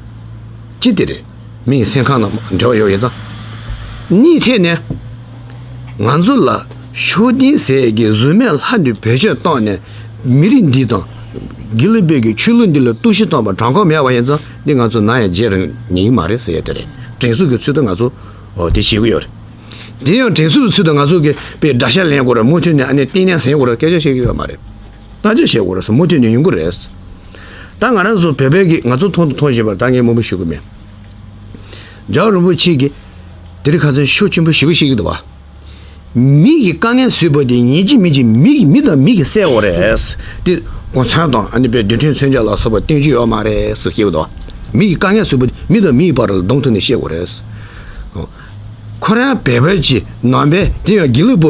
ཅི་དེ་རེད། མི་ཡི་སེམས་ཁམས་ནང་འབྲེལ་བ་ཡོད་ཡིན་ཙང་། གཉིས་ཐད་ནས། ང་ཚོ་ལ་ཕྱོགས་འདི་ཟེར་གྱི་གཟུགས་མེད་ལྷ་འདི་བེད་སྤྱོད་བཏང་ནས་མི་རིགས་འདི་དང་། དགེ་ལུགས་པའི་གི་ཆོས་ལུགས་འདི་ལ་གཏོར་བཤིག་བཏང་པ་དྲང་པོ་མེད་པ་ཡིན་ཙང་འདི་ང་ཚོ་ནམ་ཡང་བརྗེད་རང་ཉན་གྱི་མ་རེད་ཟེར་ཡ་དེ་རེད། དྲན་གསོ་གི་ཚུལ་དུ་ང་ཚོ་འོ་དེ་བྱེད་ཀྱི་ཡོད་རེད། དེ་ཡང་དྲན་གསོ་གི་ཚུལ་དུ་ང་ཚོ་གི་པའི་དགྲ་ཤ་ལེན་དགོས་རེད། མུ་མཐུད་ནས་ཨ་ནི་བསྟེན་གནས་ཟིན་དགོས་རེད། སྐད་ཆ་བཤད་ཀྱི་ཡོད་མ་རེད། ད་ཅི་བྱེད་དགོས་རེད་ཟེར་མུ་མཐུད་ནས་ཡོང་གི་རེད། ད་ང་རང་ཚོ་བོད་པའི་གི་ང་ཚོ་མཐོང་དང་མཐོང་བཞིན་པར་ད་ངས་མང་པོ་ཞུ་གི་མེད། རྒྱལ་བ་རིན་པོ་ཆེ་གིས་དེ་རིང་ཁ་སང་ཤུགས་ཆེན་པོ་ཞེ་པོ་བཤད་ཀྱི་འདུག་བ། མི་གི་དཀའ་ངལ་བཟོས་པ་དེ་ཉིན་གཅིག་མིན་གཅིག་མི་གི་མི་དང་མི་གིས་སེལ་དགོས་རེད། དེ་གོང་ཚོན་དང་ཨ་ནི་པའི་རྡུལ་ཕྲན་མཚོན་ཆ་ལ་སོགས་པ་སྟོན་རྒྱུ་ཡོད་མ་རེད་ཟེར་བཤད་ཀྱི་འདུག་བ། མི་གི་དཀའ་ངལ་བཟོས་པ་དེ་མི་དང་མི་གི་བར་ལ་གདོང་ཐུག་ནས་བཤད་དགོས་རེད། ཁོ་རང་བོད་པ་ཅིག་ནང་པའི་དེ་ཡང་དགེ་ལུགས་པོ་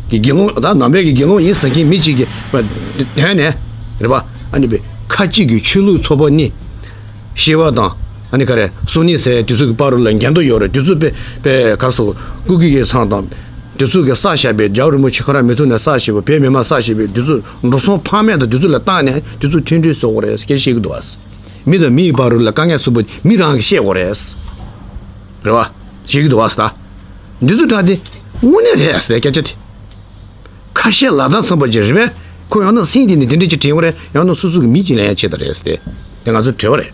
གི་དགེ་སློང་ད་ནང་པའི་གི་དགེ་སློང་ཡིན་ཟེར་མཁན་མི་གཅིག་གི་དོན་ནས་རེད་པ། ཨ་ནི་པའི་ཁ་ཅིག་གི་ཆོས་ལུགས་ཚོགས་པ་ནི་ཤེས་པ་དང་ཨ་ནི་ག་རེ་སོ་ནི་ཟེར་དེ་ཚོ་གི་བར་ལ་འགལ་འདུ་ཡོད་རེད། དེ་ཚོ་པའི་པའི་ག་རེ་ཟེར་སྐུ་སྒེར་གྱི་ཚང་དང་དེ་ཚོ་གི་བསགས་བཞག་པའི་རྒྱལ་བ་རིན་པོ་ཆེ་ཁོ་རང་མི་ཐུག་ནས་བསགས་བཞག་པའི་བོད་མི་མང་བསགས་བཞག་པའི་དེ་ཚོ་འགྲོ་སོང་ཕངས་མེད་དང་དེ་ཚོ་ལ་བཏང་ནས་དེ་ཚོ་མཐུན་སྒྲིལ་བཟོ་དགོས་རེད་ཟེར་བཤད་ཀྱི་འདུག་བ། མི་དང་མི་ཡི་བར་རུ་ལ་དཀའ་ངལ་བཟོ་བ་མི་རང་གིས་ཤེས་དགོས་རེད། རེད་བ། ཤེས་ཀྱི་འདུག་བ་ཟེར་ད། འདི་ཚོ་དྲང་དེ་དངོས་གནས་རེད་ཟེར་སྐད་ཆ་དེ། ཁ་ཤས་ལ་དྭགས་ཚང་པ་ཅིག་རེད་པས། ཁོ་ཡང་ན་སེམས་དེ་ནི་དེ་འདྲ་ཅིག་དྲན་པ་རེད། ཡང་ན་སོ་སོ་གི་མི་གཅིག་ལ་ཡང་བྱེད་ད་རེད་ཟེར་ཏེ། དེ་ང་ཚོ་དྲི་བ་རེད།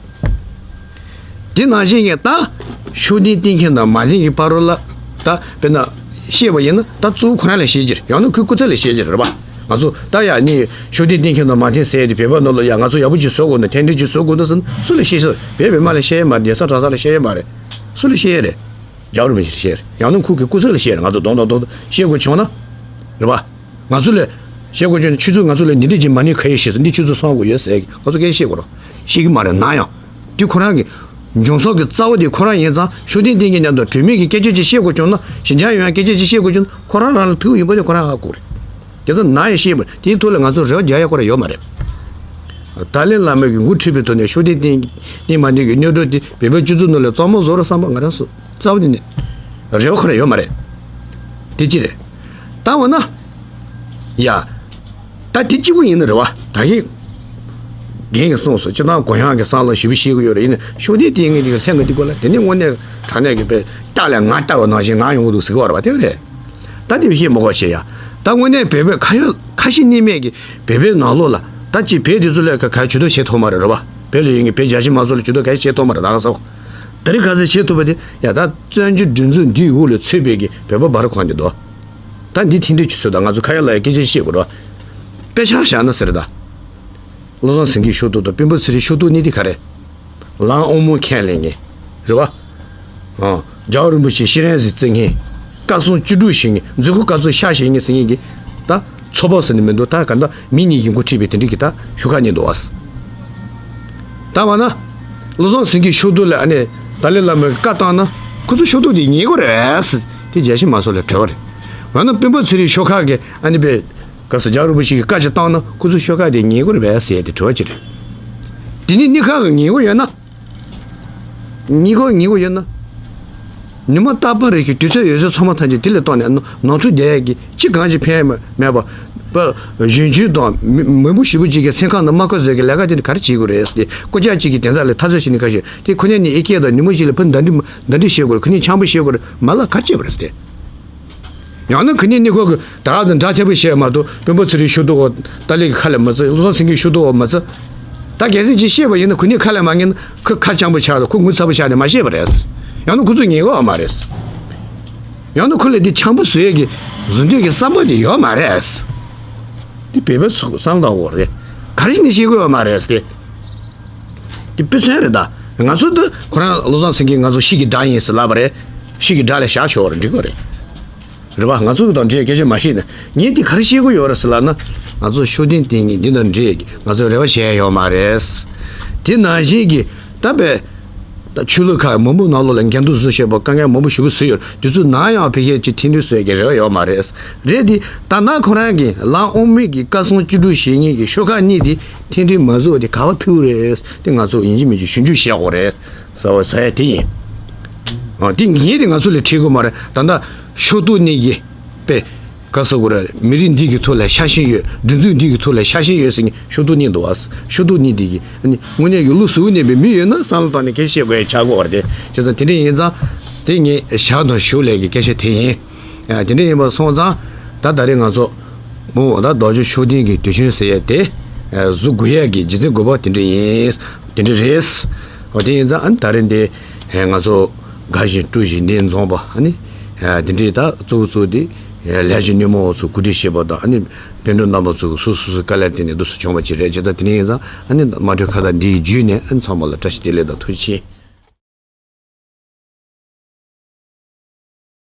དེ་ནང་བཞིན་གྱི་ད་ཤུགས་ལྡན་བསྟེན་མཁན་དང་མ་བསྟེན་གྱི་བར་རོ་ལ་ད་དཔེར་ན་བཤད་པ་ཡིན་ན་ད་གཙོ་བོ་ཁོ་རང་ལ་བཤད་ཀྱི་རེད། ཡང་ན་ཁོའི་སྐུ་ཚེ་ལ་བཤད་ཀྱི་རེད་པ། ང་ཚོ་ད་ཡ་ནི་ཤུགས་ལྡན་བསྟེན་མཁན་དང་མ་བསྟེན་ཟེར་ཡ་དེ་བོད་པ་ནང་ལ་ཡ་ང་ཚོ་ཡག་པོ་ཅིག་བཟོ་དགོས་ན་མཐུན་སྒྲིལ་ཅིག་བཟོ་དགོས་ན་ཟེར་ན་སུ་ལ་བཤད་ས། བོད་པའི་མ་ལ་བཤད་ཡ་མ་རེད། རྒྱལ་ས་གྲྭ་ས་ལ་བཤད་ཡ་མ་རེད། སུ་ལ་བཤད་ཡ་རེད། རྒྱལ་བ་རིན་པོ་ཆེ་ལ་བཤད་རེད། ཡང་ན་ཁོ་གི་སྐུ་ཚེ་ལ་བཤད་རེད། ང་ཚོ་གདོང་དང་གདོང་དུ་བཤད་དགོས་བྱུང་ན་རེད་པ། ང་ཚོ་ལ་བཤད་དགོས་བྱུང་ན་ཆུ་ཚོད་ང་ཚོ་ལ་འདི་འདྲ་ཅིག་མ་ཎི་ཁ་ཡོད་ཤེས་སོང་། འདི་ཆུ་ཚོད་སོང་དགོས་ཡོད་ཟེར་གི་ང་ཚོ་སྐད་བཤད་དགོས་རོགས་བཤད་གི་མ་རེད། ན་ཡང་དེ་ཁོ་རང་གི་འབྱུང་སོགས་ཀྱི་རྩ་བ་དེ་ཁོ་རང་ཡིན་ཙང་ཤུགས་ལྡན་བསྟེན་མཁན་མཉམ་དུ་གྲོས་མོལ་གྱི་སྐད་ཆ་ཅིག་བཤད་དགོས་བྱུང་ན་ཞི་འཇམ་ཡོང་ཡ་སྐད་ཆ་ཅིག་བཤད་དགོས་བྱུང་ན་ཁོ་རང་རང་ལ་ཐུག་ཡོད་པ་དེ་ཁོ་རང་ཧ་གོ་རེད། དེ་ཚོ་ན་ཡང་བཤད་པ་དེའི་ཐོག་ལ་ང་ཚོ་རེ་བ་རྒྱག་ཡ་ཁོ་རང་ཡོད་མ་རེད། ཏཱ་ལའི་བླ་མ་གི་འགོ་ཁྲིད་པའི་ཐོག་ནས་ཤུགས་ལྡན་བསྟེན་བསྟེན་མ་བསྟེན་གྱི་གནོན་གྲོགས་དེ་བོད་པའི་སྤྱི་ཚོགས་ནང་ལ་གཙང་མ་བཟོ་རོགས་བསམ་པ་ང་རང་སོ་རྩ་བ་ནས་རེ་བ་ཁོ་རང་ཡོད་མ་རེད། དེ་ཅི་རེད། ད་འོ་ན། ཡ། ད་དེ་གཅིག་པུ་ཡིན་ན་རེད་བ། ད་གིན་རྒན་གྱིས་གསུངས་སོང་། སྤྱིར་བཏང་གུ་ཡངས་ཀྱི་བསམ་བློ་ཞེ་པོ་ཤེས་ཀྱི་ཡོད་རེད། ཡིན་ནའི་ཤུགས་ལྡན་བསྟེན་མཁན་དེ་གི་ལྷན་དགའ་འདི་སྐོར་ལ་དེ་ནི་དངོས་གནས་དྲང་གནས་ཀྱི་དཔེ་རྟ་ལ་ང་ལྟ་བ་ནང་བཞིན་ང་ཡོང་གི་འདུག་ཟེར་གི་ཡོད་རེད་བ། དེ་རེད། ད་དེ་བཤད་མི་དགོས་བཤད་ཡ། ད་དངོས་གནས་བོད་པའི་ཁ་ཡོད་ཁ་ཞེ་གནས་མེད་ཀྱི་བོད་པའི་ནང་ལོགས་ལ་ད་ཅིག་བོད་དེ་ཚོ་ལ་ག་ག་ཇུས་གཏོགས་བྱེད་ཐུབ་མ་རེད་རེད་བ། བོད་ལ་ཡོད་མཁན་བོད་རྒྱ་ཆེ་མང་ཚོགས་ལ་ཇུས་གཏོགས་ག་རེ་བྱེད་ཐུབ་མ་རེད། ད་ག་ས་འོ། ད་རེས་ག་ཚོད་བྱེད་ཐུབ་པ་དེ་ཡ་ད་བཙན་བྱོལ་སྒྲིག་འཛུགས་འདིའི་འོག་ལ་ཚུད་པའི་གི་བོད་པ་བར་གོང་དེ་འདུག་ད་འདི་མཐུན་སྒྲིལ་གྱི་ཚུལ་དང་ང་ཚོ་ཁ་ཡ་ལ་ཡ་སྐད་ཆ་བཤད་དགོས་རེད། དཔེ་ཆ་བཞག་ན་ཟེར་ད། བློ་བཟང་སེང་གེའི་ཤོག་ཐོག་དང་སྤེན་པ་ཚེ་རིང་ཤོག་ཐོག་གཉིས་དེ་ག་རེ། ལམ་དབང་མོ་ཁས་ལེན་མཁན། རེད་བ། ཨང་། རྒྱལ་བ་རིན་པོ་ཆེ་ཤེས་རན་ཟིག་བརྩི་མཁན། བཀའ་གསུང་བཅུ་དྲུག་བཞེས་མཁན། མཛད་ཁུར་བཀའ་ཚོགས་ཤག་བཞེས་མཁན་ཟེར་མཁན་གྱི། ད། ཚོགས་པ་ཟེར་ནི་མི་འདུག་ད་ག་ད་མི་གཉིས་ཀྱི་འགོ་ཁྲིད་པའི་དེ་འདྲ་གི་ད་ཤོག་ཁག་གཉིས་འདུག་བ། ད་བ་ན། བློ་བཟང་སེང་གེའི་ཤོག་ཐོག་ལ་ཨ་ནི་ཏཱ་ལའི་བླ་མའི་བཀའ་བཏང་ན་ཁོ་ཚོ་ཤོག་ཐོག་དེ་ཉན་དགོས་རེད་ཟེར། དེ་རྒྱལ་ཞེན་མ་སོགས་ལ་གྲོས་པ་རེད། འོ་ན་སྤེན་པ་ཚེ་རིང་ཤོག་ཁག་གི་ཨ་ནི་པའི་ག་ས་རྒྱལ་བ་རིན་པོ་ཆེ་གི་བཀའ་ཅིག་བཏང་ན་ཁོ་ཚོ་ཤོག་ཁག་དེ་ཉན་དགོས་རེད་པས་ཟེར་ཡ་དེ་དྲི་བ་ཅིག་རེད། དེ་ནི་སྣེ་ཁག་གི་ཉན་དགོས་ཡོད་ན། ཉན་དགོས་ཉན་དགོས་ཡོད་ན། ཉི་མ་རྟག་པར་རེ་ཞིག་དུས་ཚོད་ཡོད་ཚད་ཚང་མ་ཐམས་ཅད་དེ་ལ་གཏོང་ནས་ནོར་འཁྲུལ་བསྡད་ཡ་གི་ཅི་གང་ཅི་ཕན་མེད་པ། པ། གཞོན་སྐྱེས་དང་མི་མི་འབོར་ཞེ་པོ་ཅིག་གི་སེམས་ཁམས་ནང་རྨ་ཁ་བཟོས་ཀྱི་ལས་ཀ་དེ་ནི་ག་རེ་བྱེད་དགོས་རེད་ཟེར་ཏེ་སྐུ་ཅག་ཅིག་གི་དེ་ཚ་ལ་འཐབ་རྩོད་བྱེད་ནི་ཁ་ཤས་དེ་ཁོ་ནས་ནི་ཨི་སྐད་དང་ཉིན་མོ་ཞིག་ལ་ཕར་འདར་འདྲི་འདར་འདྲི་བྱེད་དགོས་རེད། ཁོ་ནས་འཆམ་པོ་བྱེད་དགོས་རེད། མ་ལ་ག་རེ་བྱེད་དགོས་རེད་ཟེར་ཏེ། ཡང་ན་ཁོ་ནས་ནི་ཁོ་གི་ད་ག་ཚོད་འདྲ་ཆེ་པོ་བཤད་མ་གཏོགས་སྤེན་པ་ཚེ་རིང་ཤོག་ཐོག་འོག་ཏཱ་ལའི་གི་ཁ་ལ་མ་བརྩི། བློ་བཟང་སེང་གེའི་ཤོག་ཐོག་འོག་མ་བརྩི། ད་གལ་སྲིད་ཅིག་བཤད་པ་ཡིན་ན་ཁོ་ནས་ཁ་ལ་མ་ངེས་ན་ཁོ་ཁ་སྤྱང་པོ་ཆགས་དང་ཁོ་ངུ་ཚ་པོ་ཆགས་ནས་མ་བཤད་པ་རེད། ཡང་ན་ཁོ་ཚོས་ཉན་གི་ཡོད་མ་རེད། ཡང་ན་ཁོ་ལ་འདི་འཆམ་པོ་བཟོ་ཡས་ཀྱི་བཟོ་འདོད་ཀྱི་བསམ་པ་དེ་ཡོད་མ་རེད། འདི་བོད་པའི་ཚོགས་བསམ་བློ་བཏང་དགོས་རེད། ག་རེ་བྱས་ནས་བཤད་གི་ཡོད་མ་རེད་དེ། འདི་དཔེ་མཚོན་རེད་ད། ང་ཚོ་འདི་ཁོ་རང་བློ་བཟང་སེང་གེ་ང་ཚོ་ཤི་གི་དགྲ་ཡིན་ཟེར་ལབ་པ་རེད། ཤི་གི་དགྲ་ལ་བཞག་ཆོག་རེད། འགྲིག་གི་རེད། རེད་པ། ང་ཚོ་གི་དང་འབྲེལ་སྐད་ཆ་མ་བཤད་ན་ངས་འདི་ག་རེ་བཤད་གི་ཡོད་རེད་ཟེར་ལབ་ན། ང་ཚོ་ཤུགས་ལྡན་བསྟེན་མཁན་འདི་དང་འབྲེལ་ང་ཚོ་རེ་བ་བྱས་ཡོད་མ་རེད། དེ་ནང་བཞིན་གྱི་ད་བས། ད་ཆོས་ལུགས་ཁག་མང་པོ་ནང་ལོགས་ལ་འགལ་འདུ་བཟོ་བྱས་པ་དཀའ་ངལ་མང་པོ་ཞེ་པོ་བཟོས་ཡོད། དེ་ཚོ་ནམ་ཡང་ཕལ་ཆེར་ཅིག་མཐུན་སྒྲིལ་བཟོ་ཡས་ཀྱི་རེ་བ་ཡོད་མ་རེད། རེད་དེ་ད་ནང་ཁོ་རང་གི་ལམ་དབུ་མའི་གི་བཀའ་གསུང་བཅུ་དྲུག་བཞེས་མཁན་གྱི་ཤོག་ཁག་གཉིས་དེ་མཐུན་སྒྲིལ་མ་བཟོ་དེ་ག་པར་ཐུག་རེད། དེ་ང་ཚོ་ཡིན་གཅིག་མིན་གཅིག་ཞིབ་འཇུག་བྱེད་དགོས་རེད། ཟེར་བ་ཟེར་ཡ་དེ་ཡིན། ཨ། དེ་ངས་དེ་ང་ཚོ་ལ་ཁྲིད་དགོས་མ་རེད། ད་ལྟ་ཤོག་ཐོག་གཉིས་ཀྱི་དཔེ། ག་ཟེར་དགོས་རེད། མི་རིགས་འདི་གི་ཐོག་ལ་ཤ་ཞེན་ཡོད། སྒྲིག་འཛུགས་འདི་གི་ཐོག་ལ་ཤ་ཞེན་ཡོད་ཟེར་མཁན་ཤོག་ཐོག་གཉིས་འདུག་བ། ཤོག་ཐོག་གཉིས་འདི་གི་ཨ་ནི་དངོས་གནས་ཀྱི་བློ་གཟུ་བོ་གནས་པའི་མི་ཡོད་ན་བསམ་བློ་བཏང་ནས་སྐད་ཆ་བཤད་དགོས་ཡ་ཆགས་ཀྱི་ཡོད་རེད་དེ། བྱས་ཙང་དེ་འདྲ་ཡིན་ཙང་དེ་ངས་ཞག་དང་ཞོགས་ལས་ཀྱི་སྐད་ཆ་དེ་ཡིན། ཨ། དེ་འདྲ་ཡིན་པ་སོང་ཙང་ད་ད་རེས་ང་ཚོ་མོ་ད་རྡོ་རྗེ་ཤུགས་ལྡན་གྱི་དུས་ཆེན་ཟེར་ཡ་དེ་ཨ་བཟོ་དགོས་ཡ་གི་རྒྱུ་མཚན་དགོས་པ་དེ་འདྲ་ཡིན། དེ་འདྲ་རེད། འོ་དེ་ཡིན་ཙང་ཨ་ནི་ད་རེས་འདི་ང་ཚོ་དགའ་བཞིན་སྤྲོ་བཞིན་གནས་འཛོམས་པ་ཨ་ནི་དེ་འདྲའི་ད་གཙོ་བོ་གཙོ་བོ་དེ་ལས་བྱེད་སྣེ་མོ་ཚོ་གོ་སྒྲིག་བྱེད་པ་དང་ཨ་ནི་སྤུན་གྲོགས་རྣམ་པ་ཚོ་སོ་སོ་སོའི་དཀའ་ལས་དེ་ནས་འདུག་སེ་བྱུང་བ་ཅིག་རེད། བྱས་ཙང་དེ་འདྲ་ཡིན་ཙང་ཨ་ནི་དམངས་ཁྲོད་ཁ་བརྡ་འདིའི་བརྒྱུད་ནས་ཨ་ནི་ཚང་མ་ལ་བཀྲ་ཤིས་བདེ་ལེགས་དང་ཐུགས་རྗེ་ཆེ།